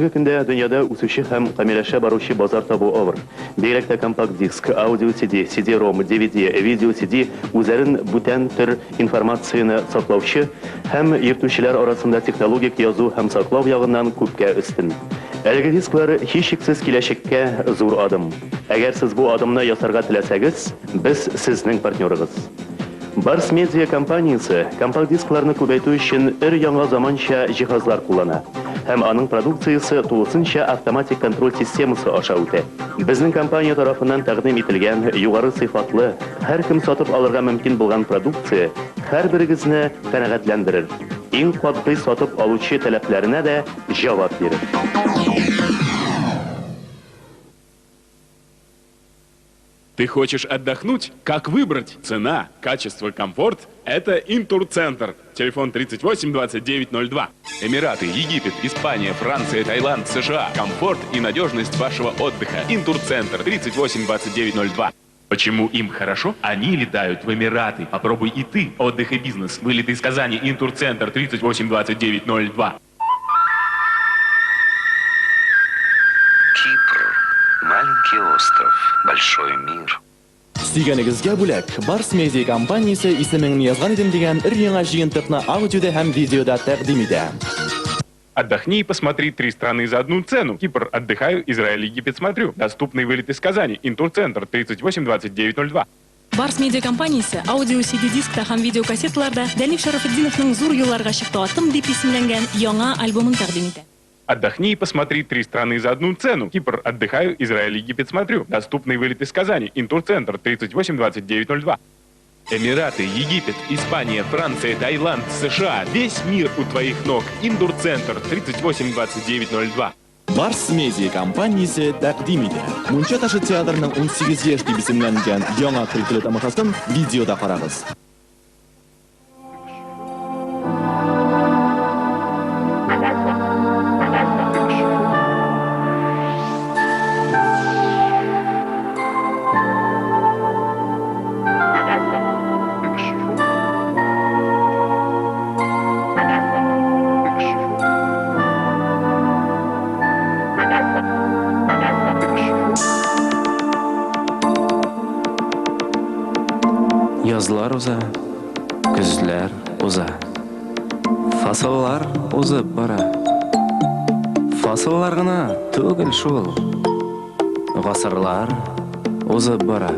Бүгенге көндә дөньяда үсүче һәм камилләшә баручы базар табу авыр. Бигрәк тә компакт-диск, аудио-CD, CD-ROM, DVD, видео-CD үзләрен бүтән төр информацияне саклаучы һәм йөртүчеләр арасында технологик язу һәм саклау ягыннан күпкә өстен. Әлеге дисклар һичшиксез киләчәккә зур адым. Әгәр сез бу адымны ясарга теләсәгез, без сезнең партнерыгыз. Барс Медиа компаниясе компакт-дискларны күбәйтү өчен өр-яңа заманча җиһазлар куллана һәм аның продукциясе тулысынча автоматик контроль системасы аша үтә. Безнең компания тарафыннан тәкъдим ителгән югары сыйфатлы, һәркем сатып алырга мөмкин булган продукция һәрберегезне канәгатьләндерер, иң катгый сатып алучы таләпләренә дә җавап бирер. Ты хочешь отдохнуть? Как выбрать? Цена, качество, комфорт – это Интурцентр. Телефон 38 29 02. Эмираты, Египет, Испания, Франция, Таиланд, США. Комфорт и надежность вашего отдыха. Интурцентр 38 29 02. Почему им хорошо? Они летают в Эмираты. Попробуй и ты. Отдых и бизнес. Вылет из Казани. Интурцентр 38 29 02. Кипр. Маленький остров, большой мир. Сөйгәнегезгә бүләк. Барс Медиа компаниясе Исемеңне язган идем дигән өр-яңа җыентыкны аудиода һәм видеода тәкъдим итә. Отдохни и посмотри три страны за одну цену. Кипр, отдыхаю, Израиль, Египет смотрю. Доступный вылет из Казани. Интурцентр 38 29 02. Барс Медиа компаниясе аудио CD дискта һәм видеокассеталарда Дәниф Шәрәфетдиновның Зур юлларга чыкты атым дип исемләнгән яңа альбомын тәкъдим итә. Отдохни и посмотри три страны за одну цену. Кипр, отдыхаю, Израиль, Египет смотрю. Доступный вылет из Казани. Интурцентр 38 29 02. Эмираты, Египет, Испания, Франция, Таиланд, США. Весь мир у твоих ног. Индурцентр 38 29 02. Барс Медиа компаниясе тәкъдим итә. Мунча ташы театрының 18 яшь дип исемләнгән яңа көлкеле тамашасын видеода карагыз. Язлар уза, көзләр уза. Фасыллар узып бара. Фасыллар гына түгел шул. Гасырлар узып бара.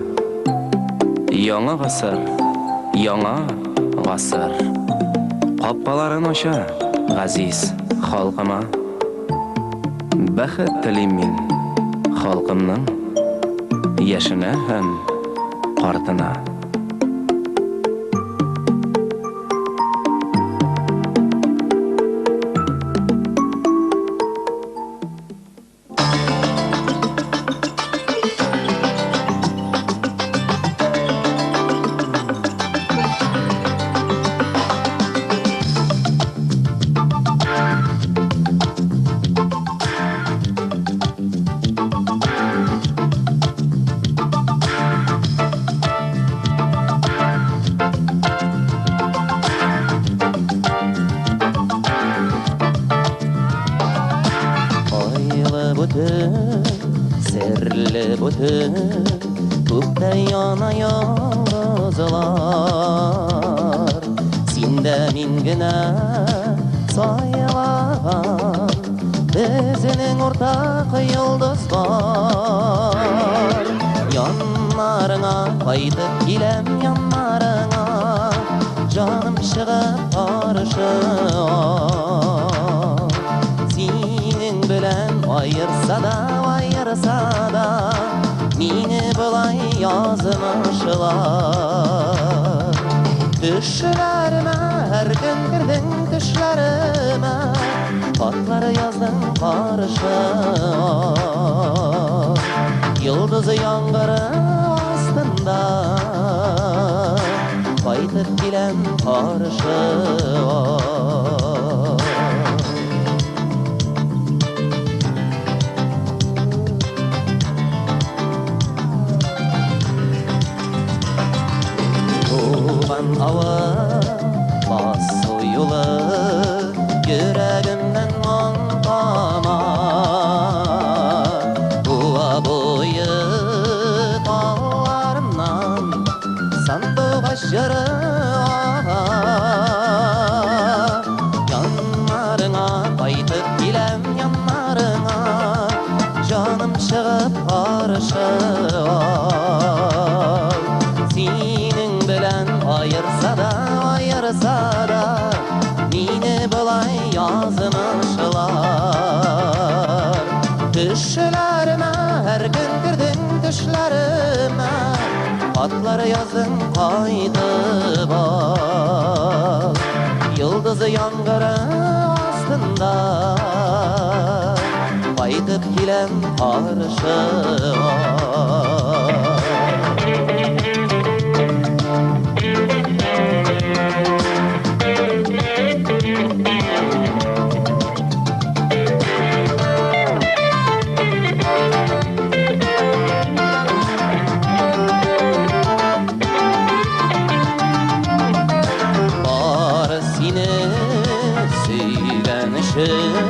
Яңа гасыр, яңа гасыр. Капкаларын ача газиз халкыма. Бәхет телим мин халкымның яшенә һәм картына. Айлы бу төн, серле бу төн, күктә яна йолдызлар. Син дә мин генә сайлаган, безнең уртак йолдыз бар. Яннарыңа кайтып киләм, яннарыңа, җаным чыгып каршы ал. Синең белән аерса да, аерса да, мине болай язмышлар. Төшләремә һәр көн кердең төшләремә, хатлар яздың каршы ал. Йолдыз яңгыры астында кайтып киләм каршы ал. Туган авыл, басу юлы, йөрәгемнән моң тама. җыры ага. Яннарыңа кайтып киләм, яннарыңа, җаным чыгып каршы ал. Синең белән аерса да, аерса да, мине болай язмышлар. Төшләремә һәр көн кердең төшләремә, хатлар яздың кайтып ал. Йолдыз яңгыры астында кайтып киләм каршы ал. Бары сине сөйгән өчен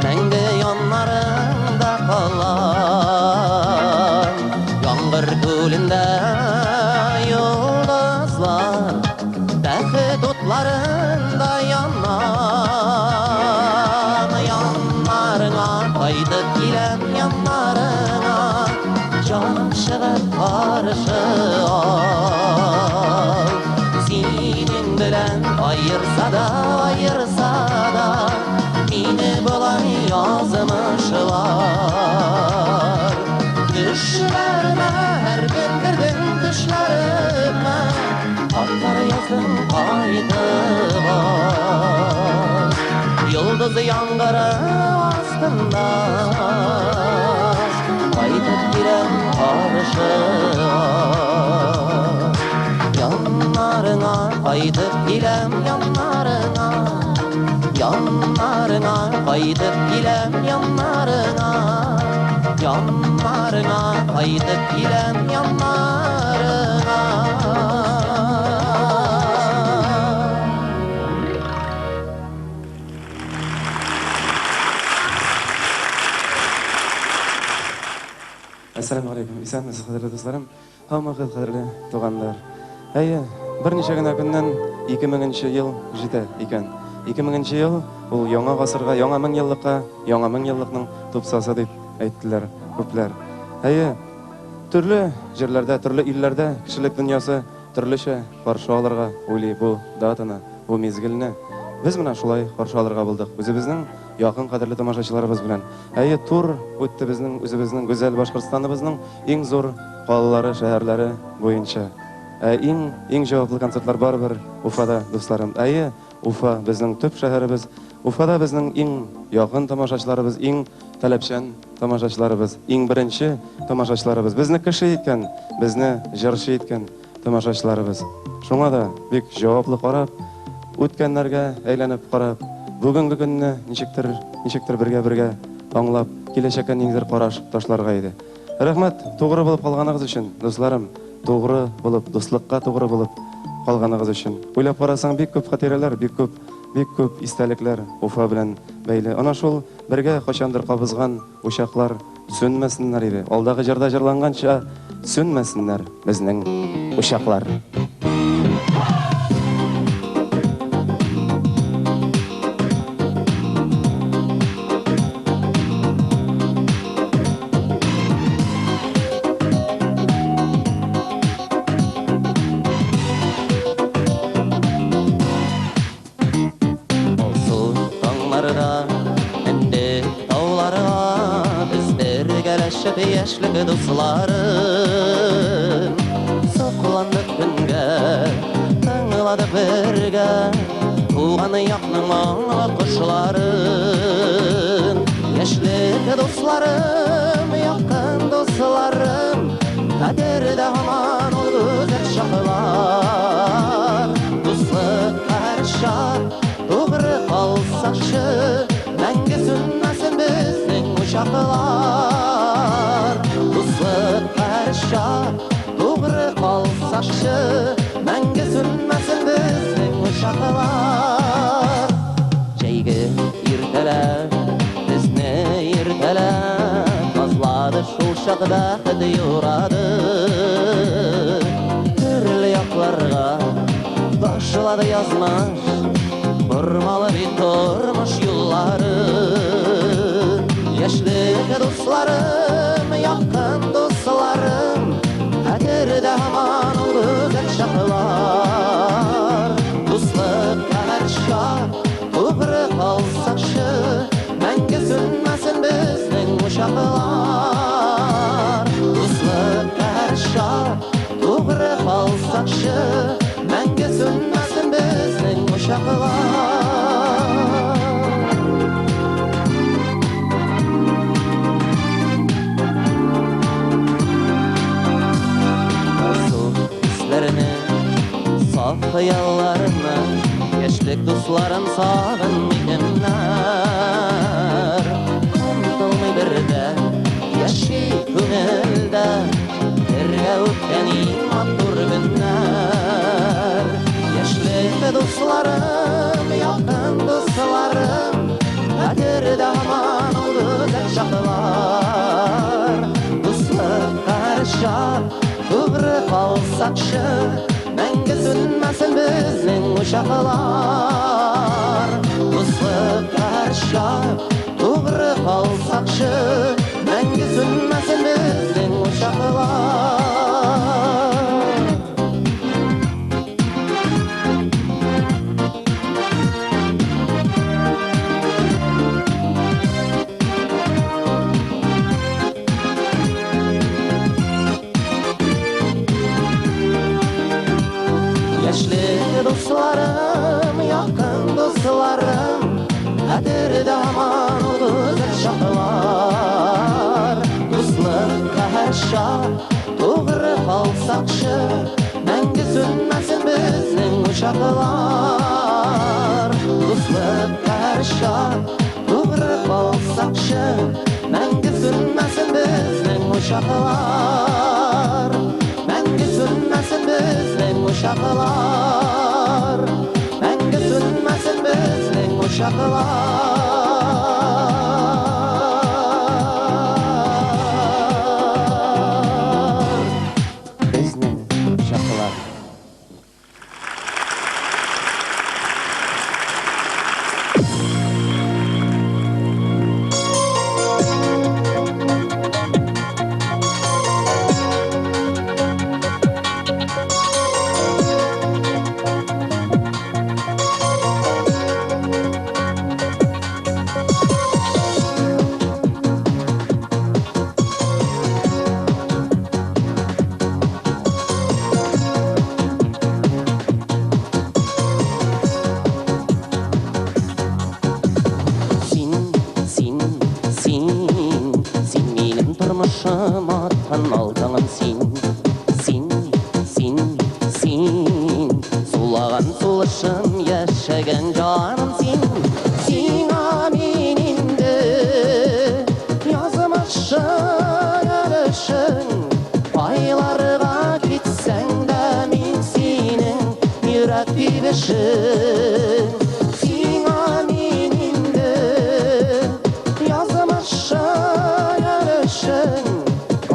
мәңге яннарыңда калам. Яңгыр күлендә йолдызлар бәхет утларында янам. Яннарыңа кайтып киләм, яннарыңа, җаным чыгып каршы ал. Синең белән аерса да, аерса да, мине болай язмышлар. Төшләремә һәр көн кердең төшләремә, хатлар яздың кайтып ал. Йолдыз яңгыры астында кайтып киләм каршы ал. Яннарыңа кайтып киләм, яннарыңа, яннарыңа кайтып киләм, яннарыңа, яннарыңа кайтып киләм, яннарыңа. Әссәламү галәйкүм. Исәнмесез, кадерле дусларым. Һаумыгыз, кадерле туганнар. Әйе, берничә генә көннән 2000 ел җитә икән. 2000 ел ул яңа гасырга, яңа мең еллыкка, яңа мең еллыкның тупсасы дип әйттеләр күпләр. Әйе, төрле җирләрдә, төрле илләрдә кешелек дөньясы төрлечә каршы алырга уйлый бу датаны, бу мизгелне. Без менә шулай каршы алырга булдык. Үзебезнең якын кадерле тамашачыларыбыз белән. Әйе, тур үтте безнең үзебезнең гүзәл Башкортстаныбызның иң зур калалары, шәһәрләре буенча. Ә иң, иң җаваплы концертлар барыбер Уфада, дусларым. Әйе, Уфа, безнең төп шәһәребез. Уфада безнең иң якын тамашачыларыбыз, иң таләпчән тамашачыларыбыз, иң беренче тамашачыларыбыз. Безне кеше иткән, безне җырчы иткән тамашачыларыбыз. Шуңа да бик җаваплы карап, үткәннәргә әйләнеп карап, бүгенге көнне ничектер, ничектер бергә-бергә аңлап, киләчәккә ниндидер караш ташларга иде. Рәхмәт, тугры булып калганыгыз өчен, дусларым, тугры булып, дуслыкка тугры булып калганыгыз өчен. Уйлап карасаң, бик күп хатирәләр, бик күп, бик күп истәлекләр Уфа белән бәйле. Ана шул бергә кайчандыр кабызган учаклар сүнмәсеннәр иде. Алдагы җырда җырланганча сүнмәсеннәр безнең учаклар. Алсу таңнарда мендек тауларга без бергәләшеп яшьлек дусларым. Сокландык көнгә, тыңладык бергә туган якның моңлы кошларын. Яшьлек дусларым, якын дусларым, хәтердә һаман ул гүзәл чаклар. Дуслык һәрчак тугры калсакчы, мәңге сүнмәсен безнең учаклар. Дуслык һәрчак тугры калсакчы, мәңге сүнмәсен безнең учаклар. Җәйге иртәләр безне иртәләр назлады, шул чак бәхет юрады. Төрле якларга Ташлады язмыш, бормалы бит тормыш юллары. Яшьлек дусларым, якын дусларым, хәтердә һаман ул гүзәл чаклар. Дуслыкка һәрчак тугры калсакчы, мәңге сүнмәсен безнең учаклар. Дуслыкка һәрчак тугры калсакчы, мәңге сүнмәсен безнең учаклар. Алсу хисләрне, саф хыялларны, яшьлек дусларым сагынмый кемнәр. Онытылмый бер дә, яши күңелдә, бергә үткән иң матур көннәр. Яшьлек дусларым, якын дусларым, хәтердә һаман ул гүзәл чаклар. Дуслыкка һәрчак тугры калсакчы, мәңге сүнмәсен безнең учаклар. Дуслыкка һәрчак тугры калсакчы, мәңге сүнмәсен безнең учаклар. Яшьлек дусларым, якын дусларым, хәтердә һаман ул гүзәл чаклар. Дуслыкка һәрчак тугры калсакчы, мәңге сүнмәсен безнең учаклар. Дуслыкка һәрчак тугры калсакчы, мәңге сүнмәсен безнең учаклар. Мәңге сүнмәсен безнең учаклар. Мәңге сүнмәсен безнең учаклар. Безнең учаклар. Син, син, син, син минем тормышым, аткан алтыным син. Син, син, син, сулаган сулышым, яшәгән җаным син. Сиңа мин инде язмышың, өлешең, айларга китсәң дә мин синең йөрәк тибешең. Сиңа мин инде язмышың, өлешең,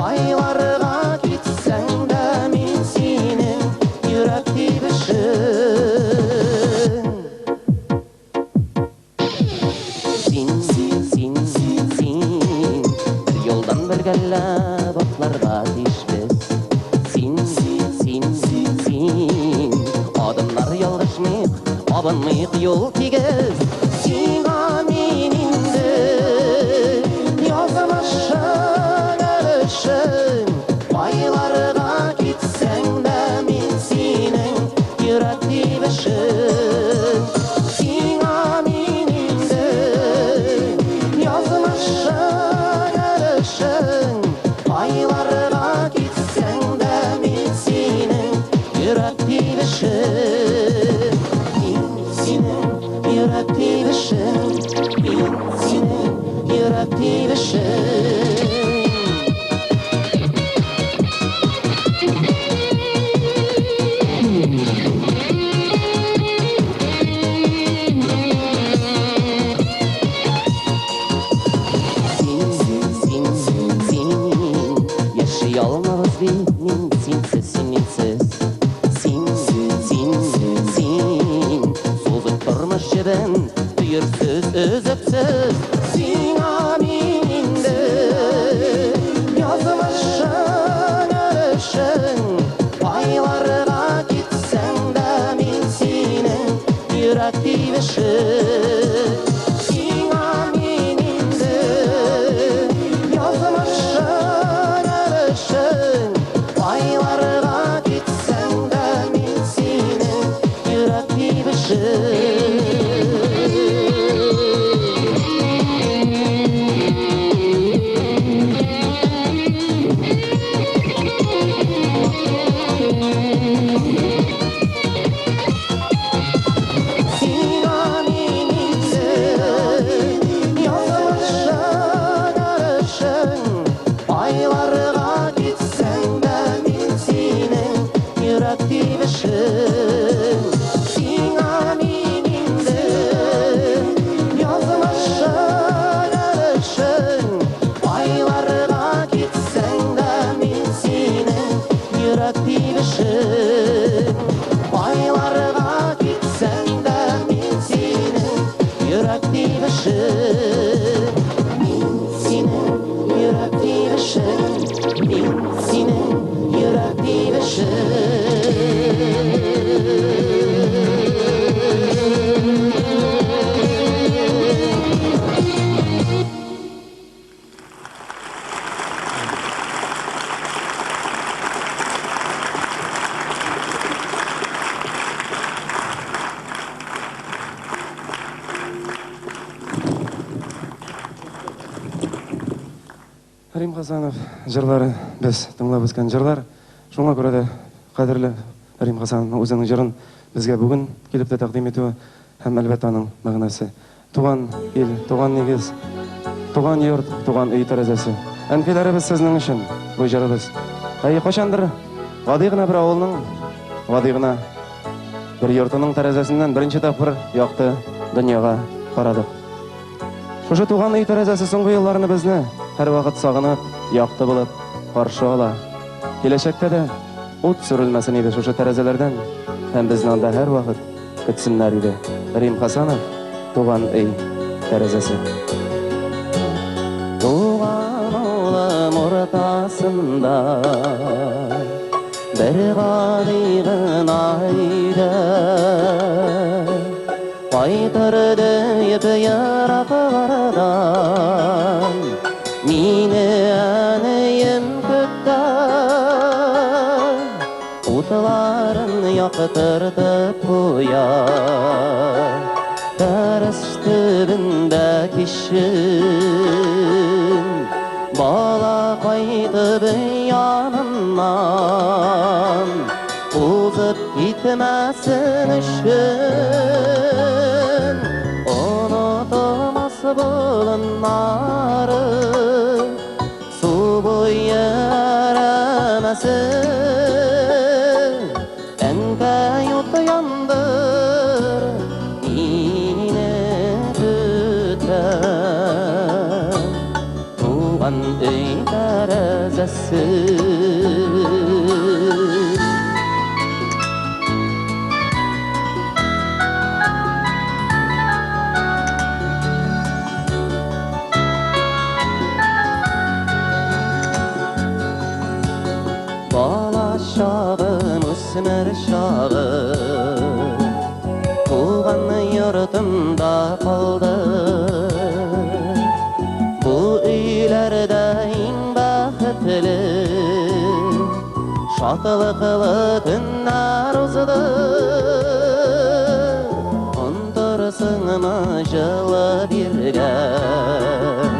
айларга китсәң дә мин синең йөрәк тибешең. Син, син, син, бер юлдан бергәләп атларга тиешбез. Син, син, син, адымнар ялгышмыйк, абынмыйк, юл тигез. Сиңа мин инде язмышың, өлешең, айларга китсәң дә мин синең йөрәк тибешең. Сиңа мин инде язмышың, өлешең, айларга китсәң дә мин синең йөрәк тибешең. Мин синең йөрәк тибешең, мин синең йөрәк тибешең. Син, син, син, яши алмабыз бит мин синсез, син минсез. Син, син, син, җебен Төерсез, өзексез Сиңа мин инде Язмышың, өлешең Кайларга китсәң дә мин синең Йөрәк тибешең Сиңа мин инде Язмышың, өлешең Кайларга китсәң дә мин синең Йөрәк тибешең. Сиңа мин инде язмышың, өлешең Кайларга китсәң дә мин синең йөрәк тибешең. Сиңа мин инде язмышың, өлешең Кайларга китсәң дә мин синең йөрәк тибешең. Кайларга китсәң дә мин синең йөрәк тибешең. Мин синең йөрәк тибешең. Мин синең йөрәк тибешең. Рим Хасанов җырлары без тыңлап үскән җырлар. Шуңа күрә дә кадерле Рим Хасановның үзенең җырын безгә бүген килеп тә тәкъдим итүе һәм әлбәттә аның мәгънәсе. Туган ил, туган нигез, туган йорт, туган өй тәрәзәсе. Әнкәйләребез сезнең өчен бу җырыбыз. Әйе, кайчандыр гади гына бер авылның, гади гына бер йортының тәрәзәсеннән беренче тапкыр якты дөньяга карадык. Шушы туган өй тәрәзәсе соңгы елларны безне һәрвакыт сагынып, якты булып каршы ала. Киләчәктә дә ут сүрелмәсен иде шушы тәрәзәләрдән һәм безне анда һәрвакыт көтсеннәр иде. Рим Хасанов, Туган өй тәрәзәсе. Туган авылым уртасында бер гади гына өйдә Кайтыр диеп ераклардан мине әнием көтә. Утларын яктыртып куя Тәрәз төбендә кичен Бала кайтып яныннан Узып китмәсен өчен Онытылмас болыннары Су буе әрәмәсе Әнкәй ут яндыр мине көтә Туган өй тәрәзәсе. Бала чагым, үсмер чагым Туган йортымда калды. Бу өйләрдә иң бәхетле Шатлыклы көннәр узды. Онтырсыңмы җылы биргән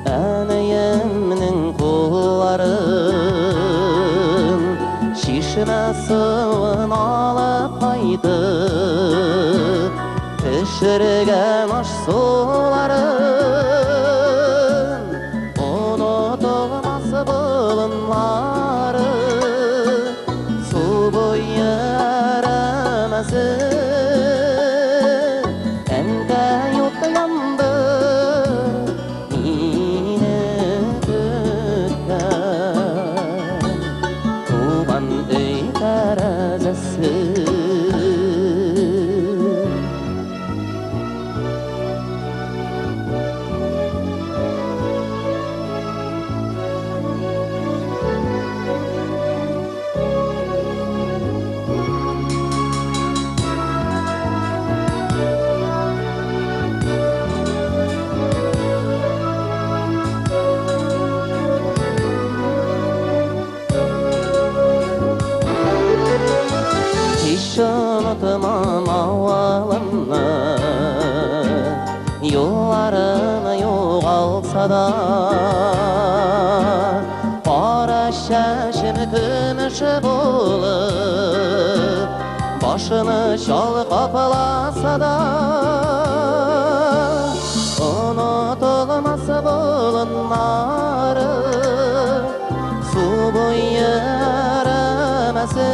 Әниемнең кулларын Чишмә суын алып кайтып Пешергән аш-суларын Онытылмас болыннары Су буе әрәмәсе Әнкәй ут яндыр мине көткән Туган өй тәрәзәсе. булып, башыны чал капласа да, онытылмас болыннары, су буе әрәмәсе.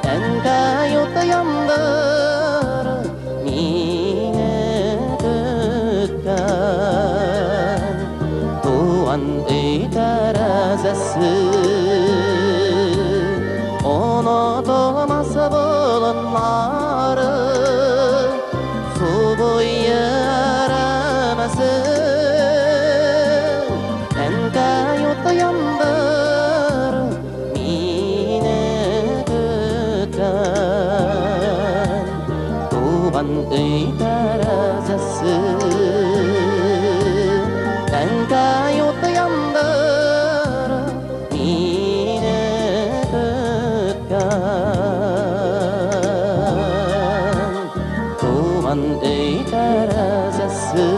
Әнкәй уты яндыр мине көткән туган өй тәрәзәсе. Онытылмас болыннары, су буе әрәмәсе. Әнкәй уты яндыр мине көткән туган өй тәрәзәсе. Әнкәй уты яндыр мине көткән туган өй тәрәзәсе.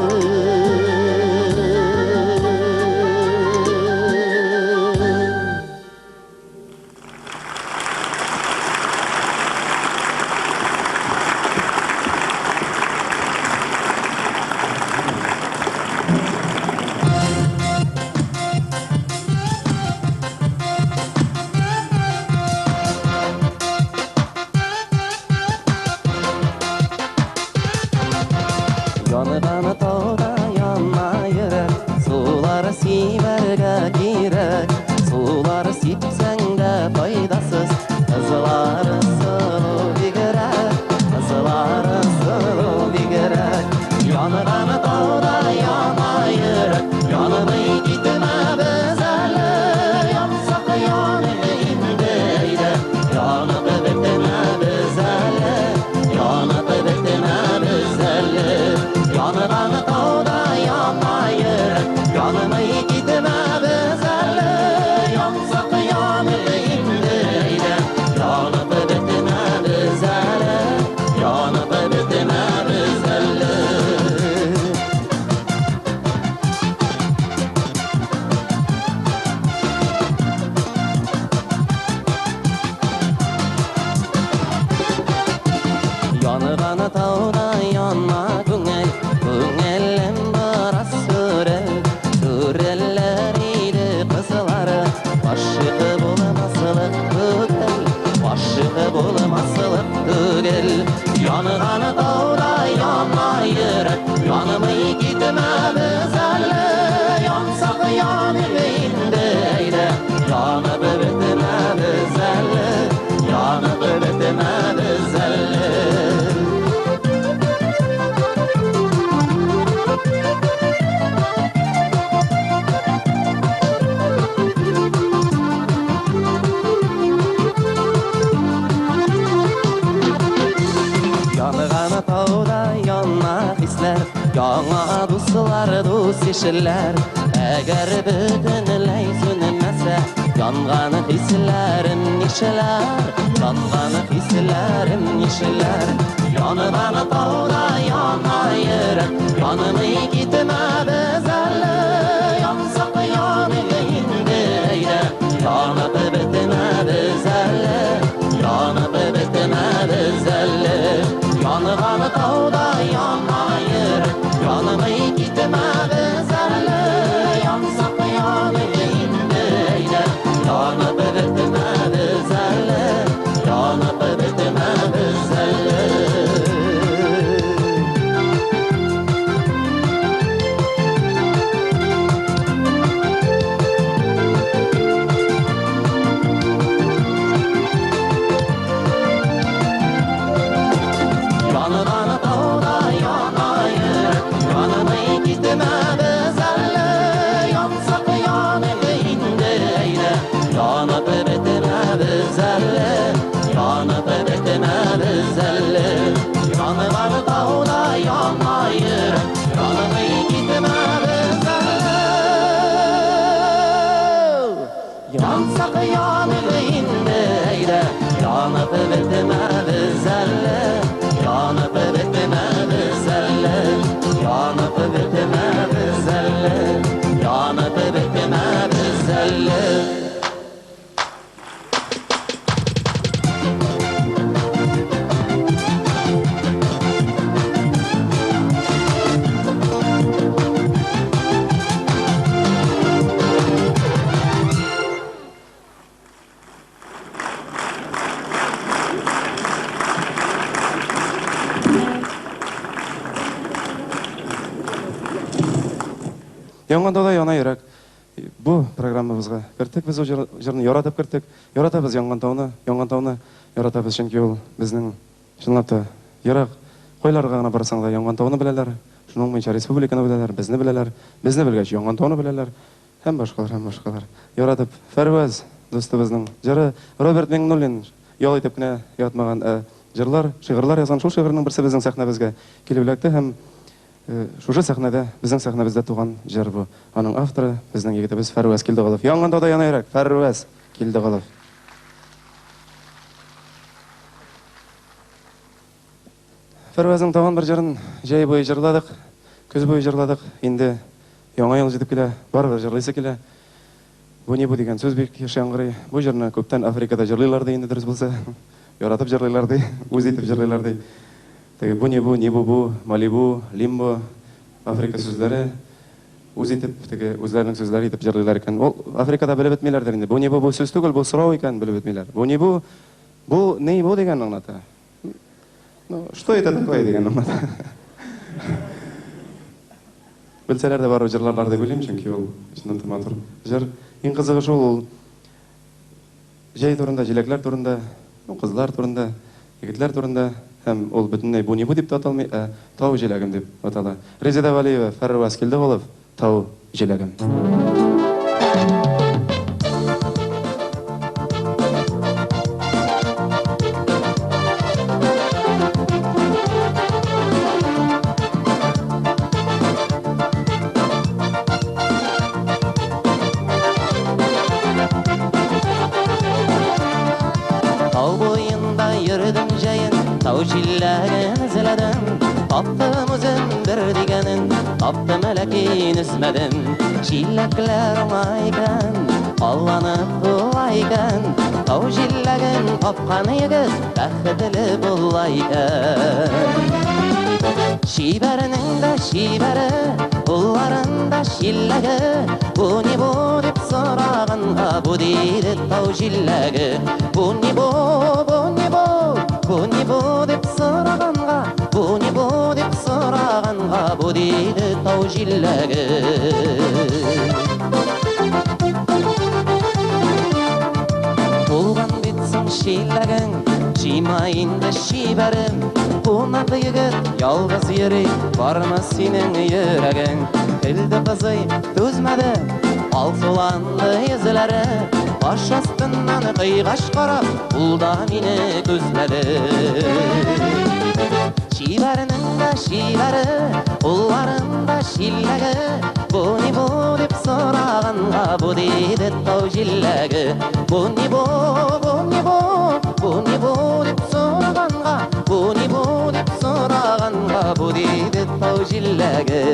Янган тауда яна йөрәк, сулар сибәргә кирәк. Сулар сипсәң дә файдасыз, кызлар сылу бигрәк, кызлар сылу бигрәк. Янган тауда яна йөрәк, янмый китмәбез әле, янсак яныйк инде әйдә, янып бетмәбез әле, янып бетмәбез әле. Янган тауда яна йөрәк, янмый китмәбез әле, янсак яныйк инде әйдә, янып бетмәбез әле, янып бетмәбез әле. Янган тауда яна күңел, күңелем бераз сүрел, сүрелер иде кызлары, гашыйк булмаслык түгел, гашыйк булмаслык түгел. Янган тауда яна йөрәк, янмый китмәбез әле, янсак яныйк инде әйдә, янып бетмәбез әле, янып бетмәбез әле. Янган тауда яна хисләр, яңа дуслар, дус ишләр. Әгәр бөтенләй сүнмәсә, янган хисләрем нишләр, янган хисләрем нишләр. Янган тауда яна йөрәк, янмый китмәбез әле, янсак яныйк инде әйдә, янып бетмәбез әле, янып бетмәбез әле. Янган тауда яна йөрәк, янмый китмәбез әле, янсак яныйк инде әйдә, янып бетмәбез әле, янып бетмәбез әле. Янган тауда яна йөрәк, янмый китмәбез әле, янсак яныйк инде әйдә, янып бетмәбез әле, янып бетмәбез әле. Янган тауда яна йөрәк, янмый китмәбез әле, янсак яныйк инде әйдә, янып бетмәбез әле, янып бетмәбез әле, янып бетмәбез әле, янып бетмәбез әле. Янган тауда яна йөрәк. Бу программабызга керттек без ул җырны, яратып керттек. Яратабыз Янган тауны, Янган тауны яратабыз, чөнки ул безнең чынлап та ерак. Кайларга гына барсаң да Янган тауны беләләр. Шуның буенча республиканы беләләр, безне беләләр. Безне белгәч, Янган тауны беләләр. Һәм башкалар, һәм башкалар. Яратып, Фәрваз дустыбызның җыры. Роберт Миңнуллин ял итеп кенә ятмаган, ә җырлар, шигырьләр язган. Шул шигырьнең берсе безнең сәхнәбезгә килеп эләкте һәм шушы сәхнәдә, безнең сәхнәбездә туган җыр бу. Аның авторы, безнең егетебез Фәрваз Килдеголов. Янган тауда яна йөрәк, Фәрваз Килдеголов. Фәрвазның тагын бер җырын җәй буе җырладык, көз буе җырладык. Инде Яңа ел җитеп килә, барыбер җырлыйсы килә. Бу ни бу дигән сүз бик еш яңгырый. Бу җырны күптән Африкада җырлыйлар ди инде, дөрес булса. Яратып җырлыйлар ди, үз итеп җырлыйлар ди. Теге бу ни бу, ни бу бу, Малибу, Лимбо, Африка сүзләре үз итеп, теге үзләренең сүзләре итеп җырлыйлар икән. Ул Африкада белеп бетмиләрдер инде. Бу ни бу, бу сүз түгел, бу сорау икән, белеп бетмиләр. Бу ни бу, бу ни бу дигәнне аңлата. Ну, что это такое дигән аңлата. Белсәләр дә барыбер җырларлар дип уйлыйм, чөнки ул чыннан да матур җыр. Иң кызыгы шул, ул җәй турында, җиләкләр турында, ну, кызлар турында, егетләр турында һәм ул бөтенләй бу ни бу дип тә аталмый, ә Тау җиләгем дип атала. Резеда Вәлиева, Фәрваз Килдеголов, Тау җиләгем. Тау буенда йөрдем җәен, тау җилләрен эзләдем. Таптым үзем бер дигәнен, таптым ләкин өзмәдем. Җиләкләр уңа икән, алланып тула икән. Тау җиләген тапкан егет бәхетле була икән. Чибәрнең дә чибәре, кулларында җиләге. Бу ни бу дип сораганга, бу диде тау җиләге. Бу ни бу, бу ни бу, бу ни бу дип сораганга, бу ни бу дип сораганга, бу диде тау җиләге. Тулган бит соң чиләгең, җыйма инде чибәрем. Кунак егет ялгыз йөри, бармы синең йөрәгең? Көлде кызый, түзмәде, алсуланды йөзләре. Баш астыннан кыйгач карап, ул да мине күзләде. Чибәрнең дә чибәре, кулларында чиләге. Бу ни бу дип сораганга, бу диде тау җиләге. Бу ни бу, бу ни бу, бу ни бу дип сораганга, бу ни бу дип сораганга, бу диде тау җиләге.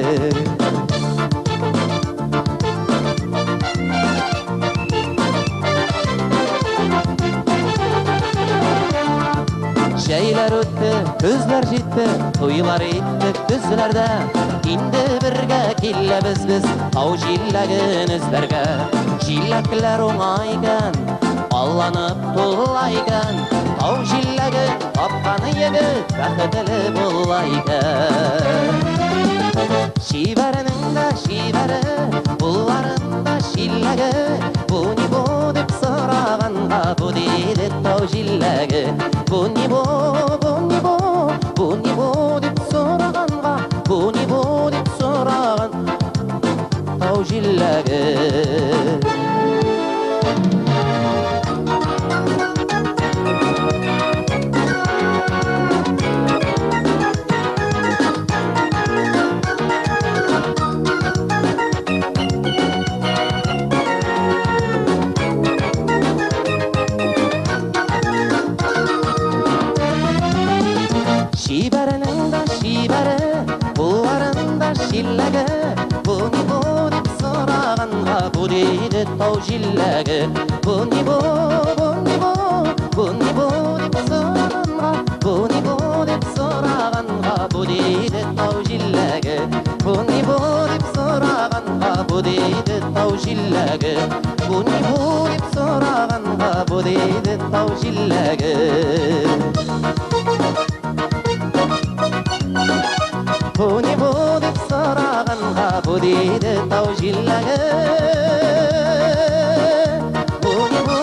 Җәйләр үтте, көзләр җитте, туйлар иттек көзләрдә. Инде бергә киләбез без тау җиләген эзләргә. Җиләкләр уңа икән, алланып тула икән. Тау җиләген тапкан егет бәхетле була икән. Чибәрнең дә чибәре, кулларында чиләге. Бу ни бу дип сораганга, бу диде тау җиләге. Бу ни бу, бу ни бу, бу ни бу дип сораганга, бу ни бу дип сораган тау җиләге. Чибәрнең дә чибәре, кулларында чиләге. Бу ни бу дип сораганга, бу диде тау җиләге. Бу ни бу, бу ни бу, бу ни бу дип сораганга, бу ни бу дип сораганга, бу диде тау җиләге. Бу ни бу дип сораганга, бу диде тау җиләге. Бу ни бу дип сораганга, бу диде тау җиләге. Бу ни бу дип сораганга, бу Диде тау җиләге. Бу ни бу?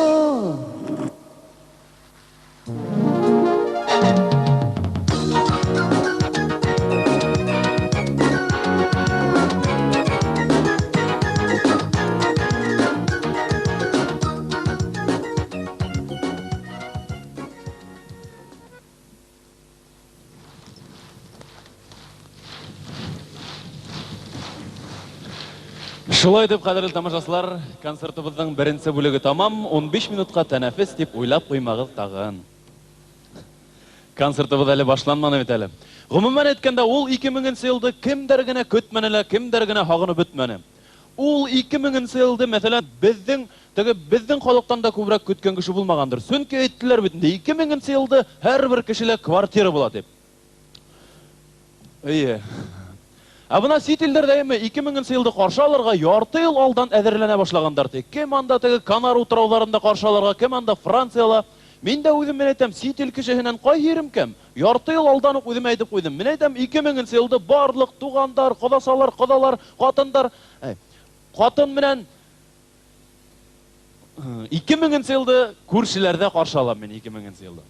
Шулай итеп, кадерле тамашачылар, концертыбызның беренче бүлеге тамам. 15 минутка тәнәфес дип уйлап куймагыз тагын. Концертыбыз әле башланмады бит әле. Гомумән әйткәндә, ул 2000 елда кемдер генә көтмәне лә, кемдер генә һагынып бетмәне. Ул 2000 нче елда, мәсәлән, безнең, теге безнең халыктан да күбрәк көткән кеше булмагандыр. Чөнки әйттеләр бит инде, 2000 нче елда һәрбер кешелә квартира була дип. Әйе. Ә менә чит илләрдә әйеме, 2000 нче елда каршы алырга ярты ел алдан әзерләнә башлаганнар ди. Кем анда теге Канар утрауларында каршы алырга, кем анда Францияла. Мин дә үзем, мин әйтәм, чит ил кешесеннән кай җирем ким? Ярты ел алдан ук үземә әйтеп куйдым. Мин әйтәм, 2000 нче елда барлык тугандар, кодасалар, кодалар, катындар, әй, катын белән 2000 нче елда күршеләрдә каршы алам мин 2000 нче елда.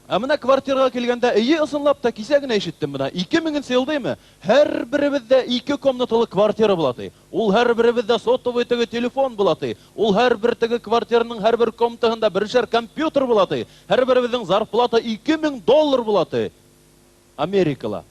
Ә менә квартирага килгәндә, әйе, ысынлап та кисә генә ишеттем менә, 2000 нче елда име, һәрберебездә ике комнаталы квартира була ди. Ул һәрберебездә сотовый теге телефон була ди. Ул һәрбер теге квартираның һәрбер комнатасында берешәр компьютер була ди. Һәрберебезнең зарплата 2000 доллар була ди. Америкала.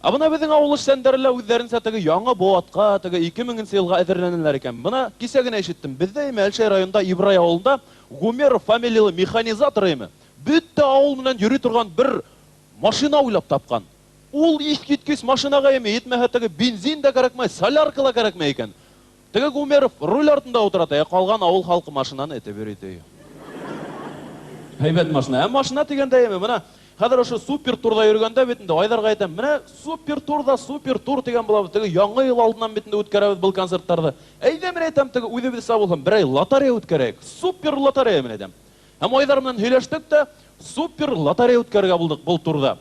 Ә менә безнең авыл эшчәннәре лә үзләренчә теге яңа бу атка, теге 2000 нче елга әзерләнәләр икән. Менә кичә генә ишеттем, бездә име, Әлшәй районында Ибрай авылында Гумеров фамилияле механизатор име, бөтә авыл белән йөри торган бер машина уйлап тапкан. Ул искиткеч машинага име, җитмәһә теге бензин дә кәрәкмәй, солярка ла кәрәкмәй икән. Теге Гумеров руль артында утыра, ә калган авыл халкы машинаны этеп йөри ди. Әйбәт машина. Ә машина дигәндә яме, менә хәзер ошо супер турда йөргәндә бит инде Айдарга әйтәм, менә супер турда супер тур дигән булабыз, теге яңа ел алдыннан бит инде үткәрәбез был концертларны. Әйдә, мин әйтәм, теге үзебезчә булсын, берәй лотерея үткәрәйек. Супер лотерея, мин әйтәм. Һәм Айдар белән һөйләштек тә, супер лотерея үткәрергә булдык был турда.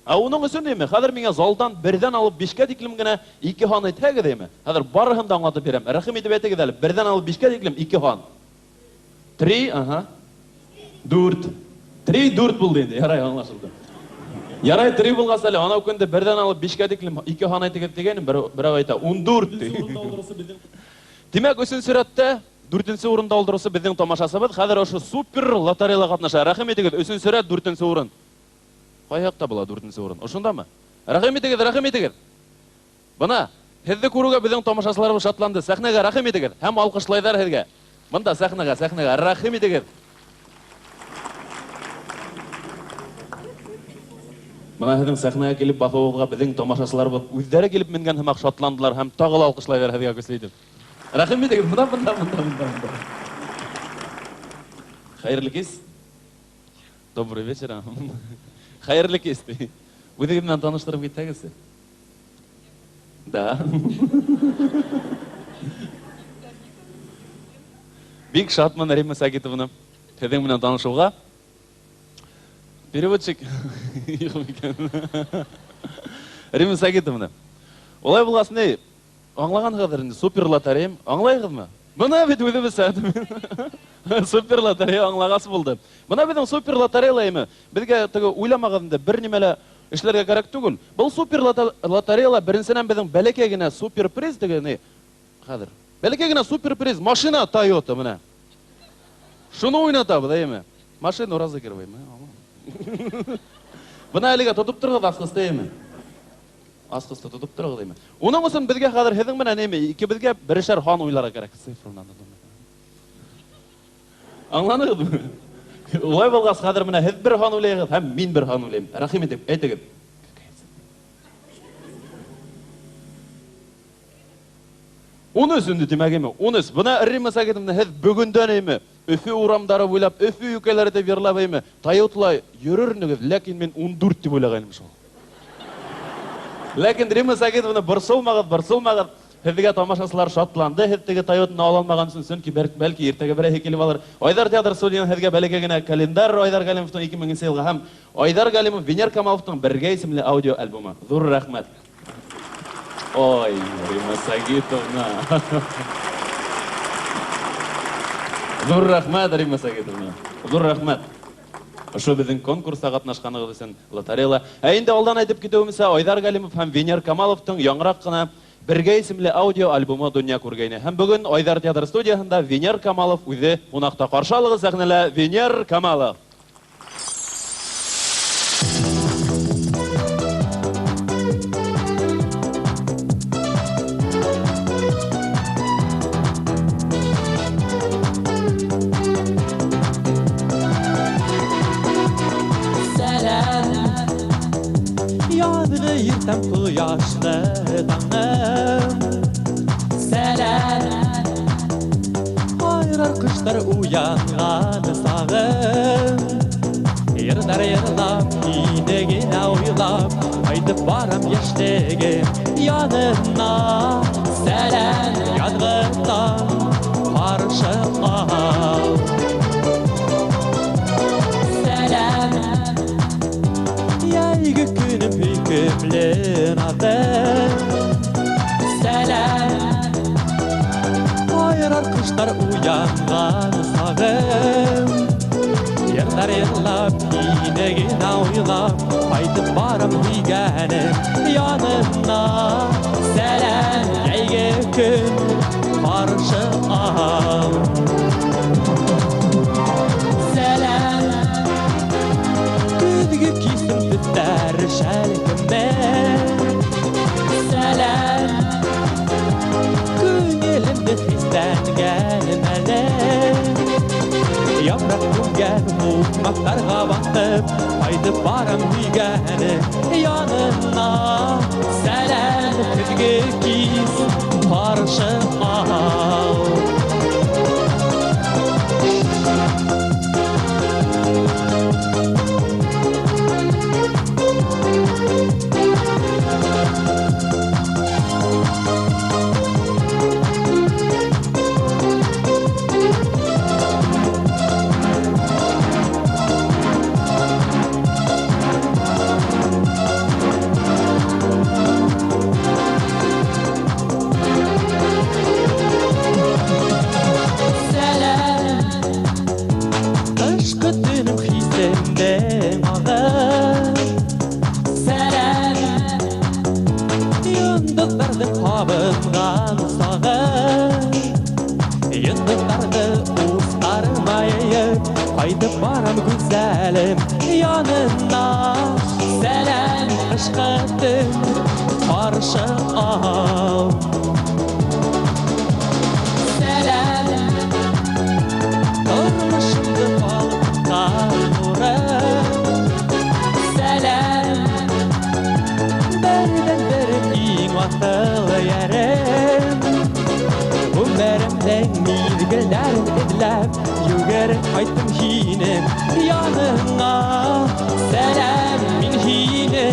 Ә уның өчен, диме, хәзер миңа залдан бердән алып бишкә тиклем генә ике һан әйтһәгез, диме, хәзер барыһын да аңлатып бирәм. Рәхим итеп әйтегез әле, бердән алып бишкә тиклем ике һан. Три, ага. Дүрт. Три, дүрт булды инде, ярай, аңлашылды. Ярай, три булгач әле, анау көндә бердән алып бишкә тиклем ике һан әйтегез дигәнем, берәү әйтә, 14 ди. Димәк, өченче рәттә, дүртенче урында алдыручы безнең тамашачыбыз хәзер ошо супер лотереяда катнаша. Рәхим итегез, өченче рәт, дүртенче урын. Кай якта була дүртенче урын? Ошындамы? Рәхим итегез, рәхим итегез. Бына, һеҙҙе күрүгә беҙҙең тамашасыларыбыҙ шатланды. Сәхнәгә рәхим итегеҙ һәм алҡышлайҙар һеҙгә. Бында сәхнәгә, сәхнәгә рәхим итегеҙ. Бына һеҙҙең сәхнәгә килеп баҫыуығыҙға беҙҙең тамашасыларыбыҙ үҙҙәре килеп менгән һымаҡ шатландылар һәм тағы ла алҡышлайҙар һеҙгә көслө итеп. Рәхим итегеҙ, бына, бында, бында, бында, бында. Хәйерле кис. Добрый вечер. Хәерле кич ди. Үзегез белән таныштырып китсәгезче. Да. Бик шатмын, Римма Сагитовна, сезнең белән танышуга. Переводчик юк микән? Римма Сагитовна. Олай булгач, ни, Аңлагангадыр инде, супер лотерея. Аңлайгызмы? Бына бит үзебез супер лотерея аңлагас булды. Бына безнең супер лотерея лайымы. Безгә теге уйламагыз инде, бер нимә лә эшләргә кәрәк түгел. Был супер лотереяла беренчедән безнең бәләкәй генә супер приз теге ни хәзер. Бәләкәй генә супер приз машина Toyota менә. Шуны уйнатабыз, әйеме? Машину разыгрываем. Бына әлегә тотып торыгыз асты, әйеме? Асты тотып торыгыз димә. Уның өчен безгә хәзер һеҙҙең менән эме, икебеҙгә берешәр һан уйларға кәрәк. Цифру надо думать. Аңланыгыҙмы? Улай булғас, хәҙер менә һеҙ бер һан уйлайһығыҙ һәм мин бер һан уйлайым. Рәхим итеп, әйтегеҙ. 13 инде тимәк име? 13. Бына Римма Сагитовна, һеҙ бөгөндән име? Өфө урамдары буйлап, Өфө юкәләре дип йырлап име? Тойоталай йөрөр инегеҙ, ләкин мин 14 дип уйлағайным шул. Ләкин Римма Сагитовна, борсолмағыҙ, борсолмағыҙ. Һеҙгә тамашасылар шатланды, һеҙ теге Тойотаны ала алмаған өсөн, сөнки бәлки иртәгә берәйһе килеп алыр. Айдар театр студияһынан һеҙгә бәләкәй генә календарь Айдар Галимовтың 2000 йылға һәм Айдар Галимов, Венер Камаловтың Бергә исемле аудио альбомы. Ҙур рәхмәт. Ой, Римма Сагитовна. Зур рәхмәт, Римма Сагитовна. Зур рәхмәт. Ошо безнең конкурста катнашканыгыз өчен лотереяла. Ә инде алдан әйтеп китүемчә, Айдар Галимов һәм Венер Камаловтың яңарак кына Бергә исемле аудио альбомы дөнья күргәйне. Һәм бүген Айдар театр студиясендә Венер Камалов үзе кунакта. Каршы алыгыз сәхнәлә Венер Камалов. Сәлам, язгы иртәм, кояшлы таңым. Сәлам, айрар кошлар уянган сагым. Йырлар йырлап, сине генә уйлап, кайтып барам яшьлегем янына. Сәлам, язгы таң, каршы ал. Сәлам, Йәйге көнем, сөйкемле назым. Сәлам, айрар кошлар уянган сагым. Йырлар йырлап, сине генә уйлап, кайтып барам сөйгәнем янына. Сәлам, йәйге көн, каршы ал. Сәлам, көзге кисем төсләр шәлкеме. Сәлам, күңелемне хисләнгән мәлем. Яфрак күмгән сукмакларга басып, кайтып барам сөйгәнем янына. Сәлам, көзге кич, каршы ал. Сәлам, кышкы төнем, хисемнең агы. Сәлам, йолдызларның кабынган сагы. Йолдызларны усларыма иеп, кайтып барам гүзәлем янына. Сәлам, кышкы төн, каршы ал. Сәлам, тормышымны балкыткан нурым. Сәлам, бердәнберем, иң асыл ярым. Гомеремнең мизгелләрен эзләп, йөгереп кайттым һинең яныңа. Сәлам, мин һине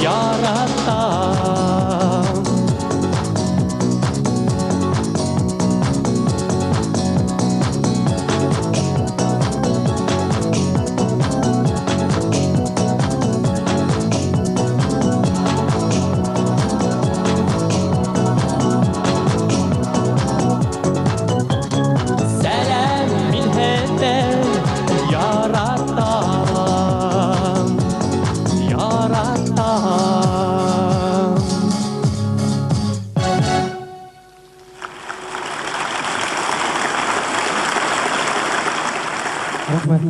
яратам. Сәлам, мин һине яратам, яратам. Рәхмәт.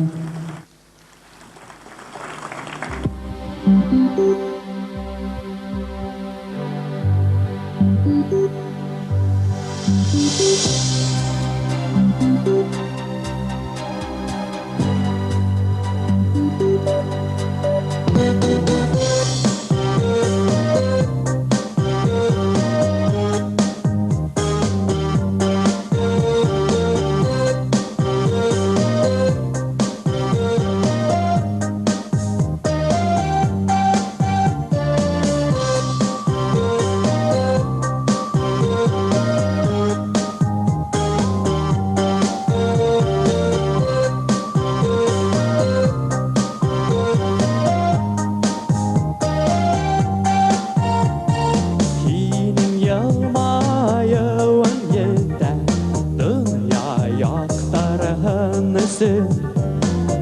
төсен.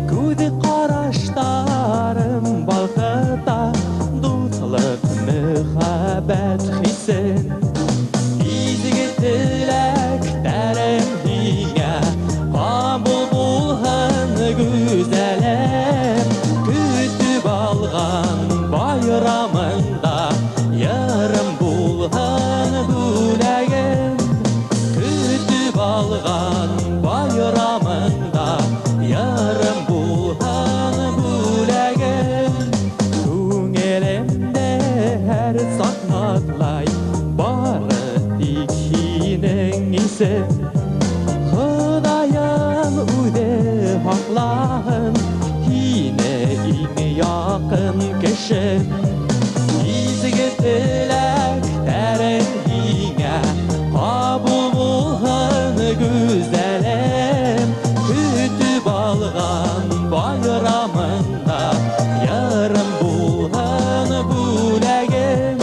Күҙ ҡараштарым балҡыта дуҫлыҡ, мөхәббәт хисен. Изге теләктәрем һиңә ҡабул булһын, гүзәлем. Көтөп алған байрамыңда йырым булһын бүләгем. Көтөп алған байрамыңда йырым булһын бүләгем. Күңелемдә һәр саҡ наҙлай бары тик һинең исем. Хоҙайым үҙе һаҡлаһын һине, иң яҡын кешем. Изге теләктәрем һиңә ҡабул булһын, гүзәлем. Көтөп алған байрамыңда йырым булһын бүләгем.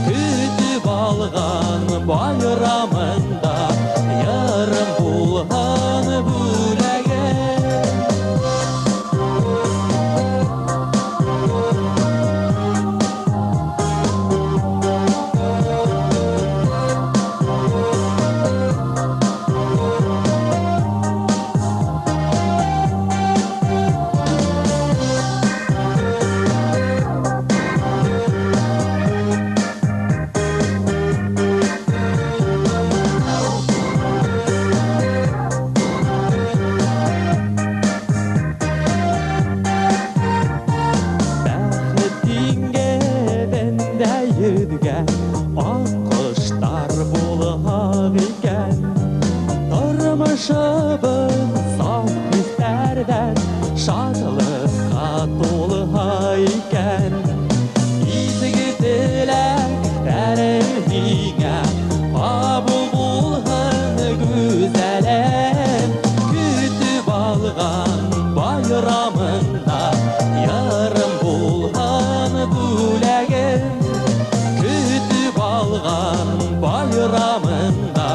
Көтөп алған байрамыңда йырым булһын бүләгем. Бәхет диңгеҙендә йөҙгән аҡҡоштар булһаҡ икән. Тормошобоҙ саф хистәрҙән шатлыҡҡа тулһа икән. Изге теләктәрем һиңә ҡабул булһын, гүзәлем. Көтөп алған байрамыңда йырым булһын бүләгем. Көтөп алған байрамыңда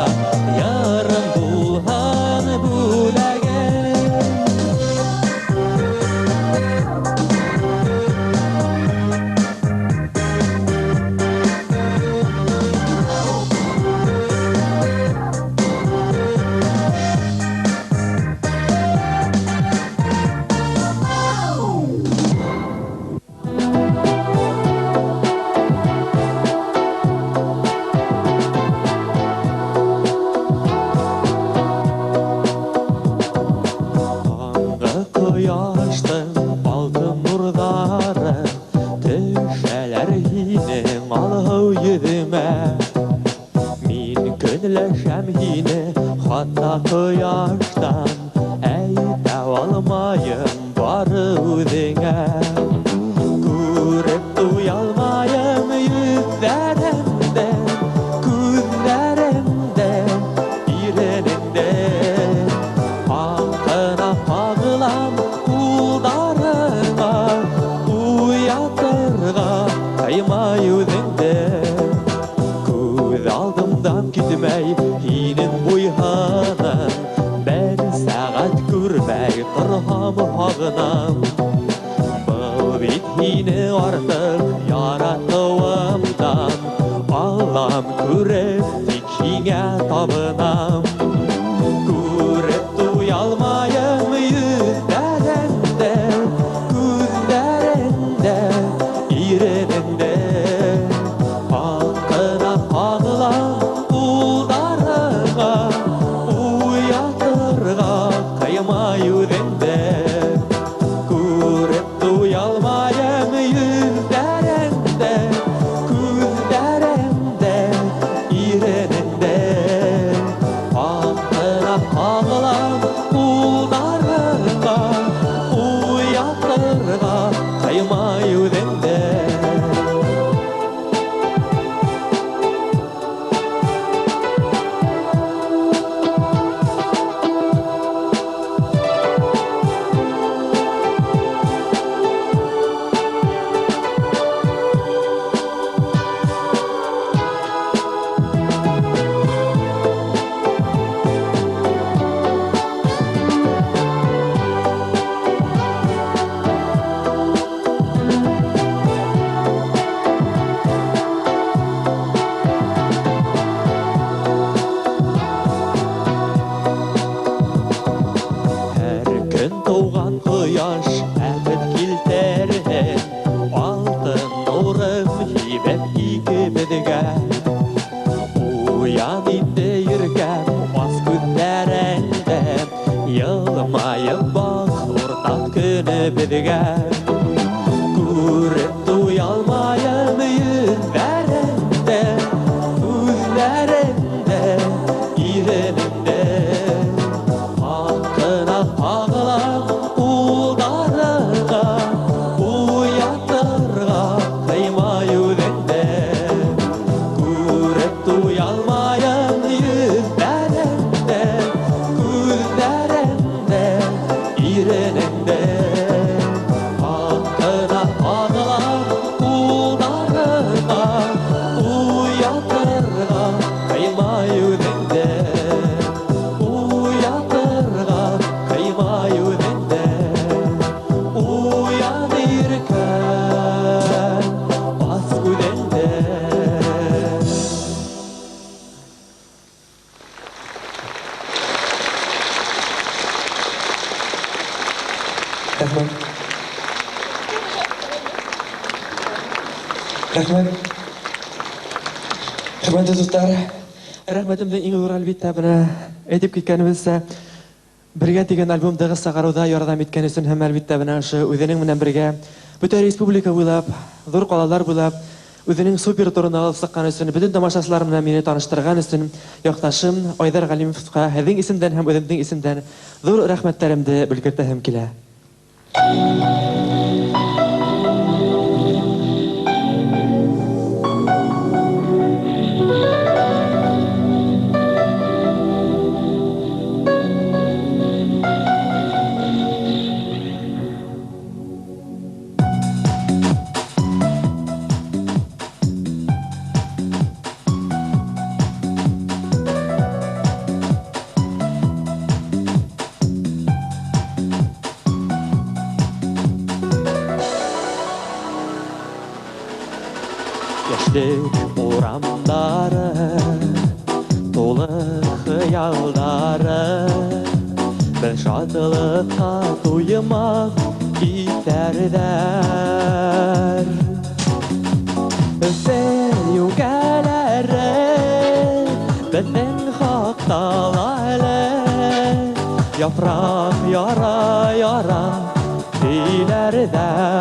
йырым булһын бүләгем. Таңғы ҡояштың алтын нурҙары төшәләр һинең алһыу йөҙөңә. Мин көнләшәм һине хатта ҡояштан, әйтә алмайым бары үҙеңә. Күреп туялмайым йөҙҙәреңде, күҙҙәреңде, иренеңде. Аҡҡына ҡағылам ҡулдарыңа, уятырға ҡыймай үҙеңде. Күҙ алдымдан китмәй һинең буйһының, бер сәғәт күрмәй торһам һағынам. Был бит һине артыҡ яратыуымдан, Аллам күреп тик һиңә табынам. Күреп туялмайым йөҙҙәреңде, күҙҙәреңде, иренеңде. Аҡҡына ҡағылам ҡулдарыңа, уятырға ҡыймай үҙеңде. Күреп туялмайым йөҙҙәреңде, күҙҙәреңде, иренеңде. Аҡҡына ҡағылам ҡулдарыңа, уятырға ҡыймай үҙеңде. Кояш бәхет килтерһен, алтын нурын һибеп икебеҙгә. Уян инде, иркәм, ас күҙҙәреңде, йылмайып баҡ уртаҡ көнөбөҙгә. Күреп туялмайым йөҙҙәреңде, күҙҙәреңде, иренеңде. Хаҡына ҡағылам ҡулдарыңа, уятырға ҡыймай үҙеңде. Күреп туялмайым йөҙҙәреңде, күҙҙәреңде, иренеңде. Хаҡына ҡағылам ҡулдарыңа, уятырға ҡыймай үҙеңде. Уятырға ҡыймай үҙеңде. Уян, иркәм, ас күҙеңде. Рәхмәт. Рәхмәт. Хөрмәтле дуслар, рәхмәтемдең иң ҙур, әлбиттә, менә әйтеп киткәнебеҙсә, Бергә дигән альбомдагы сығарыуҙа ярҙам иткән өсөн һәм, әлбиттә, менә ошо үҙенең менән бергә бөтә республика буйлап, ҙур ҡалалар буйлап үҙенең супер турын алып сыҡҡан өсөн, бөтөн тамашасылар менән мине таныштырған өсөн яҡташым Айҙар Ғәлимовҡа һеҙҙең исемдән һәм үҙемдең исемдән ҙур рәхмәттәремде белгертәһем килә. Яшьлек урамдары тулы хыялдары, бер шатлыкка туймак итәрҙәр. Өфө йүгәләре беҙҙең хаҡта ла әле, япраҡ яра-яра һөйләрҙәр.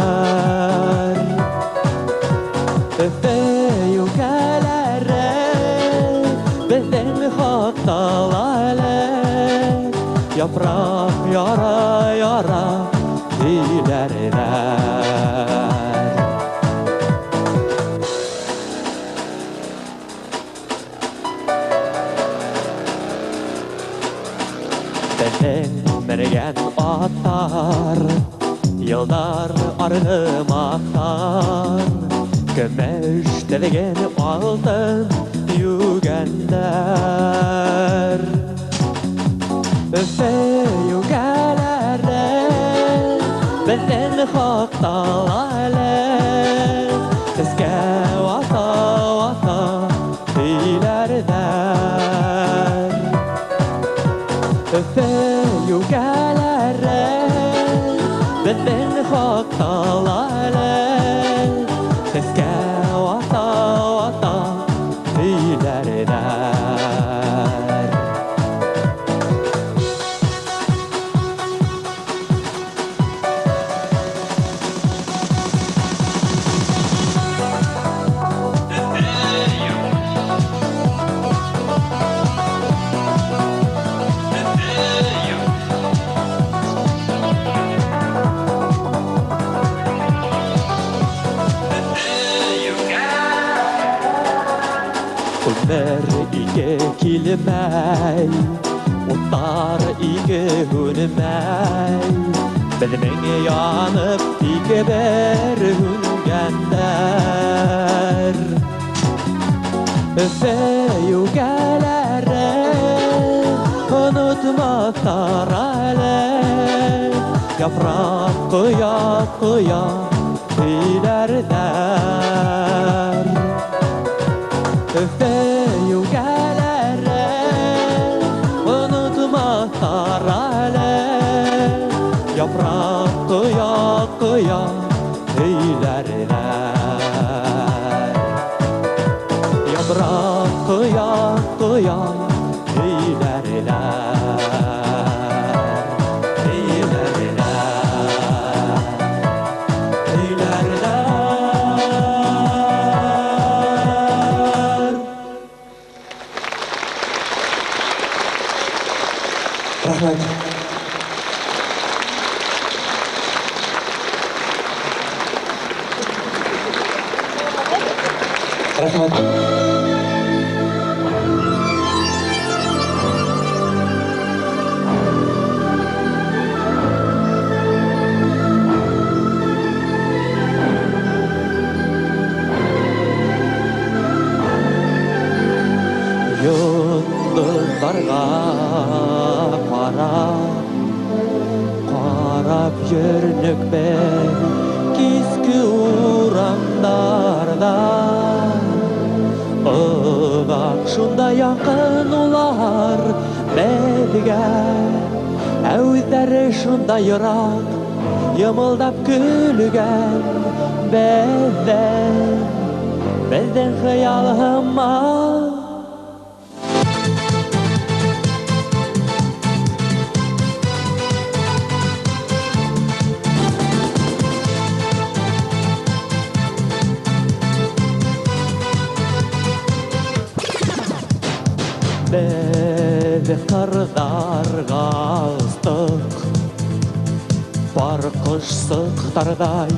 Өфө йүгәләре беҙҙең хаҡта ла әле, япраҡ яра-яра һөйләрҙәр. Беҙҙең менгән аттар йылдар арғымаҡтар, көмөш теҙген алтын йүгәндәр. Өфө йүгәләре беҙҙең хаҡта ла әле, эскә вата-вата һөйләрҙәр. Өфө йүгәләре беҙҙең хаҡта ла әле, эскә вата-вата һөйләрҙәр. Өмөр ике килмәй, уттар ике һүнмәй, беҙҙең янып ике бер һүнгәндәр. Өфө йүгәләре онотмаҫтар әле, япраҡ ҡоя-ҡоя һөйләрҙәр. Өфө йүгәләре онотмаҫтар әле, Яфрак коя, коя өйләрдә. Яфрак коя, коя өйләрдә. Өйләрдә. Өйләрдә. Рәхмәт. Рәхмәт. Йолдызларга карап, карап йөрдек без киске урамнарда. Озак шунда якын улар безгә, ә үзләре шунда ерак, йымылдап көлгән бездән, безнең хыял һыман. Без кырларга остык, Пар кош сыктардай,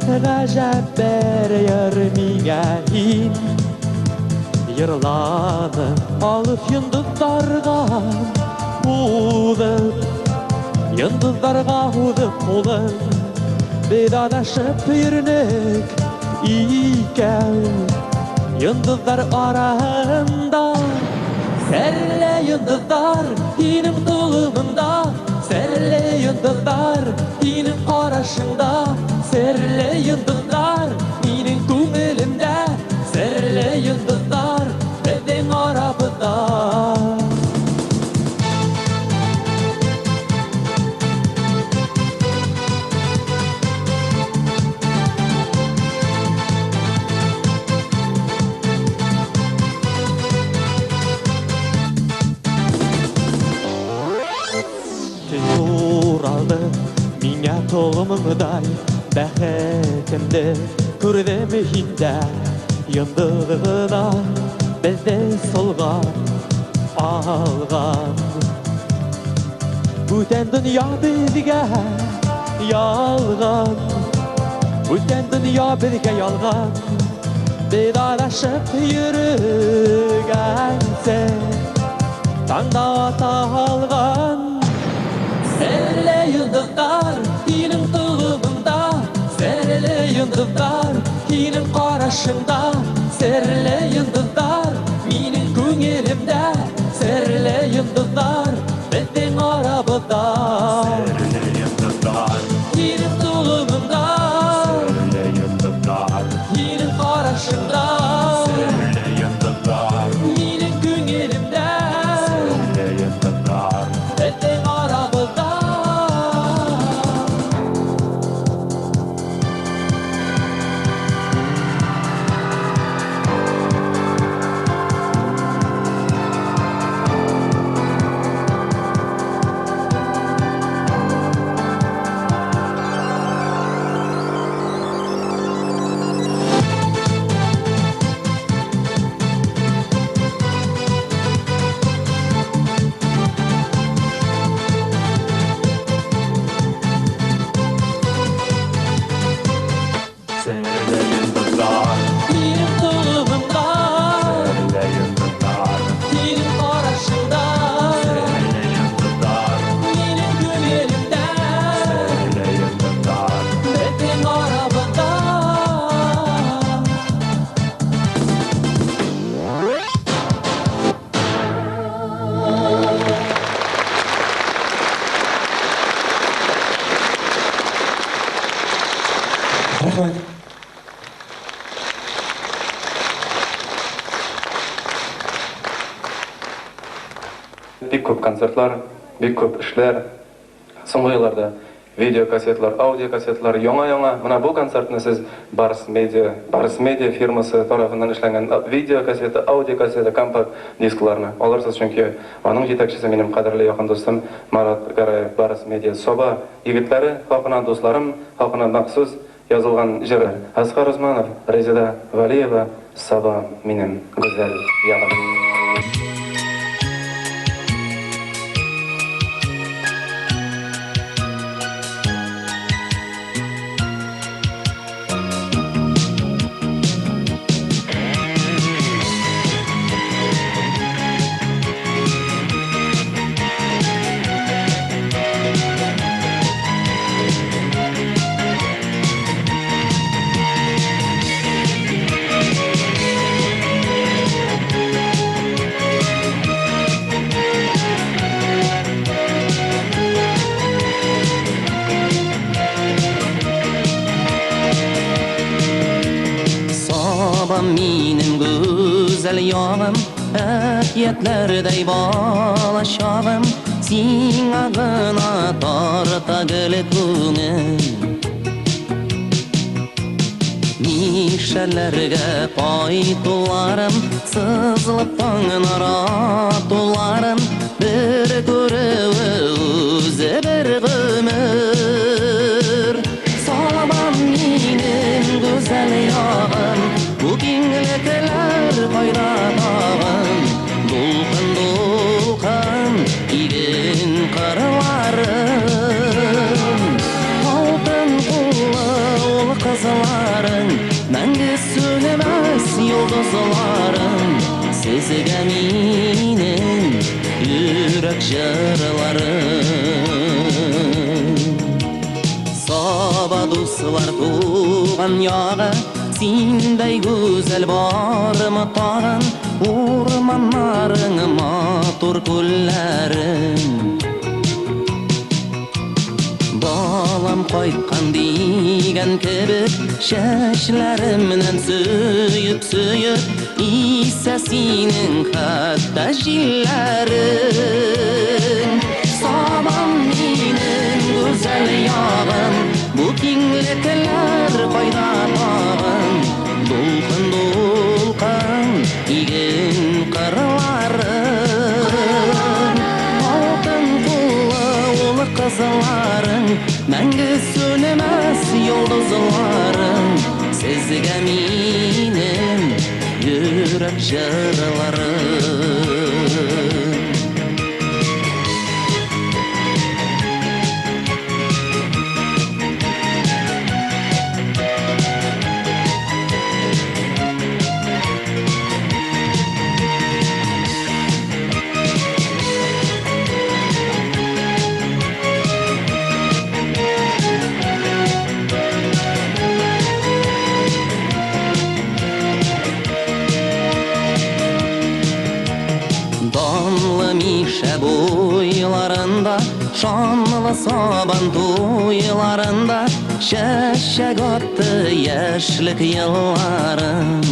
Гаҗәп бер йыр миңа һин. Йырладың алып йолдызларга узып, Йолдызларга узып кулың, Без адашып йөрдек икәү, Йолдызлар арасында. Серле йолдызлар һинең толымыңда, Серле йолдызлар һинең карашыңда, Серле йолдызлар минем күңелемдә, Серле йолдызлар безнең арабызда. Төн уралды миңа толымыңдай, Бәхетемне күрдем һиндә. Йолдыз гына безне солган алган. Бүтән дөнья безгә ялган, Бүтән дөнья безгә ялган. Без адашып йөргәнче, Таңда ата алган. Серле йолдызлар һинең толымыңда, Серле йолдызлар һинең карашыңда, Серле йолдызлар минем күңелемдә, Серле йолдызлар безнең арабызда. Серле йолдызлар, Һинең толымыңда, серле йолдызлар, Һинең карашыңда, серле йолдызлар, минем күңелемдә, серле йолдызлар. Безнең арабызда. Серле йолдызлар, Һинең толымыңда, серле йолдызлар, Һинең карашыңда, серле йолдызлар, минем күңелемдә, серле йолдызлар. Безнең арабызда. Рәхмәт. Бик күп концертлар, бик күп эшләр. Соңгы елларда Видеокассеталар, аудиокассеталар, яңа-яңа. Менә бу концертны сез Барс Медиа, Барс Медиа фирмасы тарафыннан эшләнгән видеокассета, аудиокассета, компакт дискларны алырсыз, чөнки аның җитәкчесе минем кадерле якын дустым Марат Гараев, Барс Медиа Саба егетләре хакына, дусларым хакына махсус язылган җыр. Әсгар Усманов, Резеда Галиева, Саба минем гүзәл ягым. Сабам минем гүзәл ягым, әкиятләрдәй бала чагым, сиңа гына тарта гел күңел. Мишәләргә кайтуларым, сызылып таңнар атуларым, бер күрүе үзе бер гомер. Сабам минем гүзәл ягым, бу киңлекләр кайда тагын? Дулкын-дулкын иген кырларым, алтын куллы ул кызларың, мәңге сүнмәс йолдызларың, сезгә минем йөрәк җырларым. Саба дуслар туган ягы, синдәй гүзәл бармы тагын? Урманнарың, матур күлләрең. Балам кайткан дигән кебек, чәчләремнән сөеп-сөеп, исә синең хәтта җилләрең. Сабам минем гүзәл ягым, бу киңлекләр кайда тагын? Дулкын-дулкын иген кырларың, алтын куллы ул кызларың, мәңге сүнмәс йолдызларың, сезгә минем йөрәк җырларым. Данлы Мишә буйларында, шанлы Сабан туйларында чәчәк атты яшьлек елларым.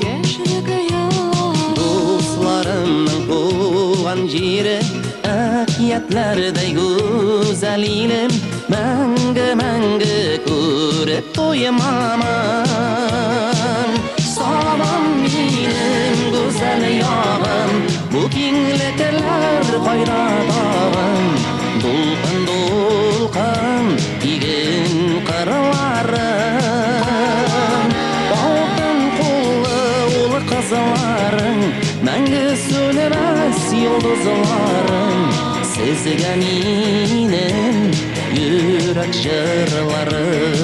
Яшьлек елларым. Дусларымның туган җире, әкиятләрдәй гүзәл илем, мәңге-мәңге күреп туймамын. Сабам минем гүзәл ягым, бу киңлекләр кайда тагын? Дулкын-дулкын иген кырларың, алтын куллы ул кызларың, мәңге сүнмәс йолдызларың, сезгә минем йөрәк җырларым.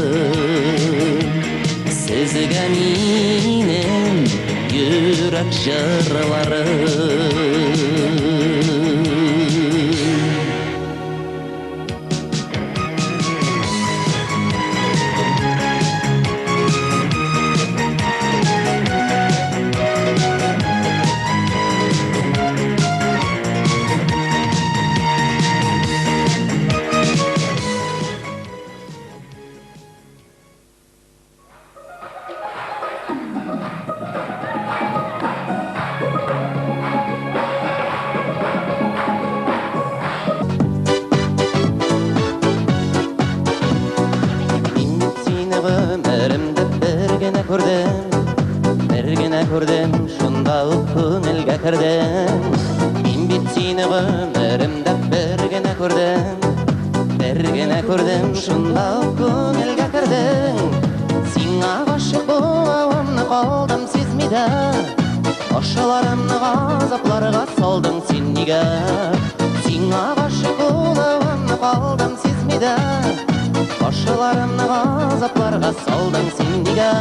Сезгә минем йөрәк җырларым. шунда ук күңелгә кердең. Мин бит сине гомеремдә бер генә күрдем, бер генә күрдем, шунда ук күңелгә кердең. Сиңа гашыйк булуымны калдым сизми дә, башларымны газапларга салдың син нигә? Сиңа гашыйк булуымны калдым сизми дә, башларымны газапларга салдың син нигә?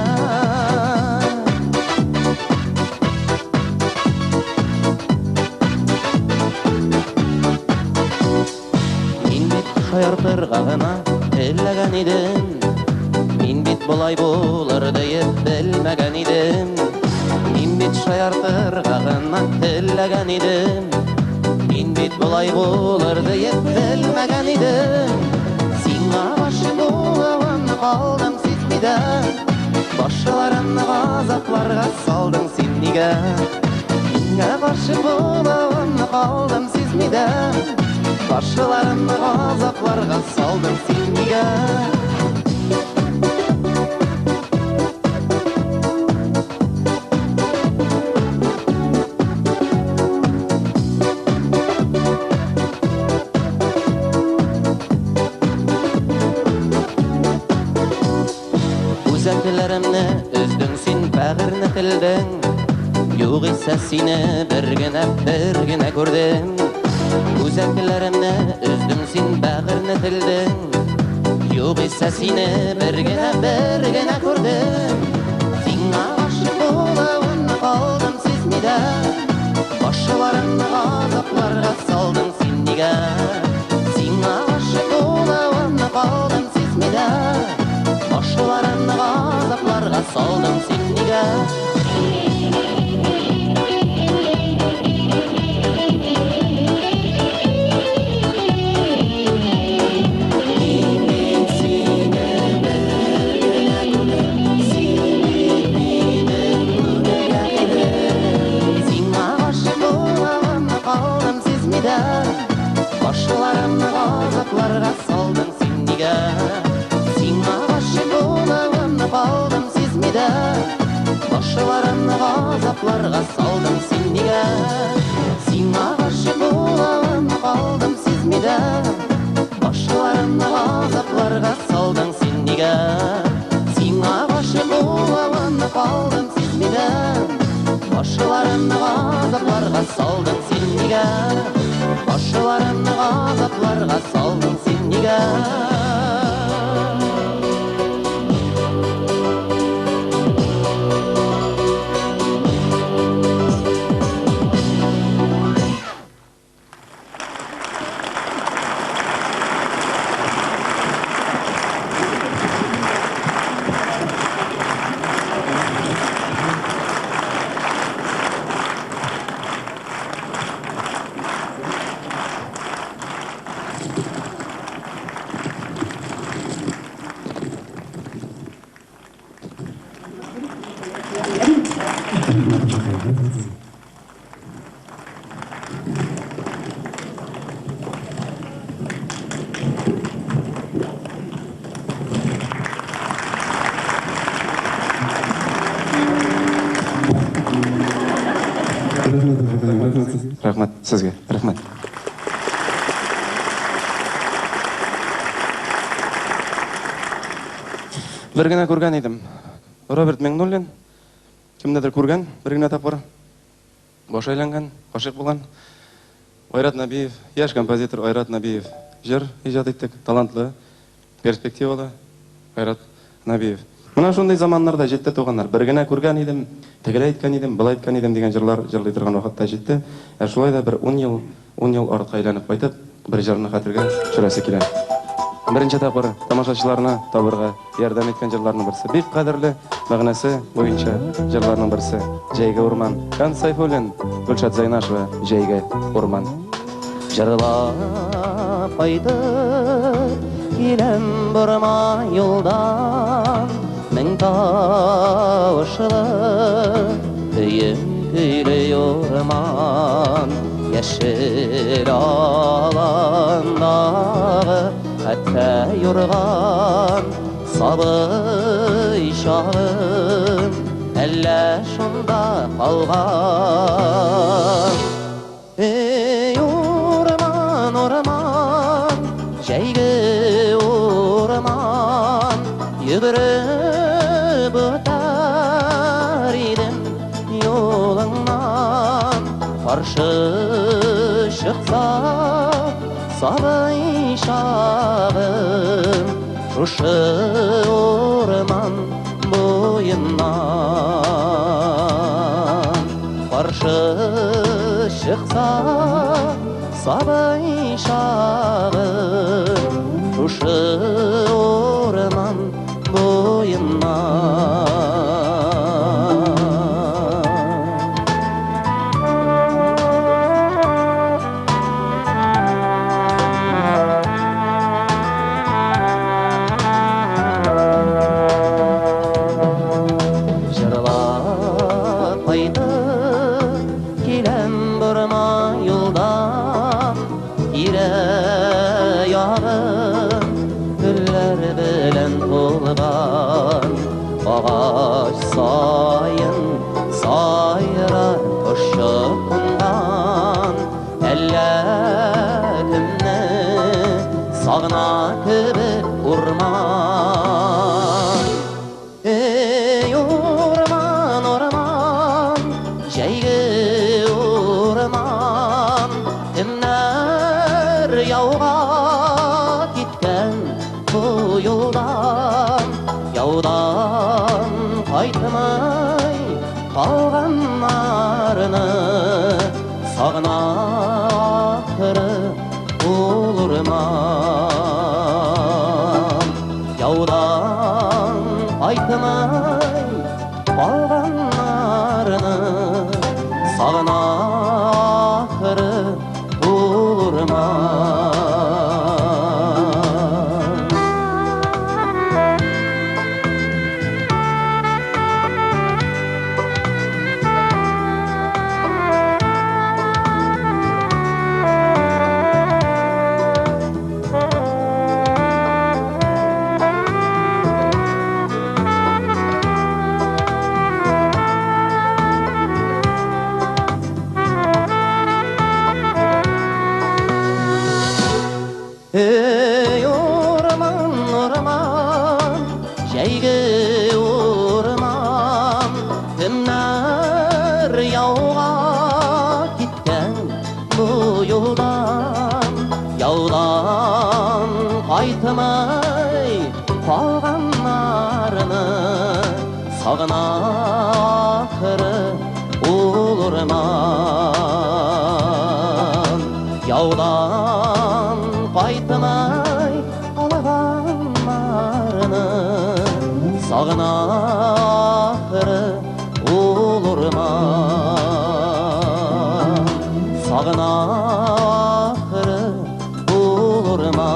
Мин бит шаяртырга гына теләгән идем, мин бит болай булыр диеп белмәгән идем. Мин бит шаяртырга гына теләгән идем, мин бит болай булыр диеп белмәгән идем. Сиңа гашыйк булуымны калдым сизми дә, башларымны газапларга салдың син нигә? Сиңа гашыйк булуымны калдым сизми дә, башларымны газапларга салдың син нигә? Үзәкләремне өздең син, бәгырьне телдең, югыйсә сине бер генә, бер генә күрдем. Үзәкләремне өздең син, бәгырьне телдең, югыйсә сине бер генә, бер генә күрдем. Сиңа гашыйк булуымны калдым сизми дә, башларымны газапларга салдың син нигә? Сиңа гашыйк булуымны калдым сизми дә, башларымны газапларга салдың син нигә? Сиңа гашыйк булуымны калдым сизми дә, башларымны газапларга салдың син нигә? Сиңа гашыйк булуымны калдым сизми дә, башларымны газапларга салдың син нигә? Сиңа гашыйк булуымны калдым сизми дә, башларымны газапларга салдың син нигә? Сиңа гашыйк булуымны калдым сизми дә, башларымны газапларга салдың син нигә? Башларымны газапларга салдың син нигә? Рәхмәт сезгә, рәхмәт. Бер генә күргән идем. Роберт Миңнуллин кемнедер күргән, бер генә тапкыр. Баш әйләнгән, гашыйк булган. Айрат Нәбиев, яшь композитор Айрат Нәбиев. Җыр иҗат иттек, талантлы, перспективалы Айрат Нәбиев. Менә шундый заманнарда җитте, туганнар. Бер генә күргән идем, тегеләй әйткән идем, былай әйткән идем дигән җырлар җырлый торган вакытта җитте. Ә шулай да бер 10 ел, 10 ел артка әйләнеп кайтып, бер җырны хәтергә төшерәсе килә. Беренче тапкыр тамашачыларны табырга ярдәм иткән җырларның берсе. Бик кадерле мәгънәсе буенча җырларның берсе. Җәйге урман. Кант Сайфуллин, Гөлшат Зайнашева, Җәйге урман. Җырлап кайтып киләм борма юлдан, мең тавышлы көем көйле урман, яшел аландагы хәтфә юрган, сабый чагым. Әллә шунда калган. Эй, урман, урман, җәйге урман, йөгереп үтәр идем юлыңнан. Каршы чыкса сабый чагым, шушы урман буеннан. Каршы чыкса сабый чагым, шушы урман буеннан. Җырлап кайтып киләм борма юлдан, тирә-ягым гөлләр белән тулган. Агач саен сайрар кошчык кунган, әллә кемне сагына кебек урман. Эй, урман, урман, җәйге урман, кемнәр яуга киткән бу юлдан, яудан кайтмый калганнарны сагына ахры ул урман. Яудан кайтмый калганнарны сагына ахры ул урман. Эй, урман, урман, җәйге урман, кемнәр яуга киткән бу юлдан, яудан кайтмый калганнарны сагына ахры ул урман. Яудан кайтмый калганнарны сагына ахры ул урман. Сагына ахры ул урман.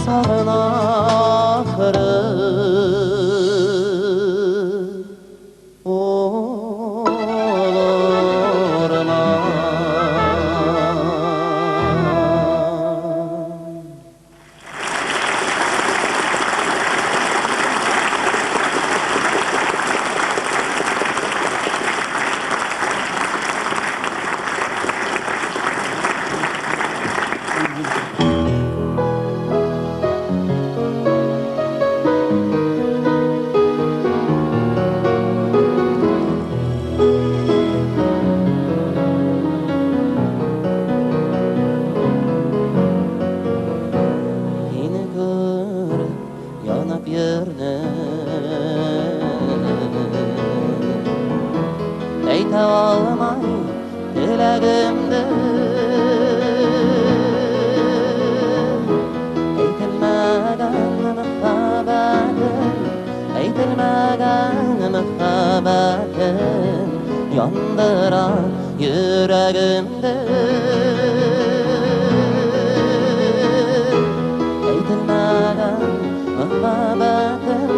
Сагына ахры ул урман. Һине күреп янып йөрдем, әйтә алмай теләгемде. Әйтелмәгән мәхәббәтем, әйтелмәгән мәхәббәтем яндыра йөрәгемде. Әйтелмәгән мәхәббәтем,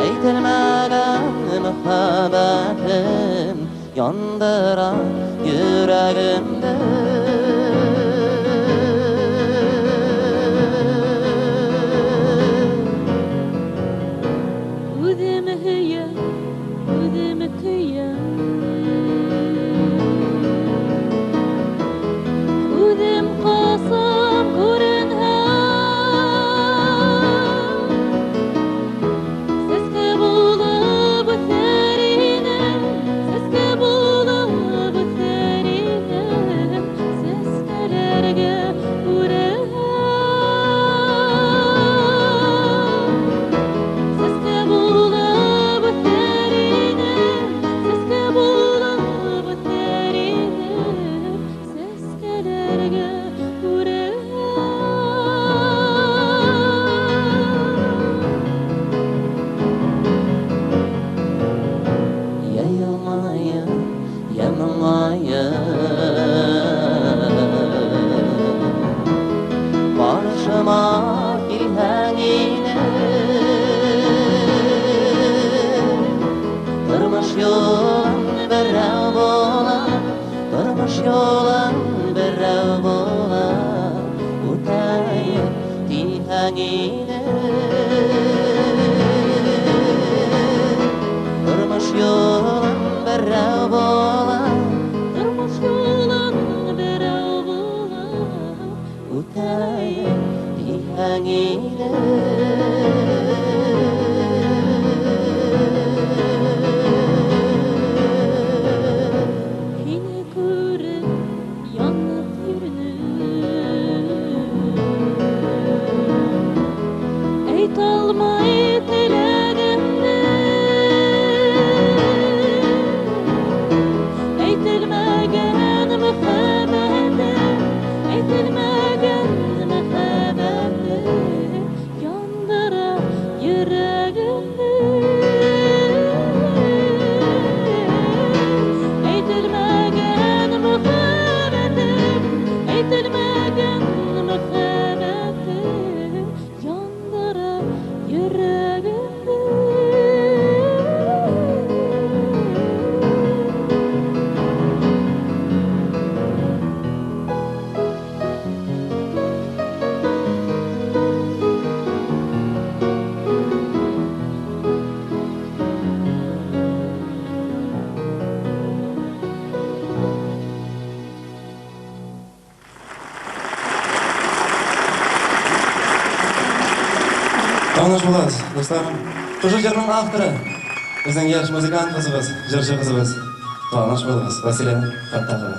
әйтелмәгән мәхәббәтем яндыра йөрәгемде. Үзем Каршыма килһәң иде. Тормыш юлың берәү була, тормыш юлың берәү була, үтәем диһәң иде. Тормыш юлың берәү була, тормыш юлың берәү була, үтәем диһәң иде. Һине күреп янып йөрдем. Әйтә алмай теләгемне. Әйтелмәгән мәхәббәтем, әйтелмәгән мәхәббәтем яндыра йөрәгемне. Әйтелмәгән мәхәббәтем, әйтелмәгән мәхәббәтем яндыра йөрәгемне. Таныш булыгыз, дусларым. Шушы җырның авторы безнең яшь музыкант кызыбыз, җырчы кызыбыз. Таныш булыгыз, Василия Фәттахова.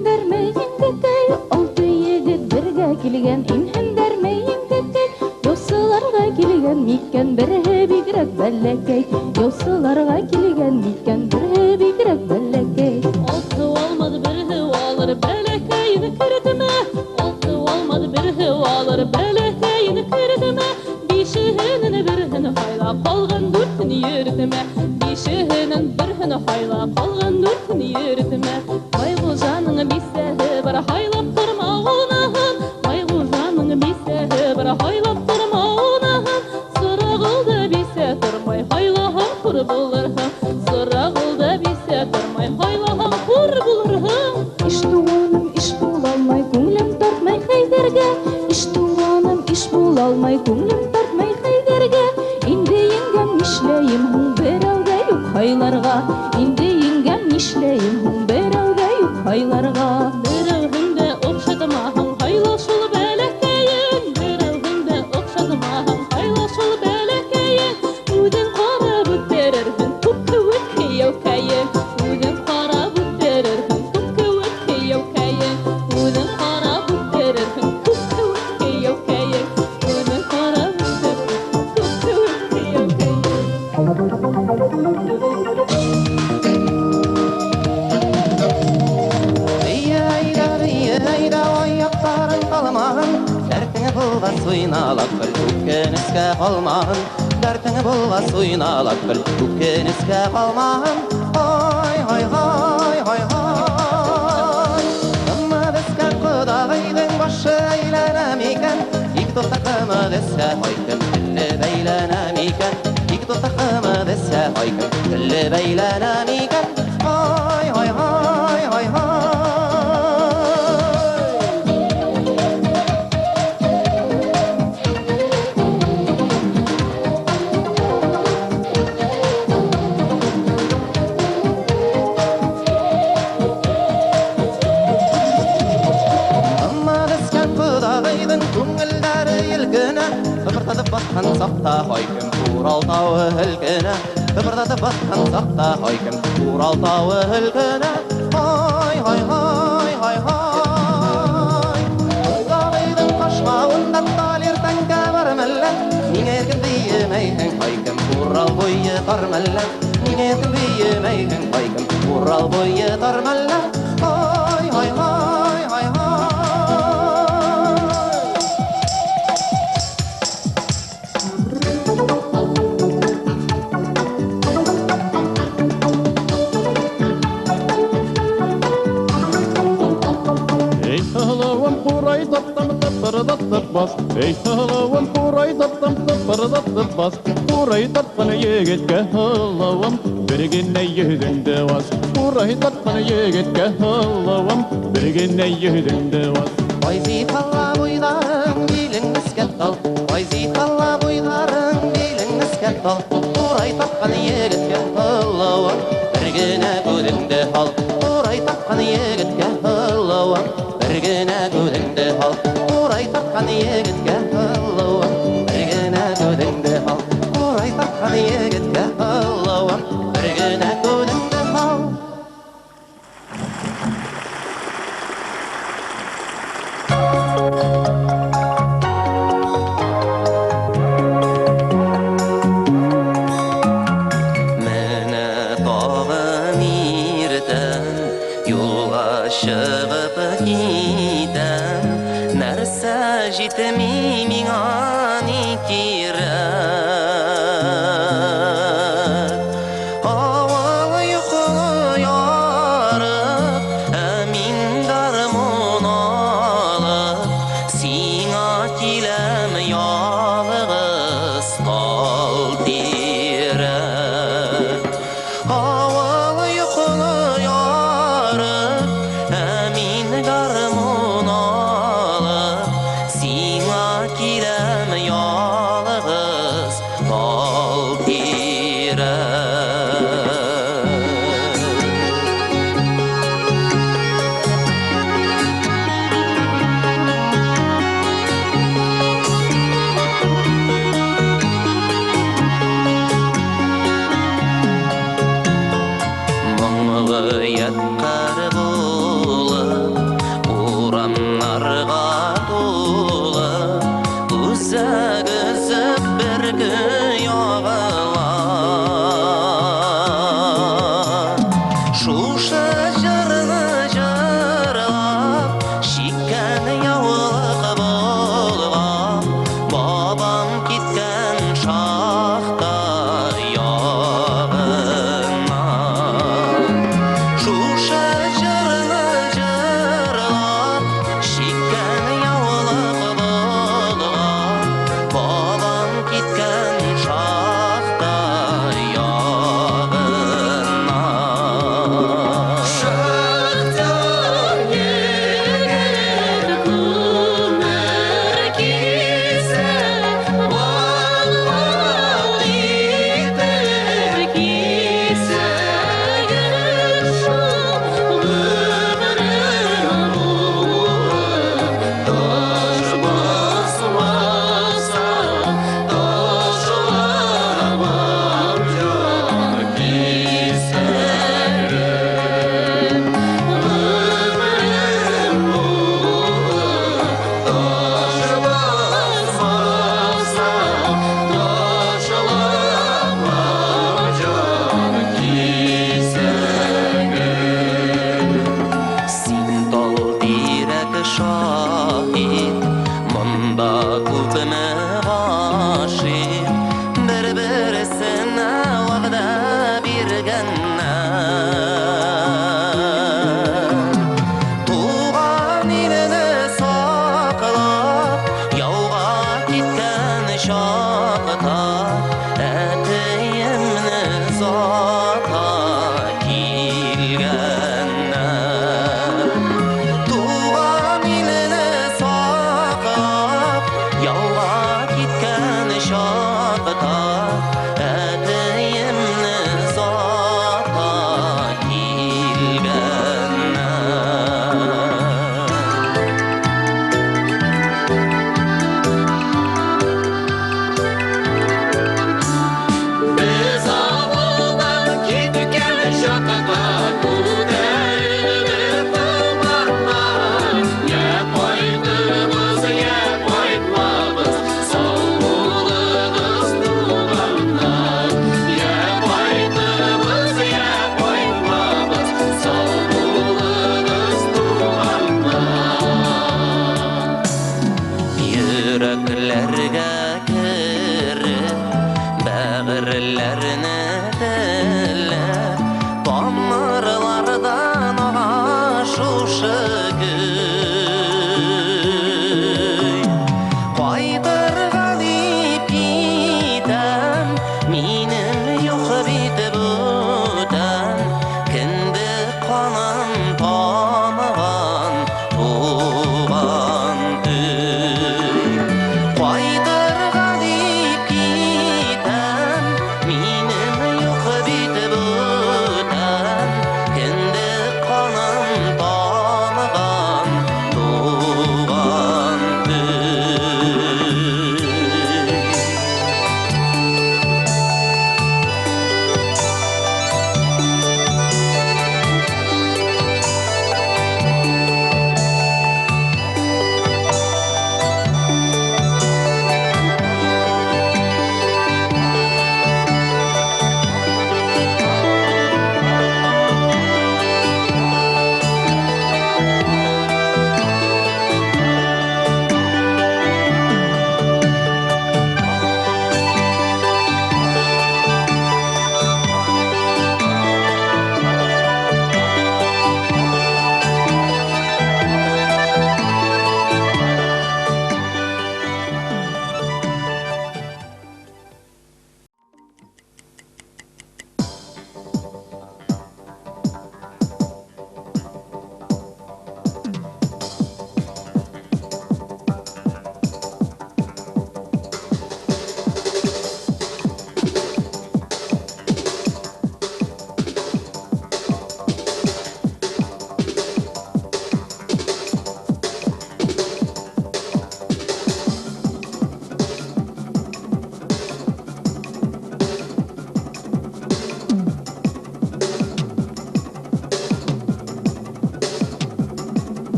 Инһендәрме еңгәкәй, алты егет бергә килгән. Инһендәрме еңгәкәй, яусыларга килгән микән, берһе бигрәк бәләкәй. Яусыларга килгән микән, берһе бигрәк бәләкәй. Алты алмады берһе алыр бәләкәйен кердеме? Алты алмады берһе алыр бәләкәйен кердеме? Бишеһенен берһен һайла, калган дүртен йөртмә. Бишеһенен берһен һайла, калган дүртен йөртмә. Байгужаның бисәһе бар, һайлап торма уныһын. Байгужаның бисәһе бар, һайлап торма уныһын. Сорагылды бисә тормай, һайлаһаң хур булырһың. Сорагылды бисә тормай, һайлаһаң хур булырһың. Иш туганым, иш булалмай, күңлем тартмай Хәйдәргә. Иш туганым, иш булалмай, күңлем тартмай Хәйдәргә. Инде еңгәм нишләем һуң, берәүгә юк һайларга. Инде еңгәм нишләем һуң, берәүгә юк һайларга. Берәүһен дә оҡшатмаһаң, һайла шул бәләкәйен. Берәүһен дә оҡшатмаһаң, һайла шул бәләкәйен. Үҙең ҡарап үҫтерерһең, туп кеүек кейәүкәйен. Үҙең ҡарап үҫтерерһең, туп кеүек кейәүкәйен. Үҙең ҡарап үҫтерерһең, туп кеүек кейәүкәйен. Үҙең ҡарап үҫтерерһең, туп кеүек кейәүкәйен. Әйдә, аяҡтарың талмаһын, дәртеңә булғас уйнала көл, үкенескә ҡалмаһын. Дәртеңә булғас уйнала көл, үкенескә ҡалмаһын. Ай, ай, ай, ай, ай. Кымыҙ эскән ҡодағыйҙың башы әйләнә микән? Ике туҫтаҡ ҡымыҙ эсһә, ай, кем теле бәйләнә микән? Ике туҫтаҡ ҡымыҙ эсһә, ай, кем теле бәйләнә микән? Ай, ай, ай, ай, ай. Ҡымыҙ эскән ҡодағыйҙың күңелдәре елкенә, Тыпырҙатып баҫҡан саҡта, ай, кем Урал тауы һелкенә. Тыпырҙатып баҫҡан саҡта, ай, кем Урал тауы һелкенә. Ай, ай, ай, ай, ай. Ҡодағыйҙың ҡашмауында талир тәңкә бар мәллә? Ниңә иркен бейемәйһең, ай, кем Урал буйы тар мәллә? Ниңә иркен бейемәйһең, ай, кем Урал буйы тар мәллә? Ай, ай, ай, ай, ай. Ey һылыуым ҡурай таптым тыпырҙатып бас. Ey һылыуым ҡурай таптым тыпырҙатып бас. Ҡурай тартҡан егеткә һылыуым бер генә йөҙөңдө ас. Ҡурай тартҡан егеткә һылыуым бер генә йөҙөңдө ас. Ай зифала буйҙарың, билең нескә тал. Ай зифала буйҙарың, билең нескә тал. Ҡурай тартҡан егеткә һылыуым бер генә күҙеңде һал. Ҡурай тартҡан егеткә һылыуым бер генә күҙеңде һал. Ҡурай тартҡан егеткә һылыуым бер генә күҙеңде һал. Ҡурай тартҡан егеткә һылыуым бер генә күҙеңде һал. Менә тагын иртән юлга чыгып китәм. Нәрсә җитми миңа, ни кирәк? Авыл йоклый ярып, ә мин гармун алып, сиңа киләм ялгыз тал тирәк. Авыл йоклый ярып, ә мин гармун алып, сиңа киләм ялгыз. көй. Кайтырга дип китәм, минем юк бит бүтән, кендек каным тамган туган өй. Кайтырга дип китәм, минем юк бит бүтән, кендек каным тамган туган өй.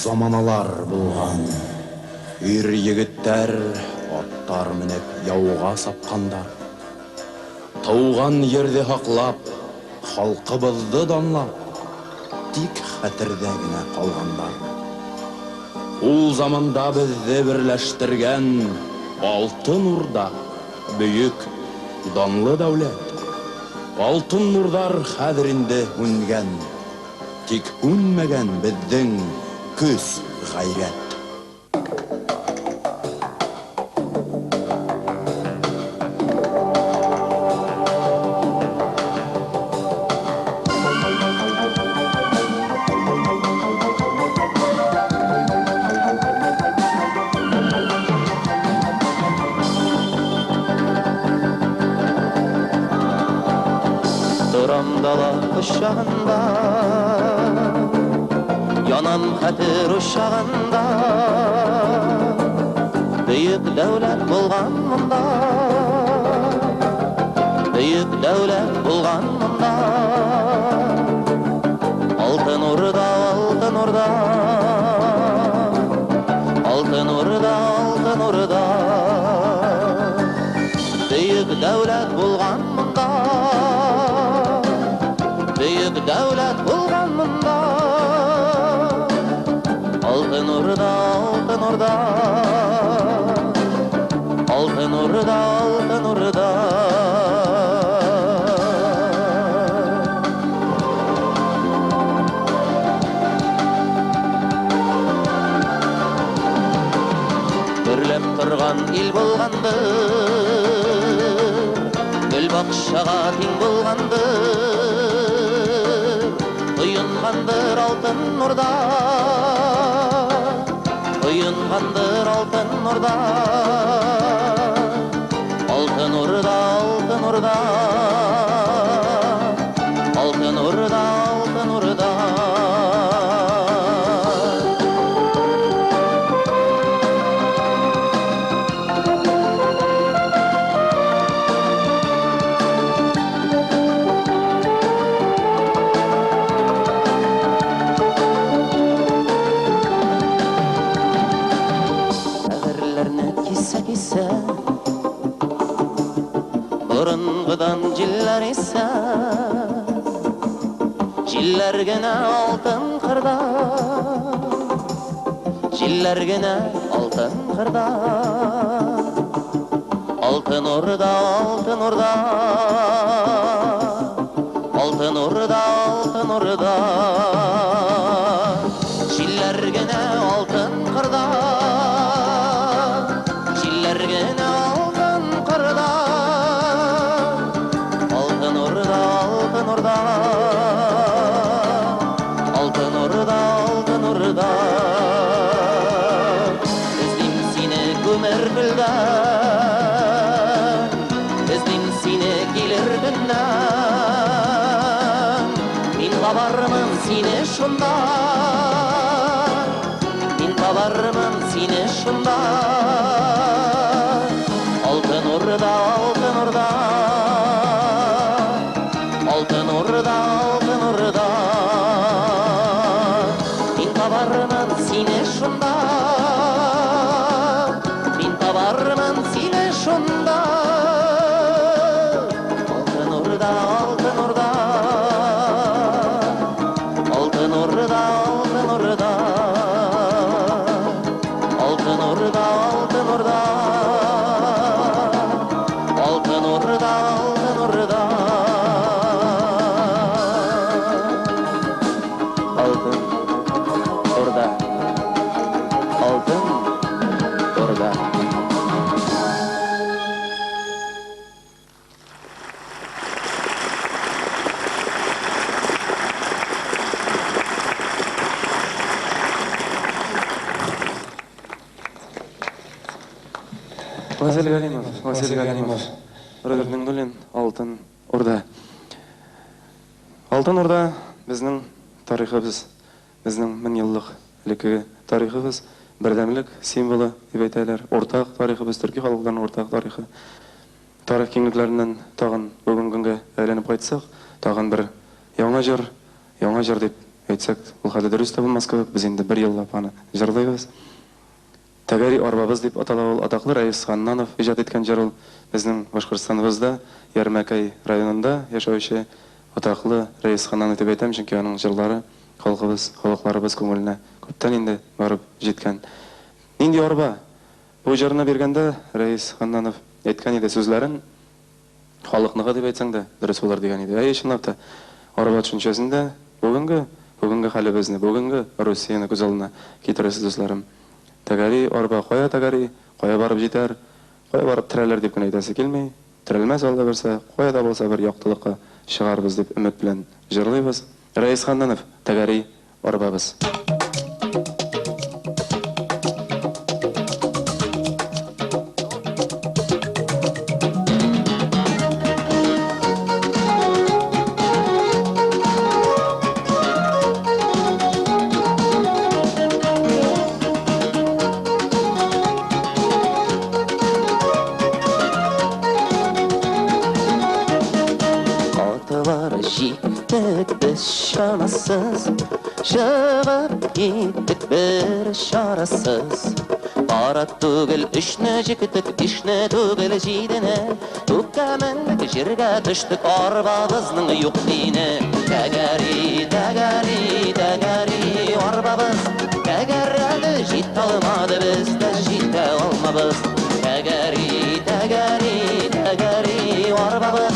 Заманалар булган. Ир егетләр аттар менеп яуга сапкандар. Туган ерде хаклап, халкыбызды данлап, тик хәтердә генә калгандар. Ул заманда безне берләштергән Алтын Урда, бөек, данлы дәүләт. Алтын нурдар хәзер инде һүнгән, тик һүнмәгән безнең көс гайрәт. Торам дала кочагында, Янам хәтер учагында. Бөек дәүләт булган монда, Бөек дәүләт булган монда. Алтын Урда, Алтын Урда, Алтын Урда, Алтын Урда. Бөек дәүләт булган монда, Бөек дәүләт булган монда. Алтын Урда, Алтын Урда, Алтын Урда, Алтын Урда. Торган ил булганбыз, Акчага тиң булгандыр, Коенгандыр алтын урда, Коенгандыр алтын урда. Алтын урда, алтын урда, Алтын урда, алтын урда. Каберләрне кисә-кисә, Борынгыдан җилләр исә, Җилләр генә алтын кырда, Җилләр генә алтын кырда. Алтын урда, алтын урда, Алтын урда, алтын урда. Җилләр генә алтын кырда, Җилләр генә алтын кырда. Алтын урда, алтын урда, Алтын урда, алтын урда. Эзлим сине күмер көлдән, Эзлим сине килер көннән. Мин табармын сине шунда, Мин табармын сине шунда. Алтын урда, алтын урда, Алтын урда, алтын урда. Мин табармын сине шунда, Мин табармын сине шунда. Алтын урда, алтын урда, Алтын урда, алтын урда, Алтын урда, алтын урда, Алтын урда, алтын урда. Алтын урда, алтын урда. Васил Галимов, Васил Галимов, Роберт Миңнуллин, Алтын Урда. Алтын Урда безнең тарихыбыз, безнең мең еллык элеккеге тарихыбыз, бердәмлек символы дип әйтәләр. Уртак тарихыбыз, төрки халыкларның уртак тарихы. Тарих киңлекләреннән тагын бүгенге көнгә әйләнеп кайтсак, тагын бер яңа җыр, яңа җыр дип әйтсәк, ул хәтле дөрес тә булмас кебек, без инде бер еллап аны җырлыйбыз. Тәгәри арбабыз дип атала ул, атаклы Рәис Ханнанов иҗат иткән җыр ул. Безнең Башкортстаныбызда, Ярмәкәй районында яшәүче атаклы Рәис Ханнанов дип әйтәм, чөнки аның җырлары халкыбыз, халыкларыбыз күңеленә күптән инде барып җиткән. Нинди арба? Бу җырны биргәндә Рәис Ханнанов әйткән иде сүзләрен, халыкныкы дип әйтсәң дә дөрес булыр дигән иде. Әйе, чынлап та, арба төшенчәсендә бүгенге, бүгенге хәлебезне, бүгенге Русияне күз алдына китерәсез, дусларым. Тәгәри арба кая тәгәри, кая барып җитәр, кая барып терәлер дип кенә әйтәсе килми. Терәлмәс алда берсе, кая да булса бер яктылыкка чыгарбыз дип өмет белән җырлыйбыз. Рәис Ханнанов, Тәгәри арбабыз. Атлар җиктек без чанасыз, Чыгып киттек бер чарасыз. Пара түгел өчне җиктек, бишне түгел җидене. Күккә мендек, җиргә төштек, арбабызның юк дине. Тәгәри, тәгәри, тәгәри арбабыз. Тәгәрәде, җитә алмады, без дә җитә алмабыз. Тәгәри, тәгәри, тәгәри арбабыз.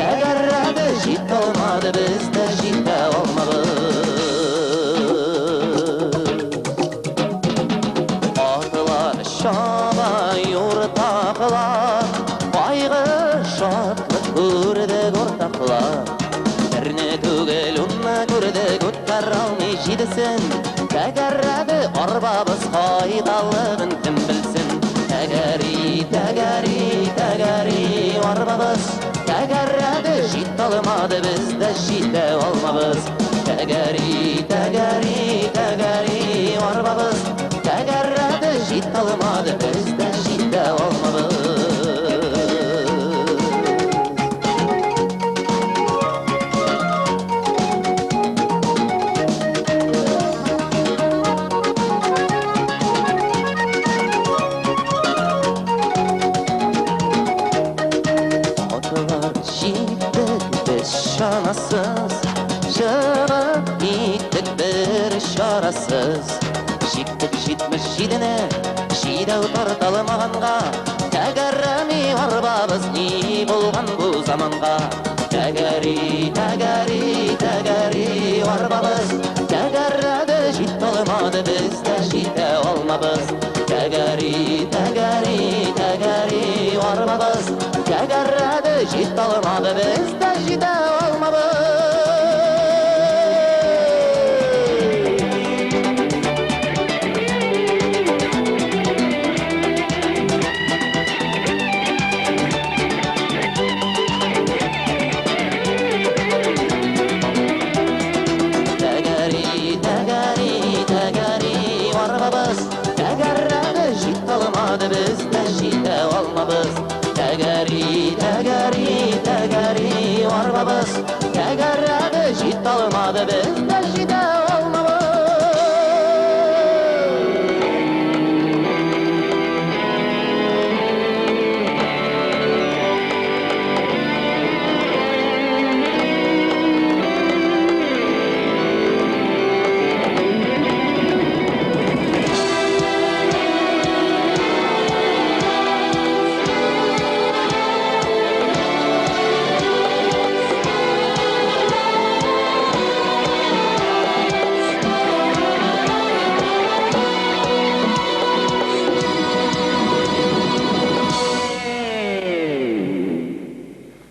Тәгәрәде, җитә алмады, без дә җитә алмабыз. Атлар чаба, юртаклар, кайгы, шатлык күрдек уртаклап. Берне түгел, унны күрдек, үткәрә алмый җидесен. Тәгәрәде арбабыз, кайдалыгын кем белсен. Тәгәри, тәгәри, тәгәри арбабыз. Тәгәрәде, җитә алмады, без дә җитә алмабыз. Тәгәри, тәгәри, тәгәри арбабыз. Тәгәрәде, җитә алмады, без дә җитә алмабыз. Атлар җиктек без чанасыз, чыгып киттек бер чарасыз. Җиктек 77-не, җидәү тарталмаганга, тәгәрәми арбабыз, ни булган бу заманга? Тәгәри, тәгәри, тәгәри арбабыз, тәгәрәде, җитә алмады, без дә җитә алмабыз. Тәгәри, тәгәри, тәгәри арбабыз, тәгәрәде, җитә алмады, без дә җитә алмабыз. Тәгәри, тәгәри, тәгәри арбабыз, тәгәрәде, җитә алмады, без дә җитә алмабыз. Тәгәри, тәгәри, тәгәри арбабыз, тәгәрәде, җитә алмады, без дә җитә алмабыз.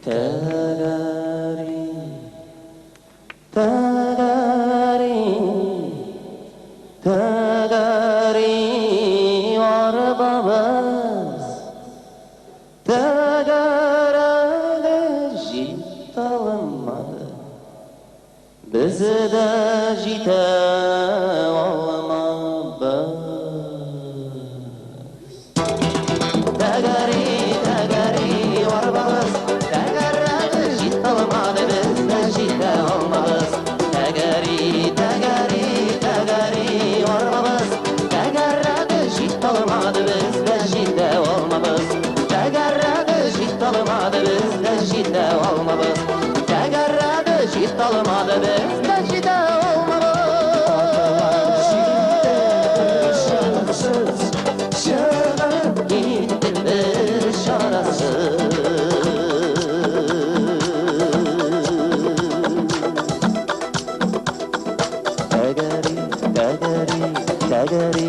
Тәгәри, тәгәри, тәгәри арбабыз, тәгәрәде, җитә алмады, без дә җитә алмабыз. Тәгәри, тәгәри арбабыз, тәгәрәде, җитә алмады, без дә җитә алмабыз. Тәгәри, тәгәри, тәгәри арбабыз, тәгәрәде, җитә алмады, без дә җитә алмабыз. Тәгәрәде, җитә алмады, без дә җитә алмабыз. Тәгәрәде, җитә алмады, без дә җитә алмабыз. Чыгып киттек бер чарасыз. Тәгәри, тәгәри, тәгәри.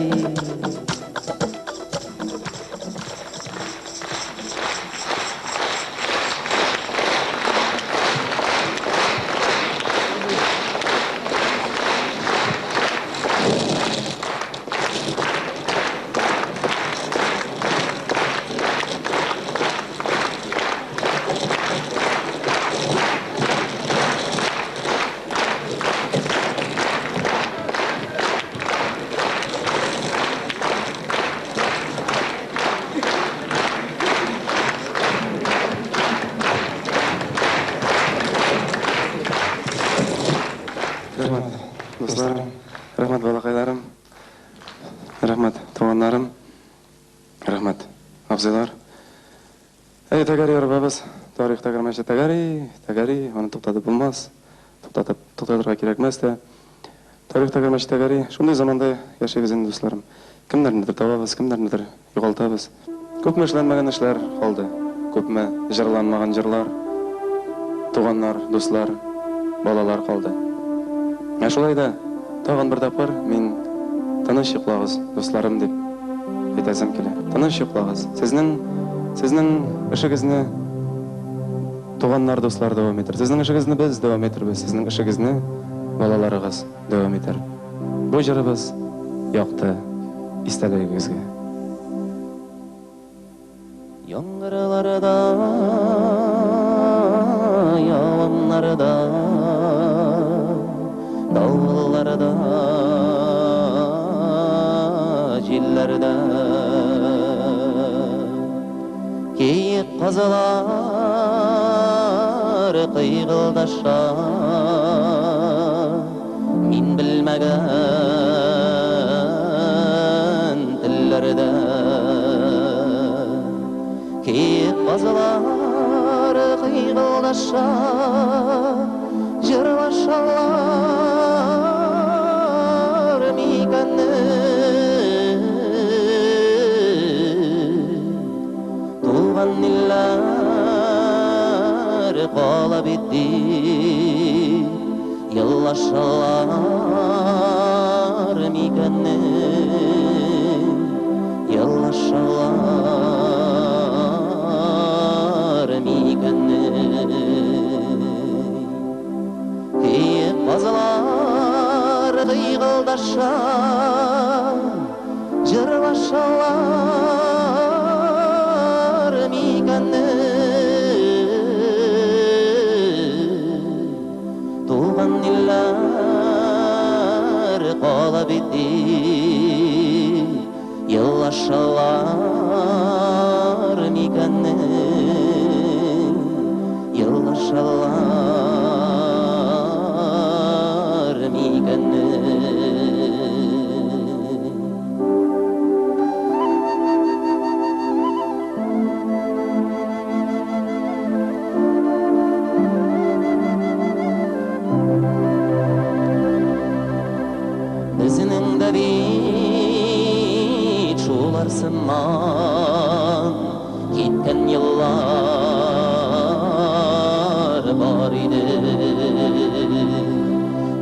Рәхмәт, дусларым, рәхмәт, балакайларым, рәхмәт, туганнарым, рәхмәт, абзыйлар. Әй, тәгәри арбабыз, тарих тәгәрмәче тәгәри, тәгәри, аны туктатып булмас, туктатып, туктатырга кирәкмәс тә. Тарих тәгәрмәче тәгәри, шундый заманда яшибез инде, дусларым. Кемнәрнедер табабыз, кемнәрнедер югалтабыз. Күпме эшләнмәгән эшләр калды, күпме җырланмаган җырлар, туганнар, дуслар, балалар калды. Ә шулай да тагын бер тапкыр мин тыныч йоклагыз, дусларым дип әйтәсем килә. Тыныч йоклагыз. Сезнең сезнең эшегезне туганнар, дуслар дәвам итәр. Сезнең эшегезне без дәвам итербез, сезнең эшегезне балаларыгыз дәвам итәр. Бу җырыбыз якты истәлегегезгә. Яңгырларда, явымнарда, давылларда, җилләрдә Киек казлар кыйгылдаша, Мин белмәгән телләрдә. Киек казлар кыйгылдаша, Җырлашалар микәнни? Туган илләр кала бит дип, Еллашалар микәнни? Еллашалар микәнни? Киек казлар кыйгылдаша, Җырлашалар микәнни? Туган илләр кала бит дип, Еллашалар микәнни? Еллашалар микәнни? Безнең дә бит шулар сыман киткән еллар бар иде.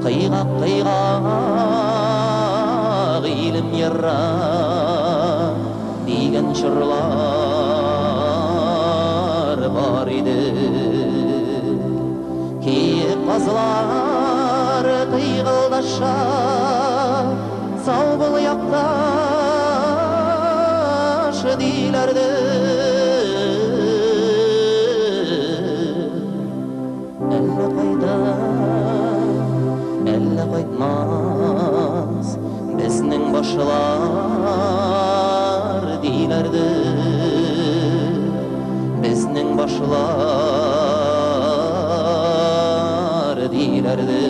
Кыйгак-кыйгак илем ерак дигән чорлар бар иде. Киек казлар кыйгылдаша, Сау бул якташ диләрде. Әллә кайтыр, әллә кайтмас безнең башлар диләрде. Безнең башлар диләрде.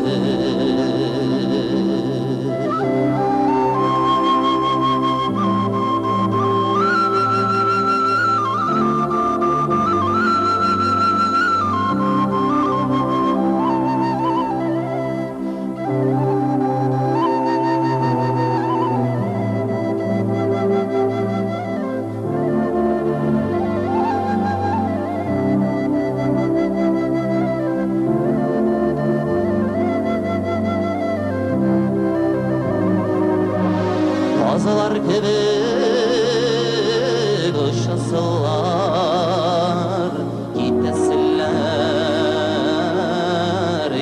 Казлар кебек очасылар, Китәселәр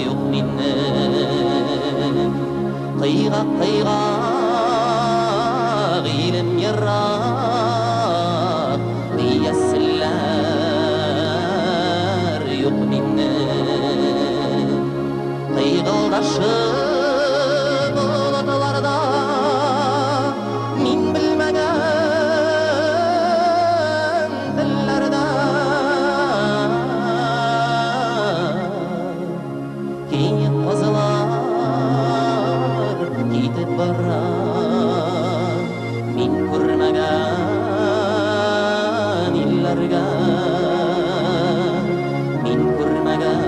юк минем. Кыйгак-кыйгак илем ерак, Дияселәр юк минем. Кыйгылдашып болытларда мин белмәгән телләрдә Киек казлар китеп бара, Мин күрмәгән илләргә, Мин күрмәгән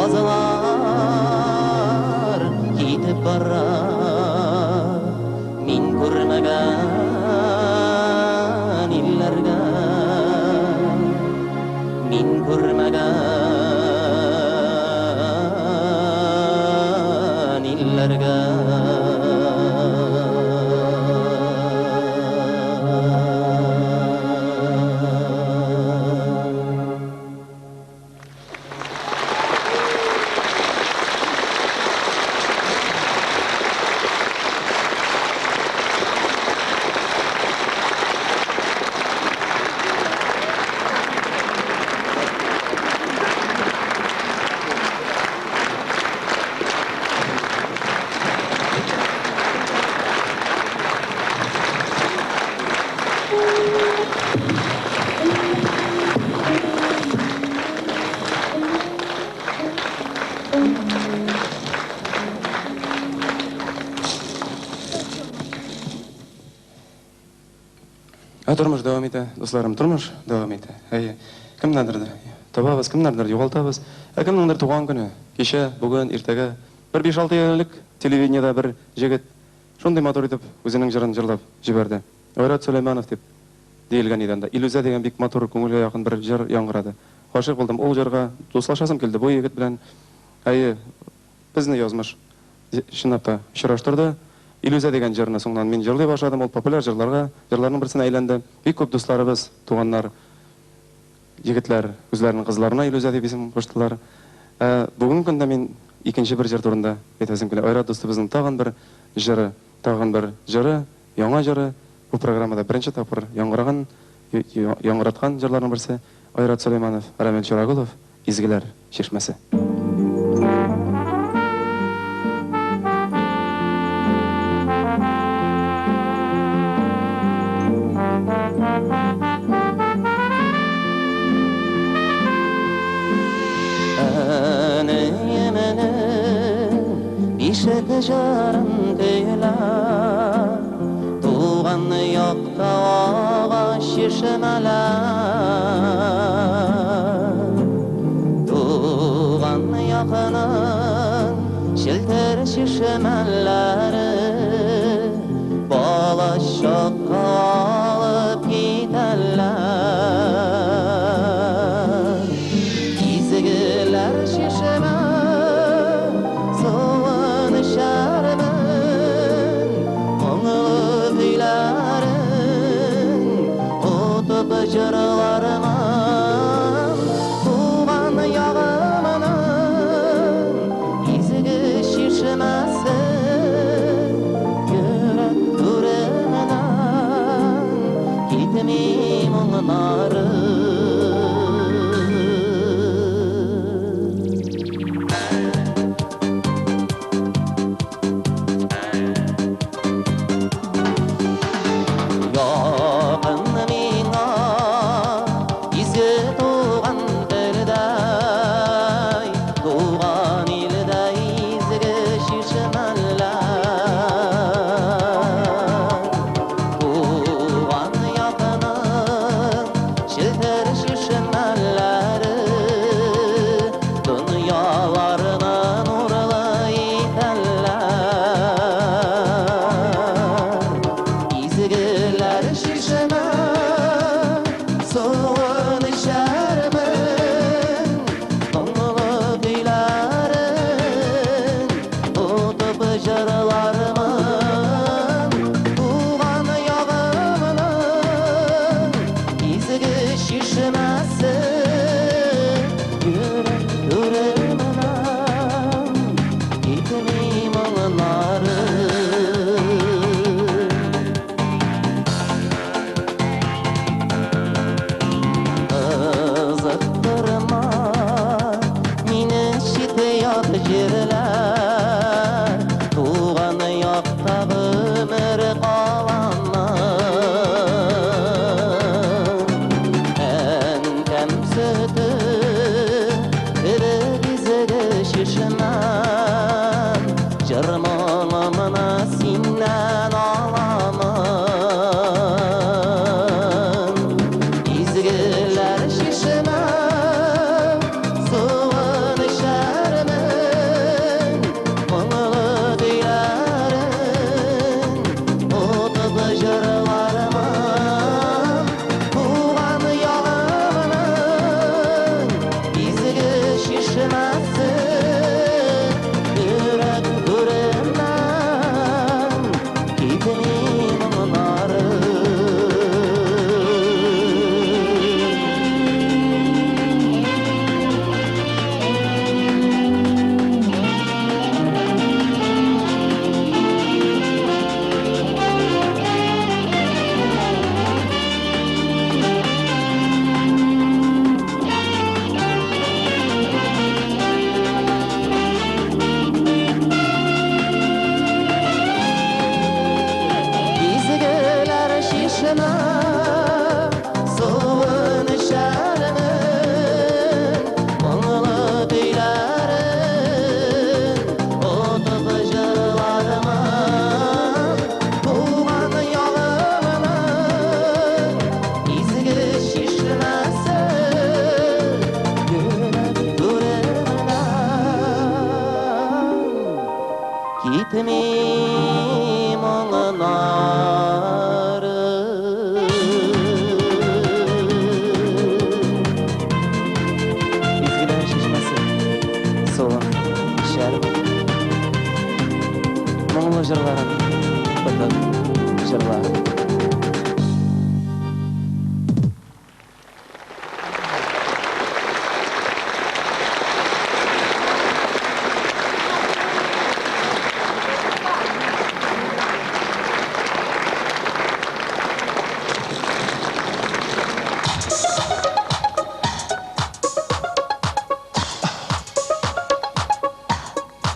Казлар китеп бара мин күрмәгән илләргә, мин күрмәгән илләргә. Ә тормыш дәвам итә, дусларым, тормыш дәвам итә. Әйе, кемнәрдер табабыз, кемнәрдер югалтабыз. Ә кемнеңдер туган көне, кичә, бүген, иртәгә. Бер 5-6 ел элек телевидениедә бер җегет шундый матур итеп үзенең җырын җырлап җибәрде. Айрат Сөләйманов дип диелгән иде анда. Илүзә дигән бик матур, күңелгә якын бер җыр яңгырады. Гашыйк булдым ул җырга, дуслашасым килде бу егет белән. Әйе, безне язмыш чынлап та очраштырды. Илүзә дигән җырны соңыннан мин җырлый башладым. Ул популяр җырларга, җырларның берсенә әйләнде. Бик күп дусларыбыз, туганнар, егетләр үзләренең кызларына Илүзә дип исем куштылар. Ә бүгенге көндә мин икенче бер җыр турында әйтәсем килә. Айрат дустыбызның тагын бер җыры, тагын бер җыры, яңа җыры. Бу программада беренче тапкыр яңгыраган, яңгыраткан җырларның берсе Айрат Сөләйманов, Рамил Чурагулов, Изгеләр чишмәсе. Әниемнең бишек җырын көйләп, туган якта агач чишмәләр. Туган якның челтер чишмәләре бала чакка алып китәләр. Изгеләр чишмә суын эчәрмен, моңлы көйләрен отып җырлармын. Туган ягымның изге чишмәсе йөрәк түремнән китми моңнары. Якын миңа изге туган телдәй, туган илдәй изге чишмәләр. Туган якының челтер чишмәләре дөньяларны нурлы итәләр. Изгеләр чишмә суын эчәрмен, моңлы көйләрен тотып җырлармын. Туган ягымның изге чишмәсе йөрәк түремнән китми моңнары. Кызыктырма мине чит-ят җирләр, туган якта гомер каламын. Әнкәм сөте кебек изге чишмәм, җыр моңымны синнән аламын. Изгеләр чишмә суын эчәрмен, Бетми моңнары. Изгеләр чишмәсе, суын эчәрмен. Моңлы җырларын тотып җырлармын.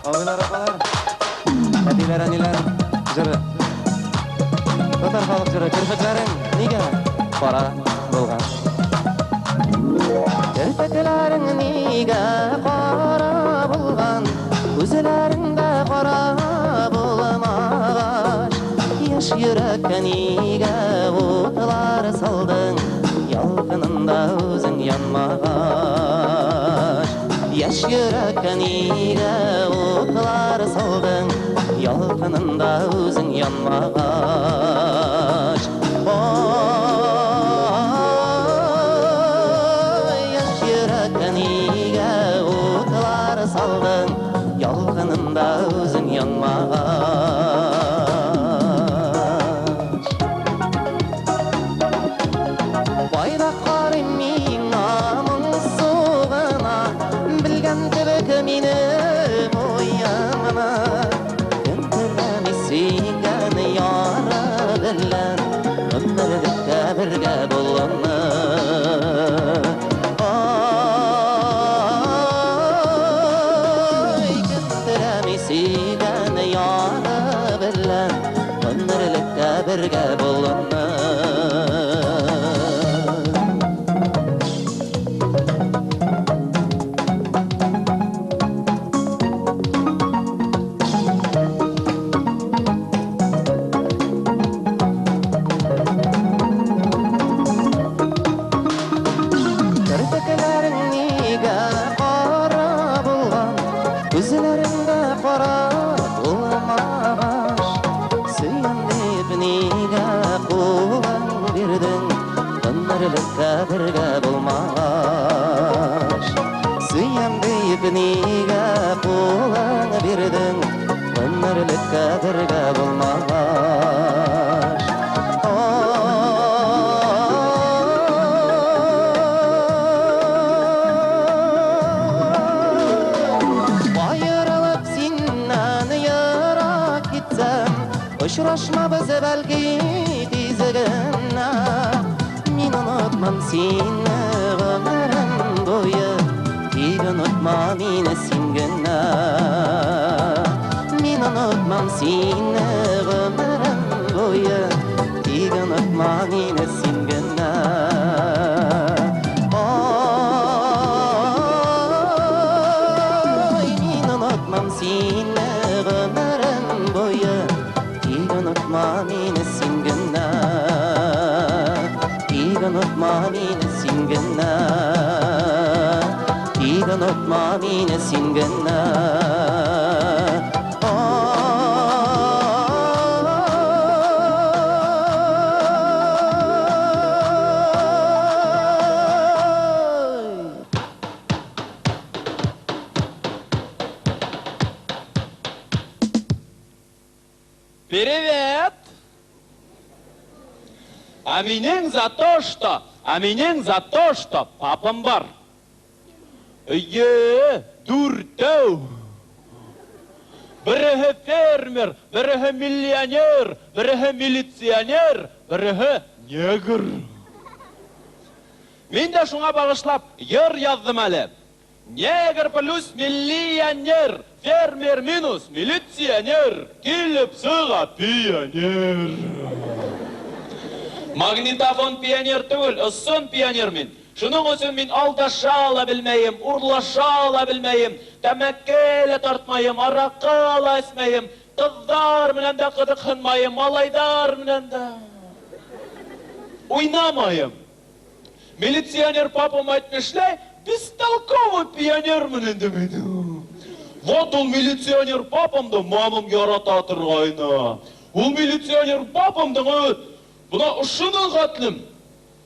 Абыйлар, апалар, әтиләр, әниләр, җыры. Татар халык җыры, керфекләрең нигә кара булган? Керфекләрең нигә кара булган? Күзләрең дә кара булмагач, яшь йөрәккә нигә утлар салдың? Ялкынында үзең янмагач. Яшь йөрәккә нигә утлар салдың? Ялкынында үзең янмагач. Ой, яшь йөрәккә нигә утлар салдың? Ялкынында үзең янмагач. Кайда карыйм миңа моңсу гына, белгән кебек минем уемны. Кем теләми сөйгән яры белән гомерлеккә бергә булуны? Ай, кем теләми сөйгән яры белән гомерлеккә бергә булуны? Керфекләрең нигә кара булган? Күзләрең дә кара булмагач, сөям дип нигә кулың бирдең? Гомерлеккә бергә булмагач. Сөям дип нигә кулың бирдең? Гомерлеккә бергә булмагач. Аерылып синнән ерак китсәм, очрашмабыз бәлки тиз генә. Мин онытмам сине гомерем буе, тик онытма мине син генә. Мин онытмам сине гомерем буе, тик онытма мине син генә. Ай, мин онытмам сине гомерем буе, тик онытма мине син генә. Тик онытма мине син генә. Тик онытма мине син генә. Привет! А минең за то, что, а минең за то, что папам бар. Әйе, дүртәү. Береһе фермер, береһе миллионер, береһе милиционер, береһе негр. Мин дә шуңа багышлап йыр яздым әле. Негр плюс миллионер, фермер минус милиционер, килеп чыга пионер. Магнитофон пионер түгел, ысын пионер мин. Шуның өчен мин алдаша ла белмәем, урлаша ла белмәем, тәмәке лә тартмаем, аракы ла эчмәем, кызлар белән дә кызыксынмаем, малайлар белән дә уйнамаем. Милиционер папам әйтмешләй, бестолковый пионермын инде мин. Вот ул милиционер папам да мамам ярата торгайны. Ул милиционер папамның ут, менә ошының хәтлем.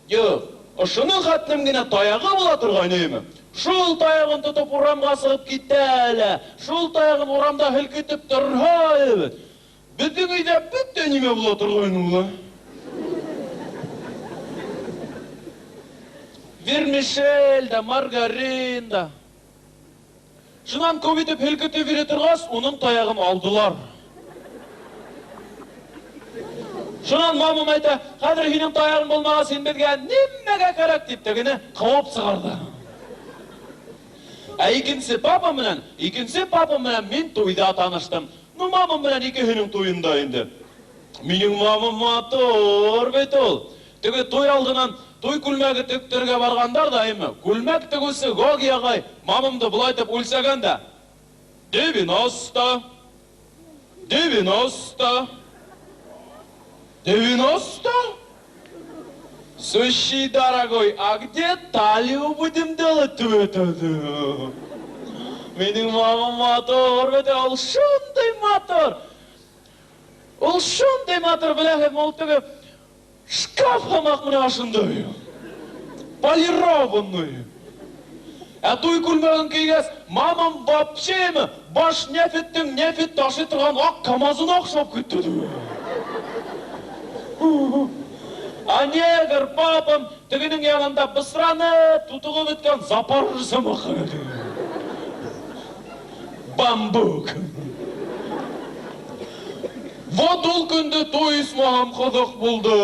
Юк, ошының хәтлем генә таягы була торгайныймы? Шул таягын тотып урамга чыгып китә әле. Шул таягын урамда һелкетеп торһа. Безнең өйдә бөтен нимә була торгайны ул. Вермишель дә, маргарин да. Шуннан күп итеп һелкетеп йөри торгач, уның таягын алдылар. Шуннан мамам әйтә, хәзер һинең таягың булмагач, син безгә нимәгә кирәк дип тегене куып чыгарды. Ә икенче папам белән, икенче папам белән мин туйда таныштым. Ну, мамам белән икеһенең туенда инде. Минем мамам матур бит ул. Теге туй алдыннан туй күлмәге тектерергә баргандар да, әйме, күлмәк тегүче Гоги агай мамамды болай итеп үлчәгән дә. 90, 90, 90. Слушай, дорогой, а где талию будем делать это? Минем мамам матур бит, ул шундый матур. Ул шундый матур, беләһең, ул теге шкаф һымак менә шундый. Полированный. Ә туй күлмәген кигәч, мамам вообще Башнефтьнең нефть ташый торган ак КамАЗына охшап китте. А негр папам тегенең янында пысранып, тутыгып беткән Запорожец сымак. Бамбук. Вот ул көндә туй исмагам кызык булды.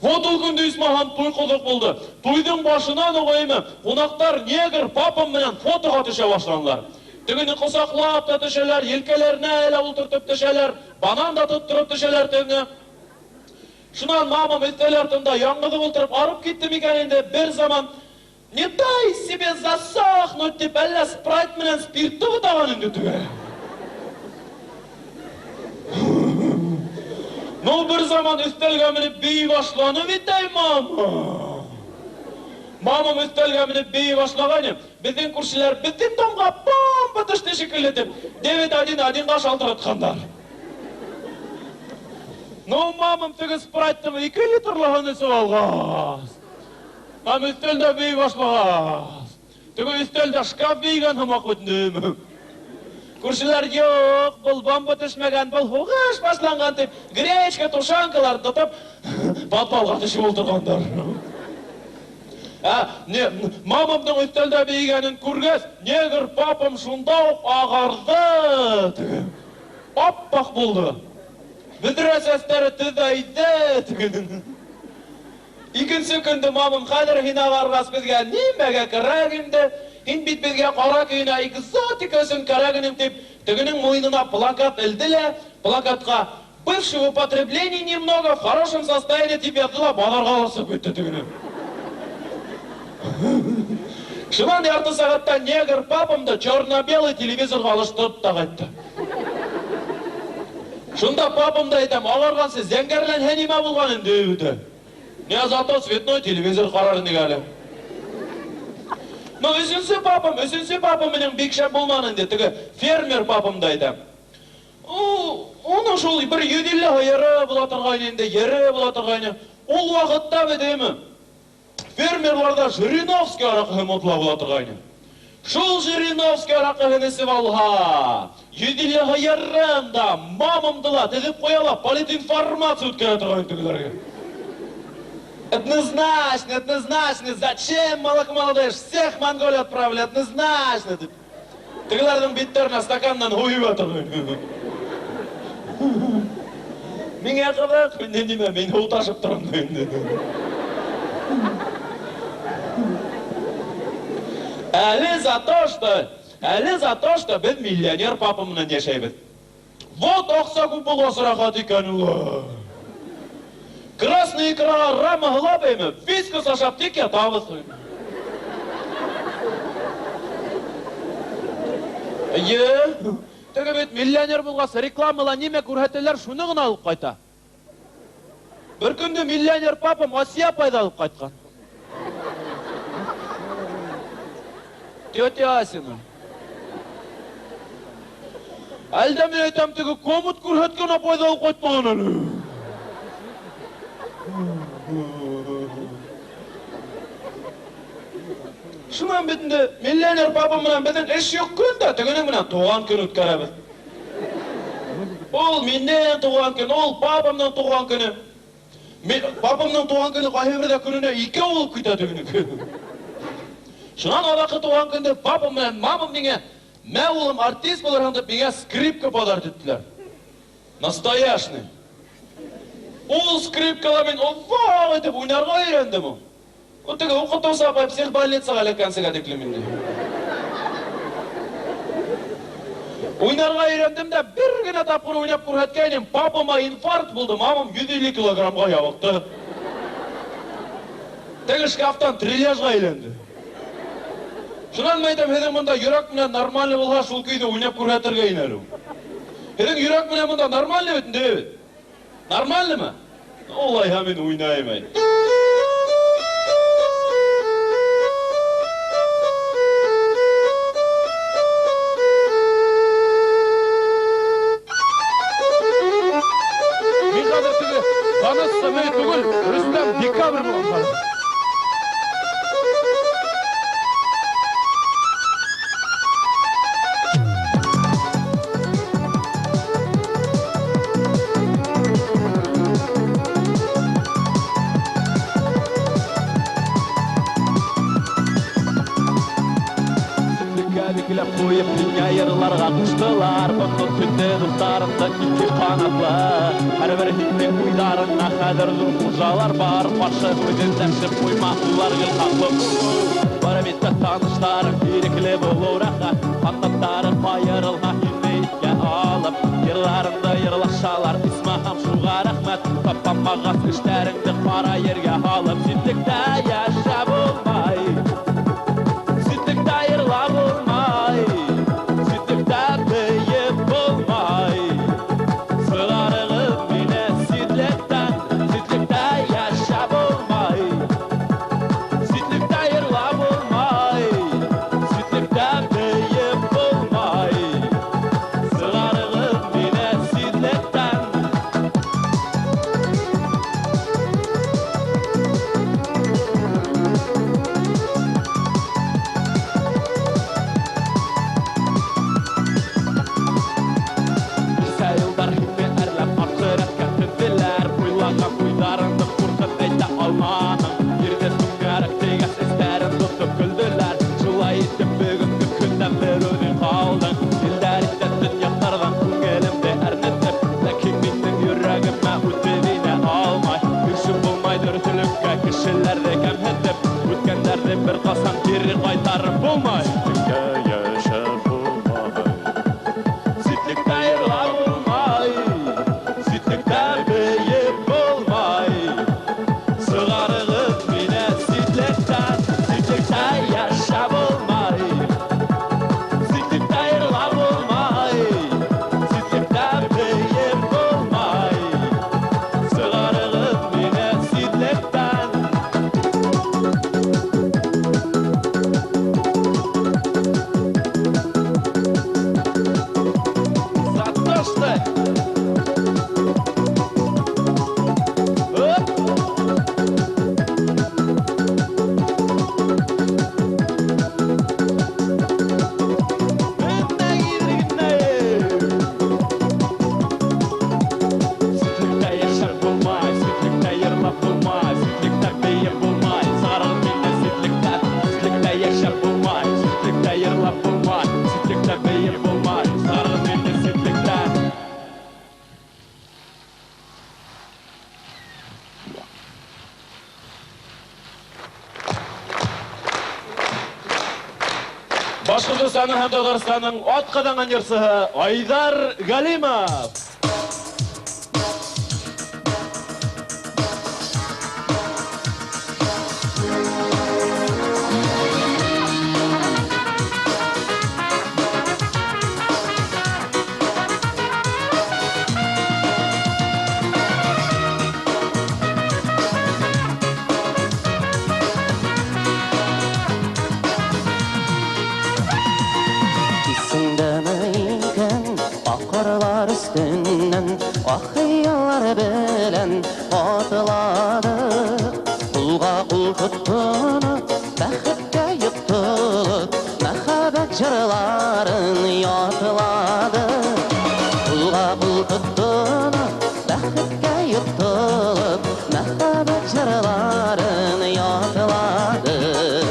Вот ул көндә исмагам туй кызык булды. Туйның башыннан ук әйме, кунаклар негр папам белән фотога төшә башладылар. Тегене кочаклап та төшәләр, елкәләренә әле утыртып төшәләр, банан да тоттырып төшәләр тегене. Шуннан мамам өстәл артында яңгызы утырып арып китте микән инде, бер заман «Не дай себе засохнуть» дип әллә Спрайт белән спиртты бутаган инде теге. Ну, бер заман өстәлгә менеп бии башланы бит әй мама. Мамам өстәлгә менеп бии башлаган, безнең күршеләр безнең домга бомба төште шикелле дип, 911-га шалтыратканнар. Ну, мамам теге Спрайтның 2 литрлыгын эчеп алган. Һәм өстәлдә бии башлаган. Теге өстәлдә шкаф биегән һымак бит. Күршеләр юк, был бомба төшмәгән, был һугыш башланган дип, гречка, тушенкалар тотып, подвалга төшеп утырганнар. Ә, не, мамамның өстәлдә биегәнен күргәч, негр папам шунда ук агарды. Теге. Аппак булды. Бөдрә чәчләре төзәйде тегенең. Икенче көндә мамам хәзер һин агаргач безгә нимәгә кирәк инде? Һин бит безгә кара көенә экзотика өчен кирәк инең дип, тегенең муенына плакат элде лә, плакатка «Бывший в употреблении немного, в хорошем состоянии» дип язды ла, базарга алып чыгып китте тегене. Шуннан ярты сәгатьтә негр папам да черно-белый телевизорга алыштырып та кайтты. Шунда папам да әйтәм, агаргансы зәңгәрләнһә нимә булган инде үте. Не зато цветной телевизор карар идек әле. Ну, өченче папам, өченче папам минем бик шәп булмаган инде, теге фермер папам да әйтәм. Уның шул бер 150 һыеры була торган инде, ере була торган. Ул вакытта бит әйме, фермерларда Жириновский аракы модла була торган. Шул Жириновский аракыһын эчеп алһа, 150 һыерын да, мамамды ла тезеп куя ла, политинформация үткәрә торган тегеләргә. Однозначно, однозначно, зачем молоко молодежь всех в Монголию отправили, однозначно. Дип. Тегеләрнең битләренә стаканнан һу торган. Миңа кызык, мин нимә, мин һу ташып торам инде. Әле за то, что, әле за то, что без миллионер папа белән яшәйбез. Вот акча күп булгач рәхәт икән ул. Красный икрага рама һылап әйме, Вискас ашап тик ятабыз. Әйе, теге бит миллионер булгач рекламала нимә күрһәтәләр, шуны гына алып кайта. Бер көндә миллионер папам Асия апайды алып кайткан. Тетя Асина. Әлдә мин әйтәм, теге комут күрһәткән апай да ул кайтмаган әле. Шуннан бит инде миллионер папам белән безнең эш юк көн дә тегенең белән туган көн үткәрәбез. Ул миннән туган көн, ул папамның туган көне. Мин папамның туган көне кайбердә көненә икәү булып китә тегенеке. Шуннан азакы туган көндә папам белән мамам миңа, "Мә, улым, артист булырсың" дип миңа скрипка подарить иттеләр. Настоящный. Ул скрипкада мин озак итеп уйнарга өйрәндем ул. Ул теге укытучы апай психбольницага эләккәнсегә тиклем инде. Уйнарга өйрәндем дә, бер генә тапкыр уйнап күрһәткәйнем, папама инфаркт булды, мамам 150 килограммга ябыкты. Теге шкафтан трельяжга әйләнде. Шуннан мин әйтәм, һезнең монда йөрәк белән нормальный булса, шул көйдә уйнап күрһәтергә иде әле ул. Һезнең йөрәк белән монда нормальный бит инде, бит. Нормальныймы? Алайһа мин уйнайм әй. Мин хәзер теге Ванесса Мэй түгел, Рөстәм Декабрь булам хәзер. Сүтлеккә бикләп куеп, миңа йырларга куштылар. Онытып китте дусларымны ике канатлы. Һәрбер һинде уйларыңа хәзер зур хуҗалар бар. Каршы үзен дәшеп куйма, улар гел хаклы булу. Бар бит танышларың, ирекле булу рәхәт. Канатлары каерылма һинде искә алып. Йырларыңды йырлашалар, исмахам шуга рәхмәт. Тапамагас эшләреңде кара ергә алып. Читлектә яшәп булмай. Читлектә йырлап булмай. Читлектә биеп булмай. Чыгарыгыз мине читлектән. Читлектә яшәп булмай. Читлектә йырлап булмай. Читлектә биеп булмай. Чыгарыгыз мине читлектән. Ничә еллар һине әрләп арткы рәткә тезделәр. Уйлаган уйларыңны куркып әйтә алмадың. Ирде түңәрәк дигәч эзләрен тотып көлделәр. Шулай итеп бүгенге көндән бер үзең калдың. Еллар итә төньяклардан күңелемде әрнетеп. Ләкин минем йөрәгемә үтеп инә алмай. Ирешеп булмай дөреслеккә кешеләрне кәмһетеп. Үткәннәрне бер касан кире кайтарып булмай. Читлектә яшәп булмай. Читлектә йырлап булмай. Читлектә биеп булмай. Чыгарыгыз мине читлектән. Читлектә яшәп булмай. Читлектә йырлап булмай. Читлектә биеп булмай. Чыгарыгыз мине читлектән. За то, что... Оп! Читлектә яшәп булмай, читлектә йырлап булмай, читлектә биеп булмай. Чыгарыгыз мине читлектән. Читлектә яшәп булмай, читлектә йырлап булмай, читлектә биеп булмай. Чыгарыгыз мине читлектән. Башкортостанның һәм Татарстанның атказанган җырчысы Айдар Галимов. Атладык. Кулга кул тотынып, бәхеткә йоттылык, мәхәббәт җырларын ятладык. Кулга кул тотынып, бәхеткә йоттылык, мәхәббәт җырларын ятладык.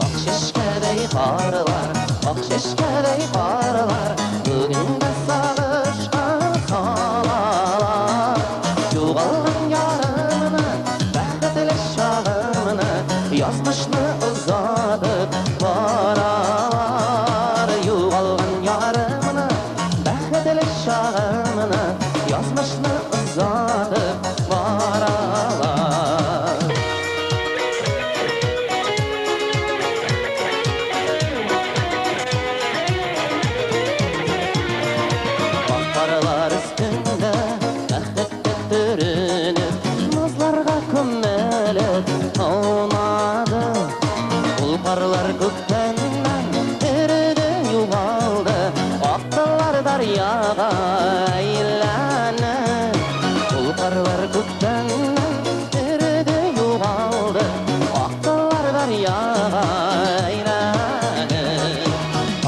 Ак чәчкәдәй карлар, ак чәчкәдәй карлар, бүген дә сагышка салалар. Югалган ярымны, бәхетле чагымны, язмышны озатып баралар. Югалган ярымны, бәхетле чагымны, язмышны озатып баралар. Ак карлар өстендә бәхеткә төренеп, назларга күмелеп аунады. Ул карлар күктәннән эреде, югалды, актылар дәрьяга әйләнеп. Ул карлар күктәннән эреде, югалды, актылар дәрьяга әйләнеп.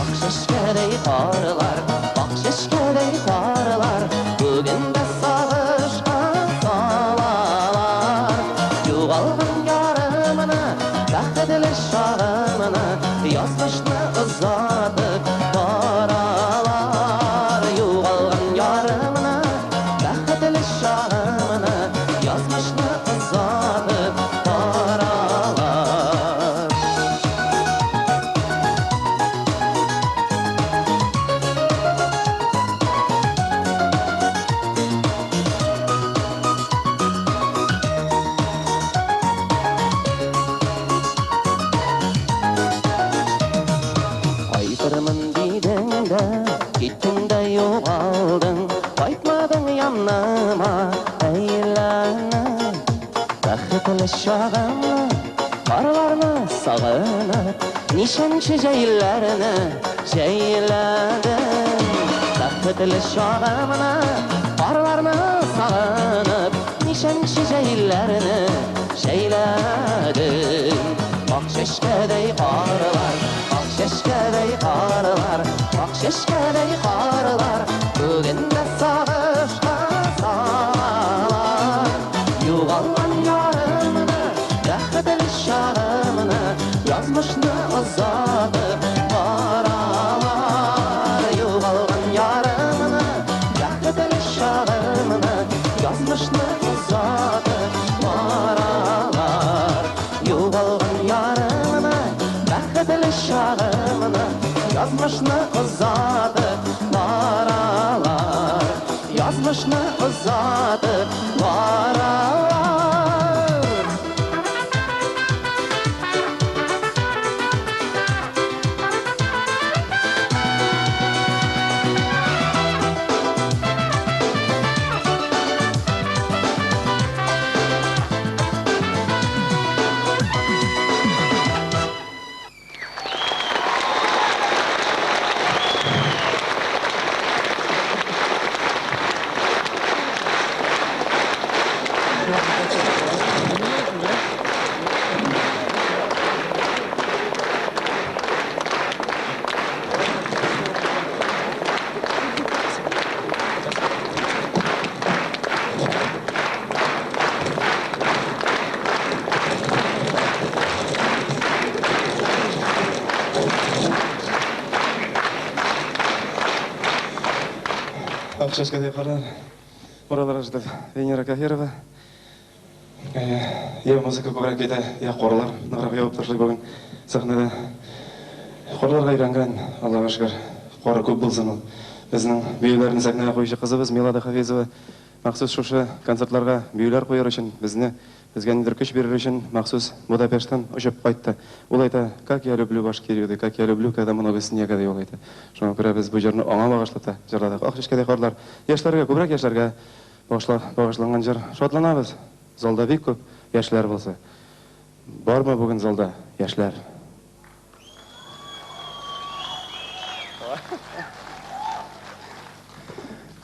Ак чәчкәдәй карлар, ак чәчкәдәй карлар, бүген дә сагышка салалар. Югалган ярымны, бәхетле чагымны, язмышны озатып баралар. Югалган ярымны, бәхетле чагымны, язмышны озатып баралар. Кайтырмын дидең дә, киттең дә югалдың, кайтмадың яныма әйләнеп. Бәхетле чагымны, карларны сагынып, ничәнче җәйләрне җәйләдем. Бәхетле чагымны, карларны сагынып, ничәнче җәйләрне җәйләдем. Ак чәчкәдәй карлар, ак чәчкәдәй карлар, ак чәчкәдәй карлар, бүген дә сагышка салалар. Югалган ярымны, бәхетле чагымны, язмышны озатып баралар. Югалган ярымны, бәхетле чагымны, язмышны озатып баралар. Югалган ярымны, бәхетле чагымны, язмышны озатып баралар. Язмышны озатып баралар. Ак чәчкәдәй карлар. Уралар җитеп Венера Каһирова. Я музыка күбрәк китә, я карлар ныграк явып ташлый бүген сәхнәдә. Карларга өйрәнгән, Аллага шөкер, кары күп булсын ул. Безнең биюләрне сәхнәгә куючы кызыбыз Милада Хафизова махсус шушы концертларга биюләр куяр өчен, безне, безгә нидер көч бирер өчен махсус Будапешттан очып кайтты. Ул әйтә, как я люблю Башкирию, ди, как я люблю, когда много снега, ди ул әйтә. Шуңа күрә без бу җырны аңа багышлап та җырладык. Ак чәчкәдәй карлар. Яшьләргә, күбрәк яшьләргә багышланган җыр. Шатланабыз. Залда бик күп яшьләр булса. Бармы бүген залда яшьләр?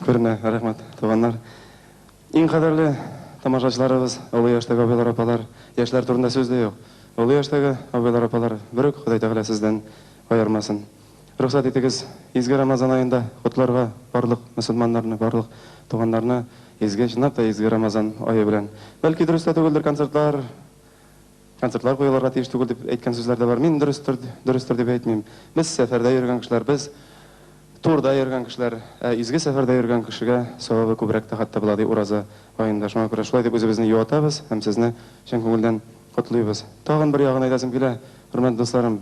Күренә, рәхмәт, туганнар. Иң кадерле тамашачыларыбыз, олы яшьтәге абыйлар, апалар, яшьләр турында сүз дә юк. Олы яшьтәге абыйлар, апалар, берүк Ходай Тәгалә сездән аермасын. Рөхсәт итегез, изге Рамазан аенда котларга барлык мөселманнарны, барлык туганнарны изге, чынлап та изге Рамазан ае белән. Бәлки дөрес тә түгелдер концертлар, концертлар куелырга тиеш түгел дип әйткән сүзләр дә бар. Мин дөрестер, дөрестер дип әйтмим. Без сәфәрдә йөргән кешеләр, без турда йөргән кешеләр, ә изге сәфәрдә йөргән кешегә савабы күбрәк тә хәтта була ди ураза аенда. Шуңа күрә шулай дип үзебезне юатабыз һәм сезне чын күңелдән котлыйбыз. Тагын бер ягын әйтәсем килә, хөрмәтле дусларым,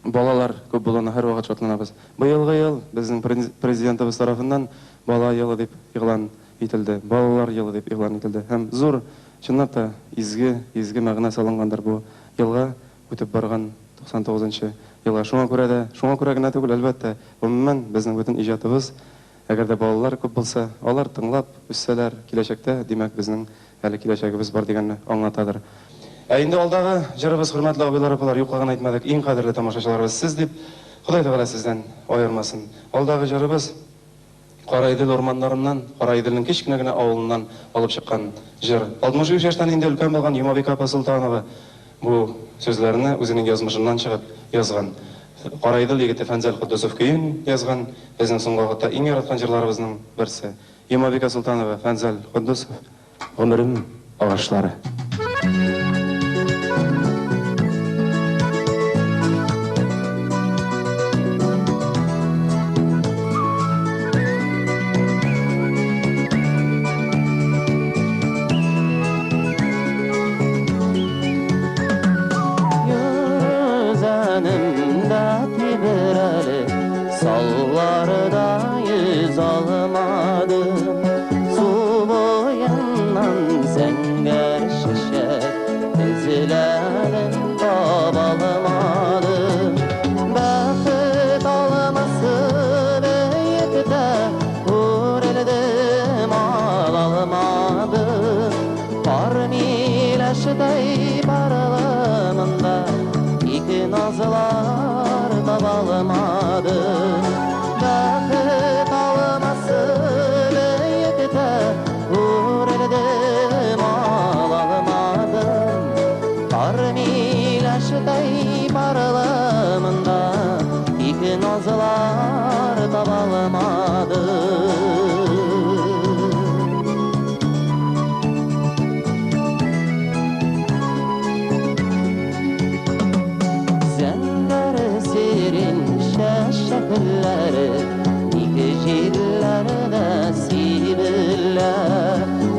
балалар күп булуына һәрвакыт шатланабыз. Быелгы ел безнең Президентыбыз тарафыннан Бала елы дип игълан ителде, Балалар елы дип игълан ителде. Һәм зур, чынлап та, изге, изге мәгънә салынгандыр бу елга, үтеп барган 99 нчы елга. Шуңа күрә дә, шуңа күрә генә түгел, әлбәттә, гомумән, безнең бөтен иҗатыбыз, әгәр дә балалар күп булса, алар тыңлап үссәләр, киләчәктә, димәк, безнең әле киләчәгебез бар дигәнне аңлатадыр. Ә инде алдагы җырыбыз, хөрмәтле абыйлар, апалар, юкка гына әйтмәдек, иң кадерле тамашачыларыбыз сез дип, Ходай Тәгалә сездән аермасын. Алдагы җырыбыз Караидел урманнарыннан, Караиделнең кечкенә генә авылыннан алып чыккан җыр. 65 яшьтән инде өлкән булган Йомабикә апа Солтанова бу сүзләрне үзенең язмышыннан чыгып язган. Караидел егете Фәнзәл Котдусов көен язган, безнең соңгы вакытта иң яраткан җырларыбызның берсе. Йомабикә Солтанова, Фәнзәл Котдусов. Гомерем агачлары. Үзәнемдә тибрәле, салларда йөз алмадым. Су буеннан зәңгәр чәчәк эзләдем, табалмадым. Бәхет алмасы биектә үрелдем, алалмадым. Пар миләштәй парлымында ике назлар табалмадым. Бәхет алмасы биектә үрелдем, алалмадым. Пар миләштәй парлымында ике назлар табалмадым. Зәңгәр сирень чәчәкләре ике җилләрдә сибелә.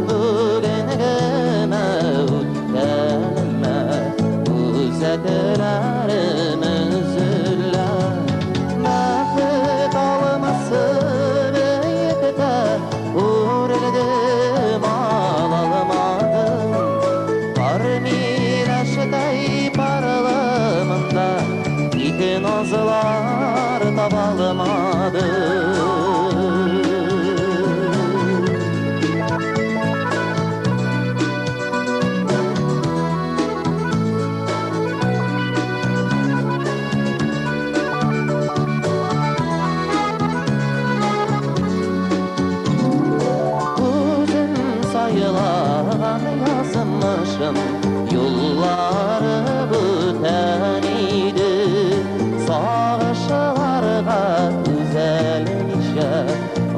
Бүген генә үткәнемә үзәкләрем өзелә. Бәхет алмасы биектә үрелдем, алалмадым. Пар миләштәй парлымында ике назлар табалмадым. Үзем сайлаган язмышым юллары бүтән иде. Сагышларга түзәлмичә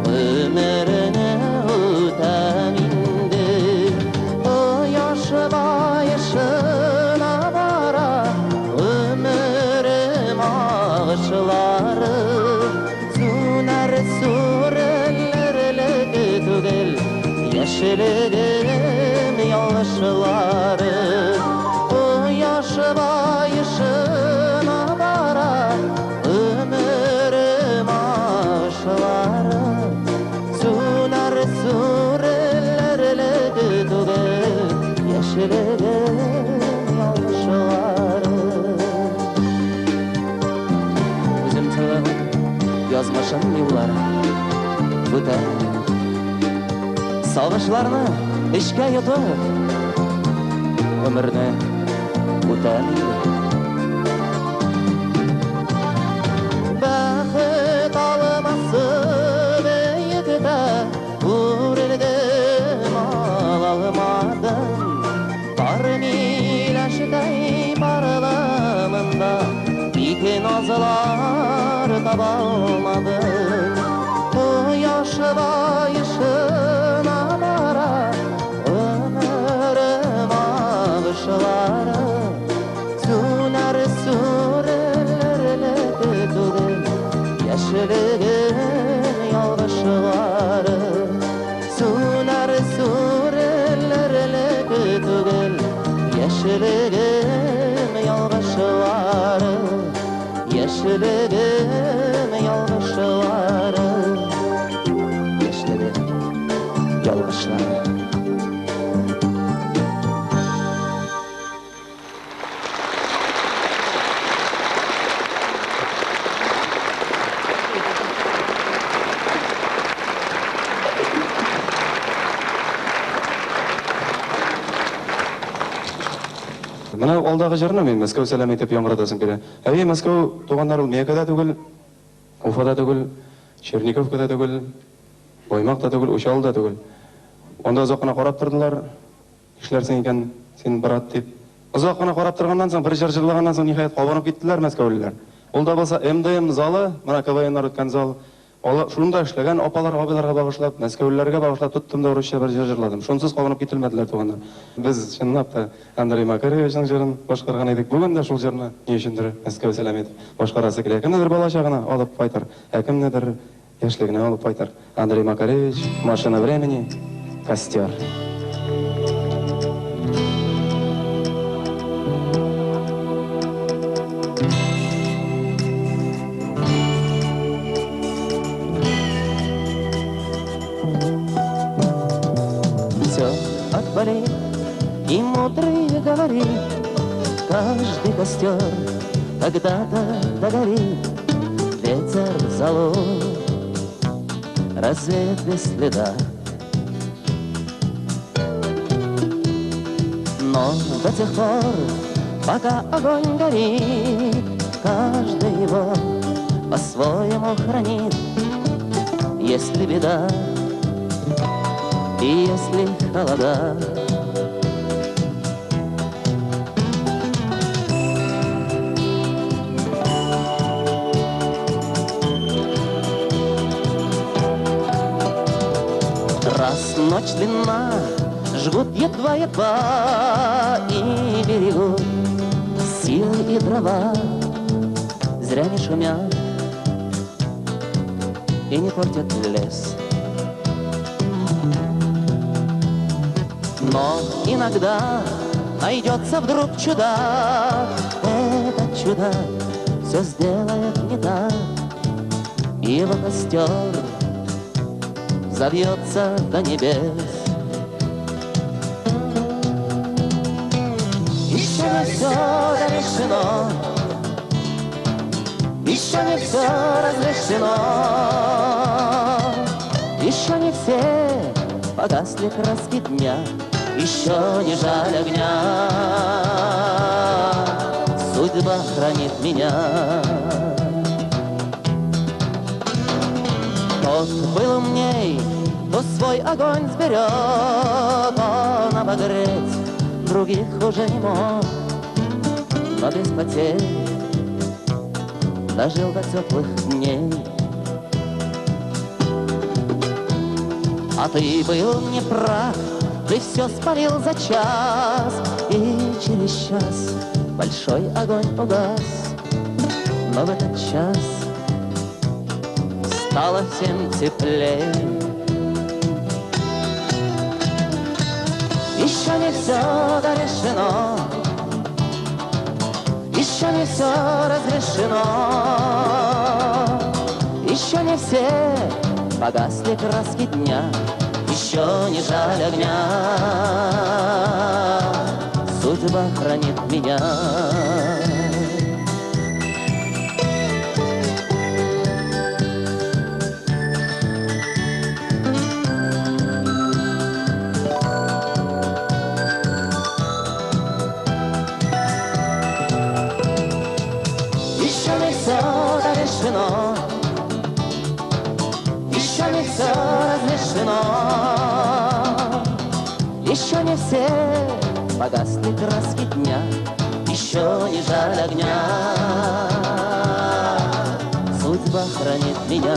гомерне үтәм инде. Кояш баешына бара гомерем агышлары. Сүнәр сүрелерлек түгел яшьлегем ялгышлары. Кояш баешына бара гомерем агышлары. Сүнәр сүрелерлек түгел яшьлегем ялгышлары. Үзем сайлаган язмышым юллары бүтән. Сагышларны эчкә йотып, гомерне үтәм инде. Бәхет алмасы биектә үрелдем, алалмадым. Назлар таба алмадым. Кояш баешына бара гомерем агышлары. Сүнәр сүрелерлек түгел яшьлегем ялгышлары. Сүнәр сүрелерлек түгел яшьлегем ялгышлары. Яшьлегем ялгышлары. Яшьлегем ялгышлары. Менә алдагы җырны мин Мәскәү сәлам итеп яңгыратасым килә. Әйе, Мәскәү туганнар ул Миякәдә түгел, Уфада түгел, Черниковкада түгел, Баймакта түгел, Учалыда түгел. Анда озак кына карап тордылар. Нишләрсең икән син, брат, дип. Озак кына карап торганнан соң, бер җыр җырлаганнан соң, ниһаять, кабынып киттеләр мәскәүлеләр. Ул да булса МДМ залы, менә КВНнар үткән зал. Ала, шунда эшләгән апалар, абыйларга багышлап, мәскәүлеләргә багышлап тоттым да урысча бер җыр җырладым. Шунсыз кабынып кителмәделәр, туганнар. Без, чынлап та, Андрей Макаревичның җырын башкарган идек. Бүген дә шул җырны, ни өчендер, Мәскәү сәлам итеп башкарасы килә. Кемнедер балачагына алып кайтыр, ә кемнедер яшьлегенә алып кайтыр. Андрей Макаревич, Машина времени, Костер. Все отболит, и мудрый говорит, каждый костер когда-то догорит, ветер золу развеет без следа. Но до тех пор, пока огонь горит, каждый его по-своему хранит. Если беда и если холода. Раз ночь длинна, жгут едва-едва и берегут силы и дрова. Зря не шумят и не портят лес. Но иногда найдется вдруг чудак. Этот чудак все сделает не так. Его костер взовьется до небес. Еще не все дорешено, еще не все разрешено, еще не все погасли краски дня, еще не жаль огня. Судьба хранит меня. Тот был умней, кто свой огонь сберег, он обогреть других уже не мог, но без потерь дожил до теплых дней. А ты был не прав, ты все спалил за час, и через час большой огонь угас. Но в этот час стало всем теплее. Еще не все дорешено, еще не все разрешено, еще не все погасли краски дня, еще не жаль огня. Судьба хранит меня. Еще не все дорешено, еще не все разрешено, еще не все погасли краски дня, еще не жаль огня. охранит меня.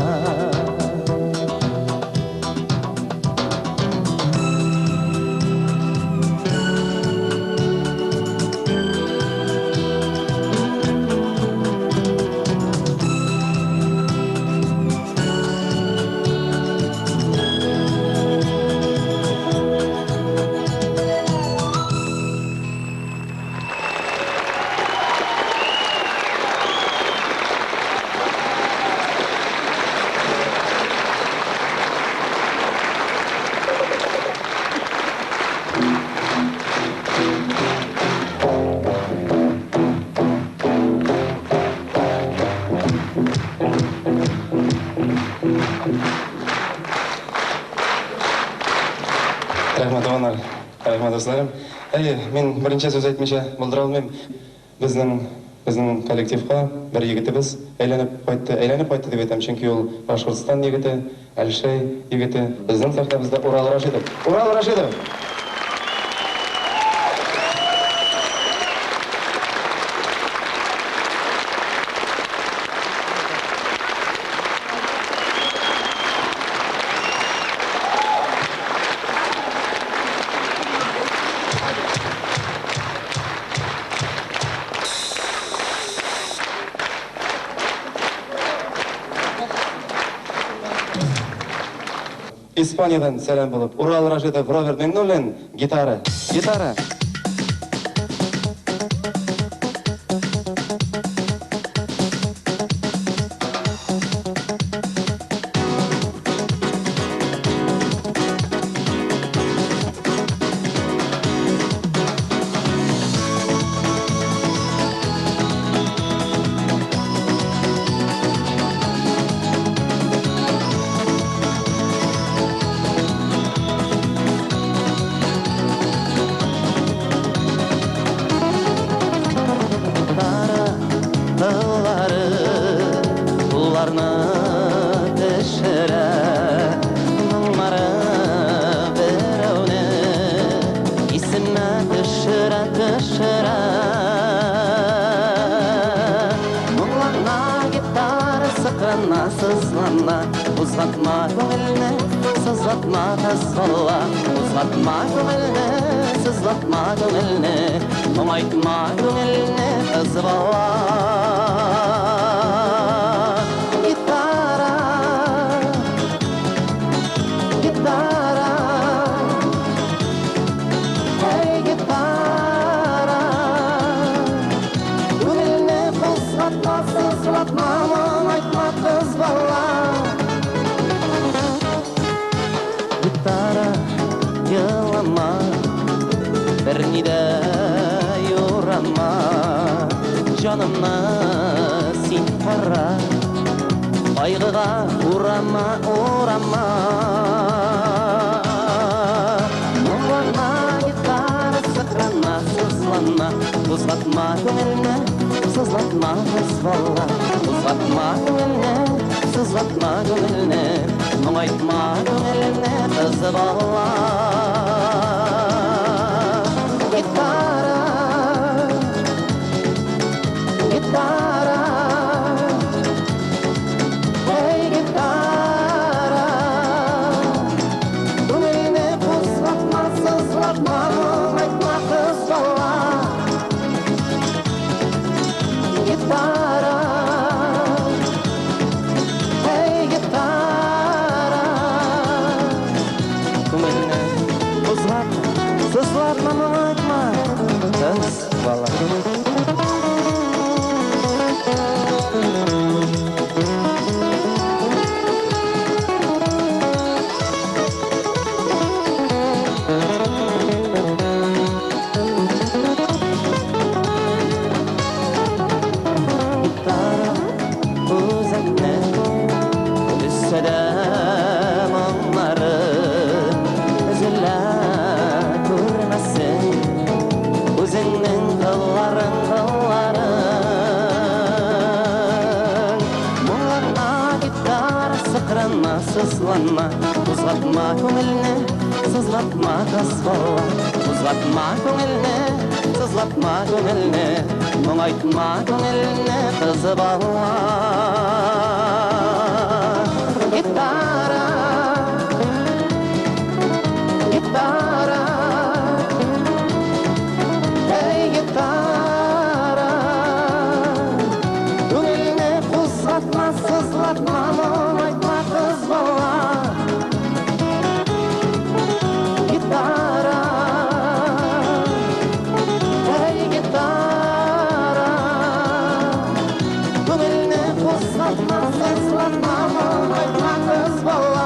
Рәхмәт, туганнар. Рәхмәт, дусларым. Әйе, мин берничә сүз әйтмичә булдыра алмыйм. Безнең безнең коллективка бер егетебез әйләнеп кайтты. Әйләнеп кайтты дип әйтәм, чөнки ул Башкортстан егете, Әлшәй егете. Безнең сәхнәбездә Урал Рашидов. Урал Рашидов! Испаниядән сәлам булып, Урал Рашидов, Роберт Миңнуллин, гитара. Гитара! Гитара кыллары кулларны төшерә, моңнары берәүне исемә төшерә, төшерә. Моңлана гитара, сыкрана, сызлана, кузгатма күңелне, сызлатма, кыз бала, кузгатма күңелне, сызлатма күңелне, моңайтма күңелне, кыз бала. Гитара, гитара, эй, гитара, күңелне кузгатма, сызлатма, моңайтма, кыз бала. Гитара, елама, берни дә юрама, җанымны син кара, кайгыга урама, урама. Моңлана гитара, сыкрана, сызлана, кузгатма күңелне, сызлатма, кыз бала, кузгатма күңелне, сызлатма күңелне, моңайтма күңелне, кыз бала. Гитара, гитара, эй, гитара, күңелне кузгатма, сызлатма, моңайтма, кыз бала. Гитара, эй, гитара, күңелне кузгатма, сызлатма, моңайтма, кыз бала. Гитара үзәкне өзсә дә моңнары өзелә күрмәсен үзеңнең кылларың, кылларың. Моңланма, гитара, сыкрана, сызланма, кузгатма күңелне, сызлатма, кыз бала, кузгатма күңелне, сызлатма күңелне, моңайтма күңелне, кыз бала. Елатма, сызлатма, моңайтма, кыз бала.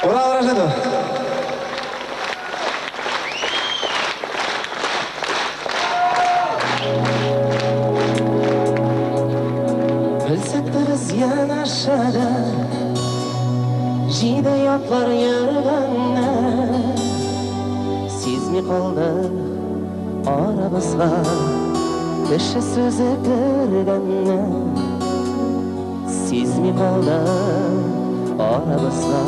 Урал Рәшитов. Белсәк тә без янәшәдә Җиде ятлар йөргәнне, Сизми калдык арабызга Кеше сүзе кергәнне. Сизми калдык арабызга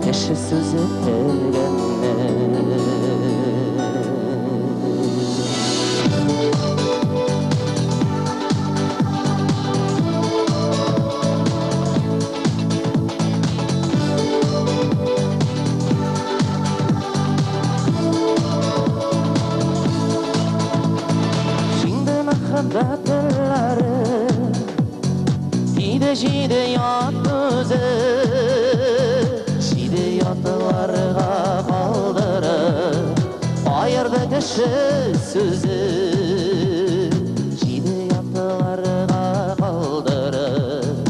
Кеше сүзе кергәнне. Шиңде мәхәббәт телләре, Тиде җиде ят күзе, Җиде ятларга калдырып, Аерды кеше сүзе. Җиде ятларга калдырып,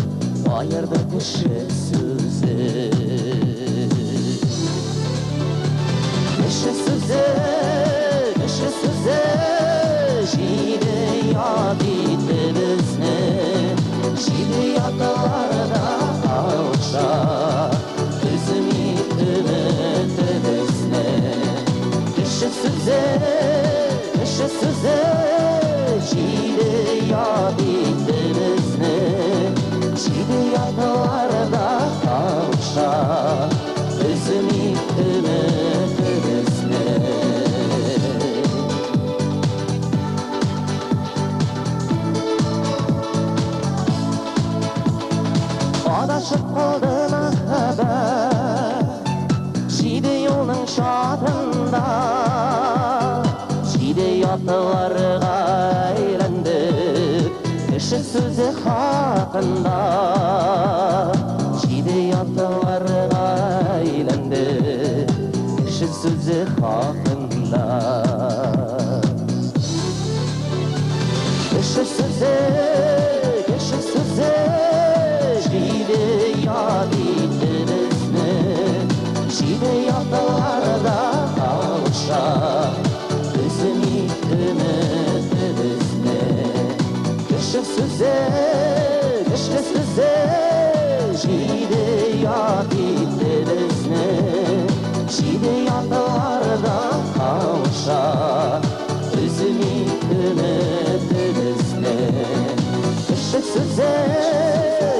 Аерды кеше сүзе. Кеше сүзе, кеше сүзе, Җиде ят итте безне, Җиде ятларда кавыша, Өзми өметебезне. Кеше сүзе, кеше сүзе, Җиде ят итте безне, Җиде ятларда кавыша, Өзми өметебезне. Адашып калды мәхәббәт Җиде юлның чатында, Җиде ятларга әйләндек Кеше сүзе хакында. Җиде ятларга әйләндек Кеше сүзе хакында. Кеше сүзе, кеше сүзе, Җиде ят итте безне, Җиде ятларда кавыша, Өзми өметебезне. Кеше сүзе, кеше сүзе, Җиде ят итте безне, Җиде ятларда кавыша, Өзми өметебезне. Кеше сүзе,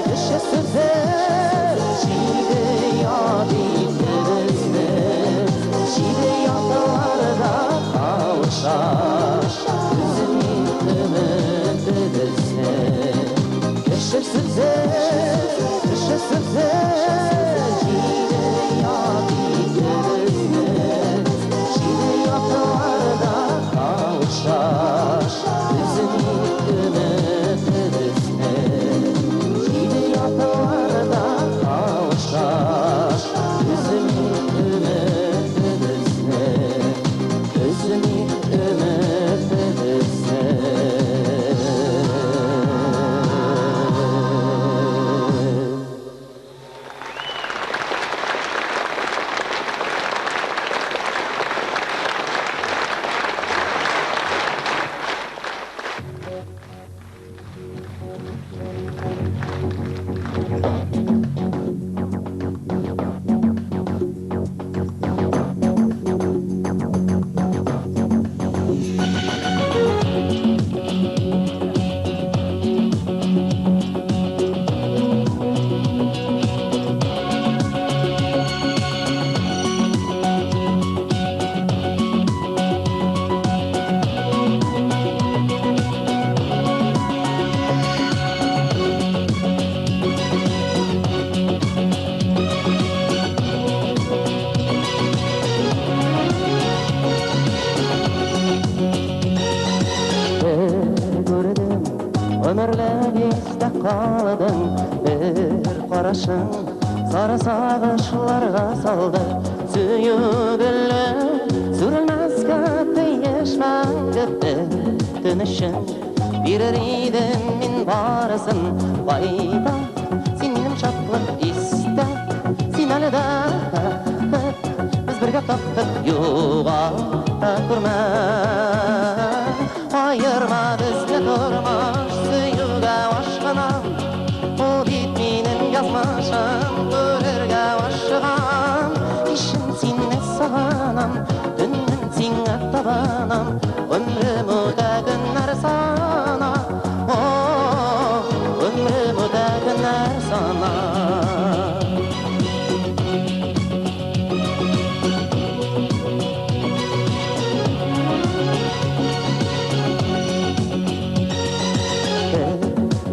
кеше сүзе, Җиде ят итте безне, Җиде ятларда кавыша, Өзми өметебезне. Кеше сүзе, кеше сүзе, Җиде ят итте безне, Җиде ятларда кавыша, Өзми өметебезне. Җиде ятларда кавыша, Өзми өметебезне. Өзми өметебезне. Гомерлек истә калдың. Бер карашың сары сагышларга салды. Сөю гөле сүрелмәскә тиеш мәңге бөтен өчен. Бирер идем мин барысын. Кайда син минем шатлык истә? Син әле дә без бергә таптык, югалта күрмә. Аерма безне тормыш, сөюгә ашкынам. Ул бит минем язмышым, күрергә ашыгам. Кичен сине сагынам, төнен сиңа табынам. Гомрем үтә көннәр сана, о, гомрем үтә көннәр сана.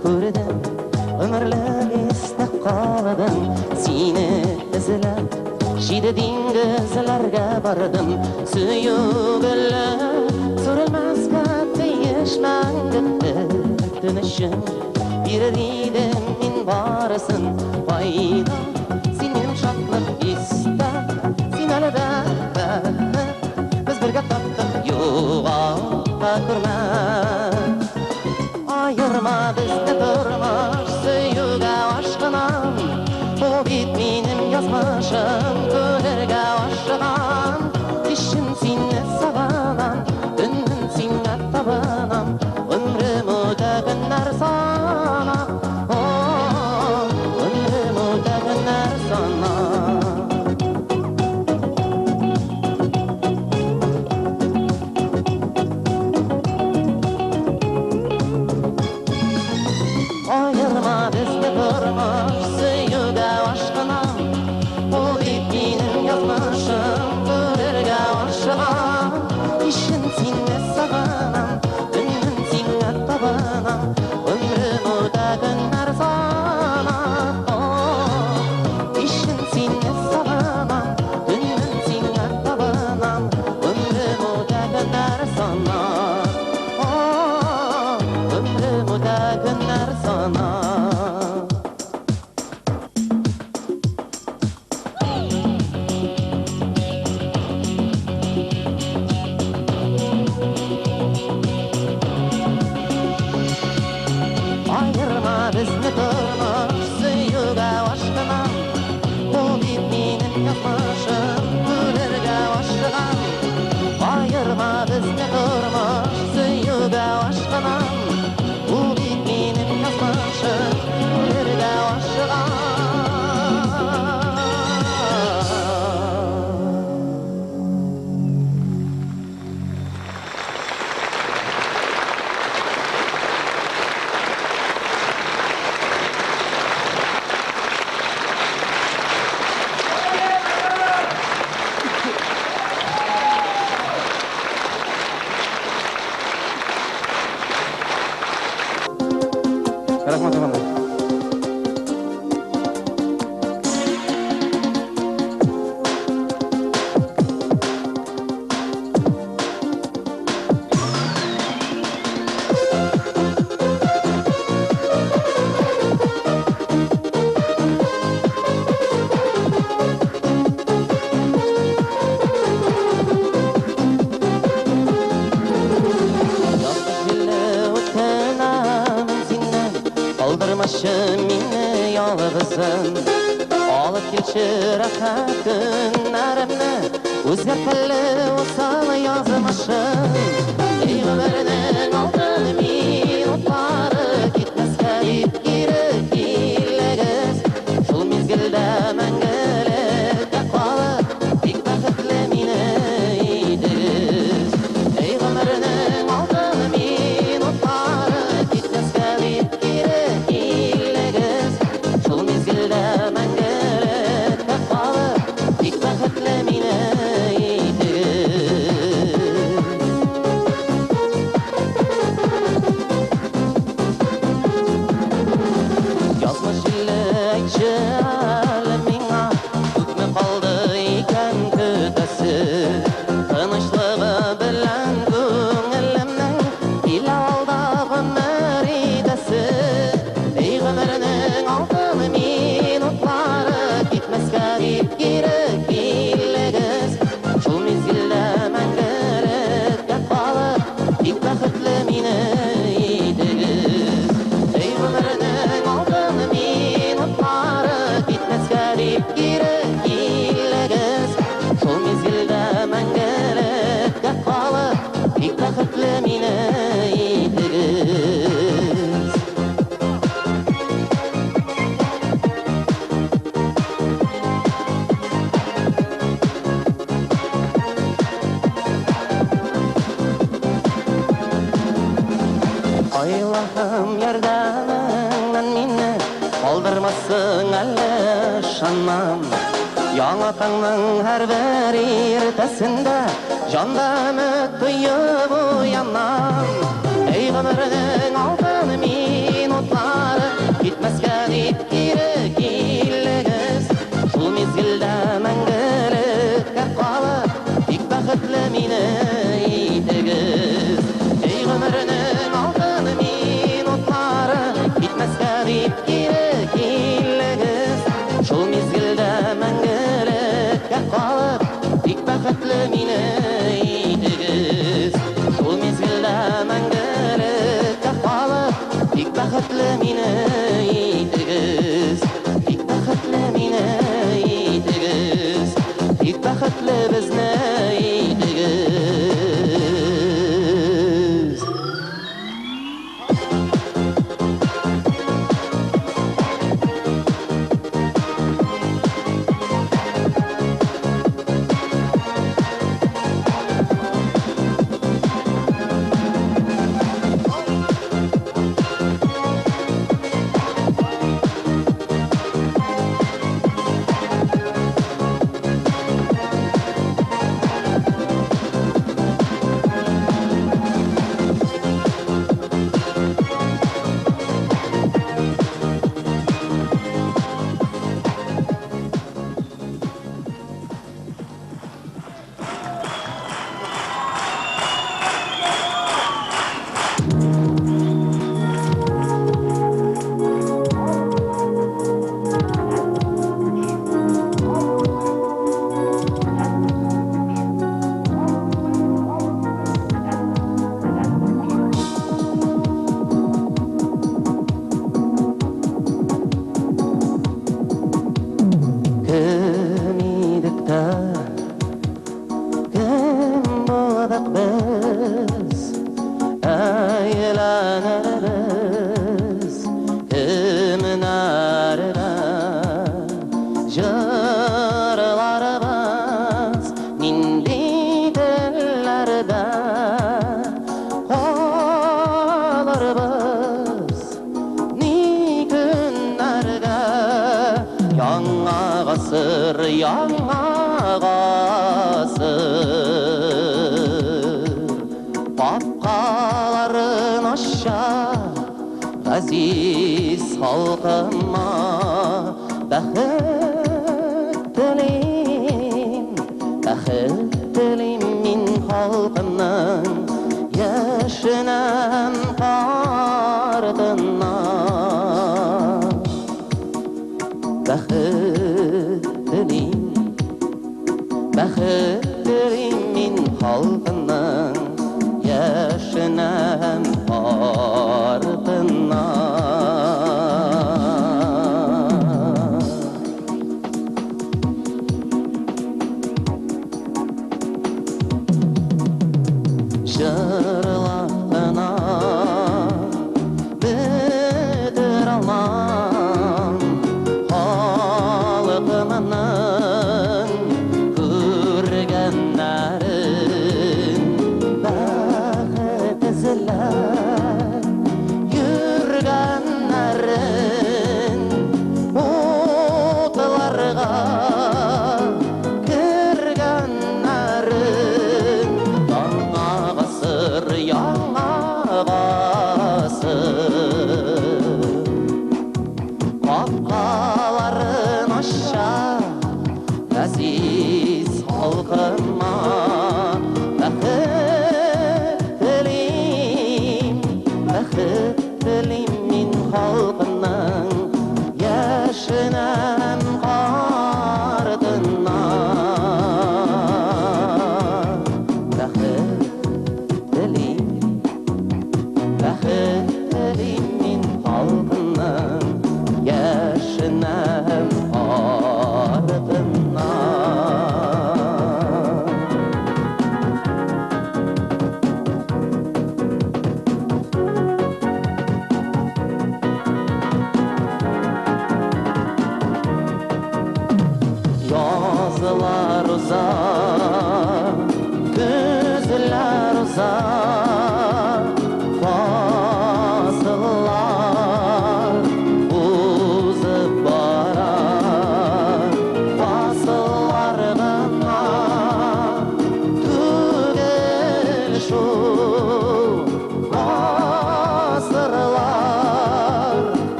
Күрдем, гомерлек истә калдың. Сине эзләп, җиде диңгезләргә бардым. Сөю гөле сүрелмәскә тиеш мәңге бөтен өчен. Бирер идем мин барысын. Кайда син минем шатлык истә? Син әле дә без бергә таптык, югалта күрмә. Аерма безне тормыш, сөюгә ашкынам. Ул бит минем язмышым, күрергә ашыгам. Кичен сине сагынам, төнен сиңа табынам. Гомрем үтә көннәр санап, о, гомрем үтә көннәр санап. Аерма безне тормыш, сөюгә ашкынам. Ул бит минем язмышым, күрергә ашыгам. Кичен сине сагынам, төнен сиңа табынам. Гомрем үтә көннәр санап, о, кичен сине сагынам, төнен сиңа табынам. Гомрем үтә көннәр санап, о, гомрем үтә көннәр санап. Аерма безне тормыш, сөюгә ашкынам. Ул бит минем язмышым, күрергә ашыгам. Аерма безне тормыш, сөюгә ашкынам. Ул бит минем язмышым, күрергә ашыгам. Рәхмәт, туганнар. Язгы җилле үтенәмен синнән, калдырмачы мине ялгызым. Алып килче рәхәт көннәремне, үзгәрт әле усал язмышым. Эй, гомернең алтын минутлары, китмәскә дип кире килегез. Шул мизгелдә мәңгелеккә калып, бик бәхетле мине итегез. Эй, гомернең алтын минутлары, китмәскә дип кире килегез. Шул мизгелдә мәңгелеккә калып, бик бәхетле мине итегез. Аллаһым ярдәмеңнән мине калдырмассың әле ышанам. Яңа таңның һәрбер иртәсендә җанда өмет тоеп уянам. Эй гомернең алтын минутлары, китмәскә дип кире килегез. Шул мизгелдә мәңгелеккә калып, тик бәхетле мине итегез. Эй гомернең алтын минутлары, китмәскә дип кире килегез. Шул мизгелдә мәңгелеккә калып, тик бәхетле мине итегез. Шул мизгелдә мәңгелеккә калып, тик бәхетле мине итегез. Тик бәхетле мине итегез. Тик бәхетле безне итегез. Кем идек тә, кем булдык без, әйләнербез кемнәргә, җырларыбыз нинди телләрдә калырбыз, ни көннәргә, яңа гасыр, яңа гасыр. Капкаларын ача газиз халкыма, бәхет телим, бәхет телим мин халкымның яшенә һәм картына. Бәхет телим, бәхет телим мин халкымның яшенә һәм картына. Җырлап кына бетерә алмам халкымның күргәннәрен, бәхет эзләп йөргәннәрен, утларга кергәннәрен. Яңа гасыр, яңа гасыр. Капкаларын ача газиз халкыма, бәхет телим, бәхет телим мин халкымның яшенә һәм картына. Бәхет телим, бәхет телим мин халкымның яшенә һәм картына. Язлар уза, көзләр уза,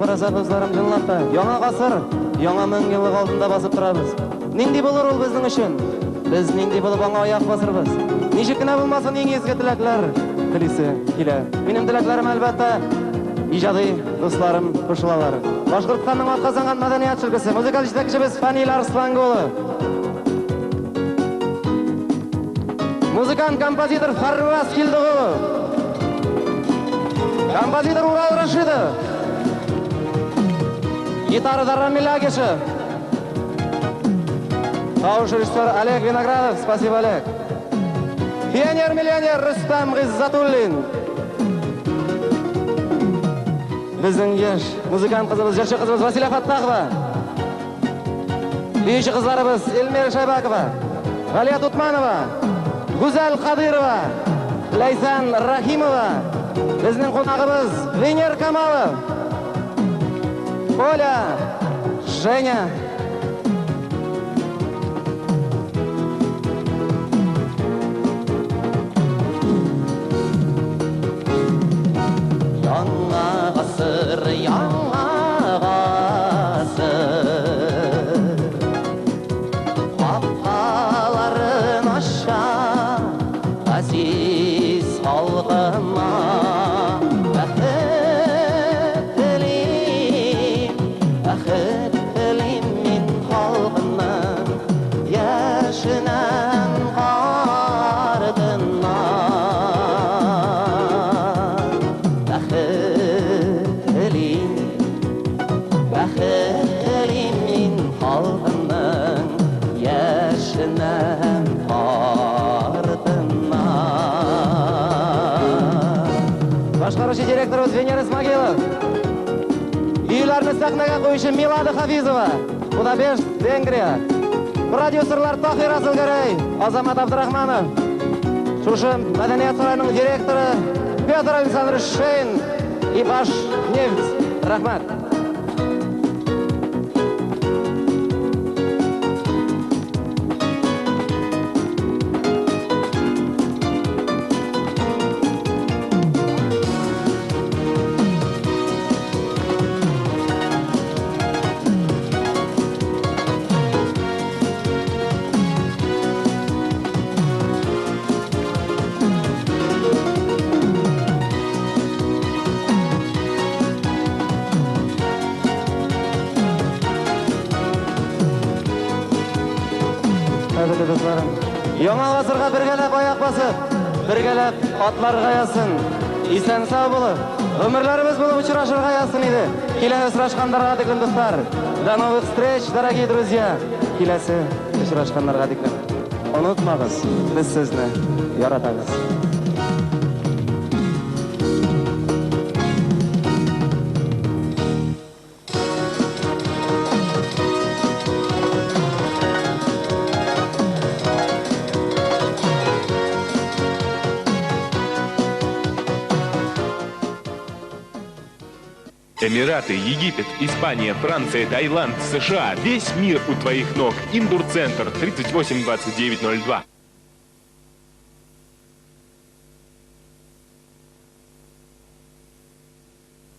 барасак, дусларым, чынлап та, яңа гасыр, яңа мең еллык алдында басып торабыз. Нинди булыр ул безнең өчен? Без нинди булып аңа аяк басырбыз? Ничек кенә булмасын, иң изге теләкләр телисе килә. Минем теләкләрем, әлбәттә, иҗади дусларым кушылалар. Башкортстанның атказанган мәдәният өлкәсе музыкаль җитәкчебез Фанил Арслангулов. Музыкант, композитор Фарваз Килдыгулов. Композитор Урал Рашидов. Гитарада Рамиль Агишев. Тавыш режиссер Олег Виноградов. Спасибо, Олег. Пионер-миллионер Рөстәм Гыйззатуллин. Безнең яшь музыкант кызыбыз, җырчы кызыбыз Василә Фаттахова. Биюче кызларыбыз Эльмира Шайбакова, Галия Тутманова, Гүзәл Кадыйрова, Ләйсән Рахимова, безнең кунагыбыз Венер Камалов, Оля, Женя. Яңа гасыр, яңа гасыр. Капкаларын ача газиз халкыма. Бәхет телим, бәхет телим мин халкымның яшеннән картына. Бәхет телим, бәхет телим мин халкымның яшеннән картына. Башкаручы директорыбыз Венер Исмагилов. Биюләрне сәхнәгә куючы Милада Хафизова, Будапешт, Венгрия. Продюсерлар Тахир Асылгәрәй, Азамат Абдрахманов. Шушы мәдәният сараеның директоры Петр Александрович Шейн и Башнефть. Рәхмәт. Хөрмәтле дусларым, яңа гасырга бергәләп аяк басып, бергәләп атларга язсын. Исән сау булып, гомерләребез булып очрашырга язсын иде. Киләсе очрашканнарга тиклем, дуслар. До новых встреч, дорогие друзья. Киләсе очрашканнарга тиклем. Онытмагыз, без сезне яратабыз. Эмираты, Египет, Испания, Франция, Таиланд, США. Весь мир у твоих ног. Индурцентр 382902.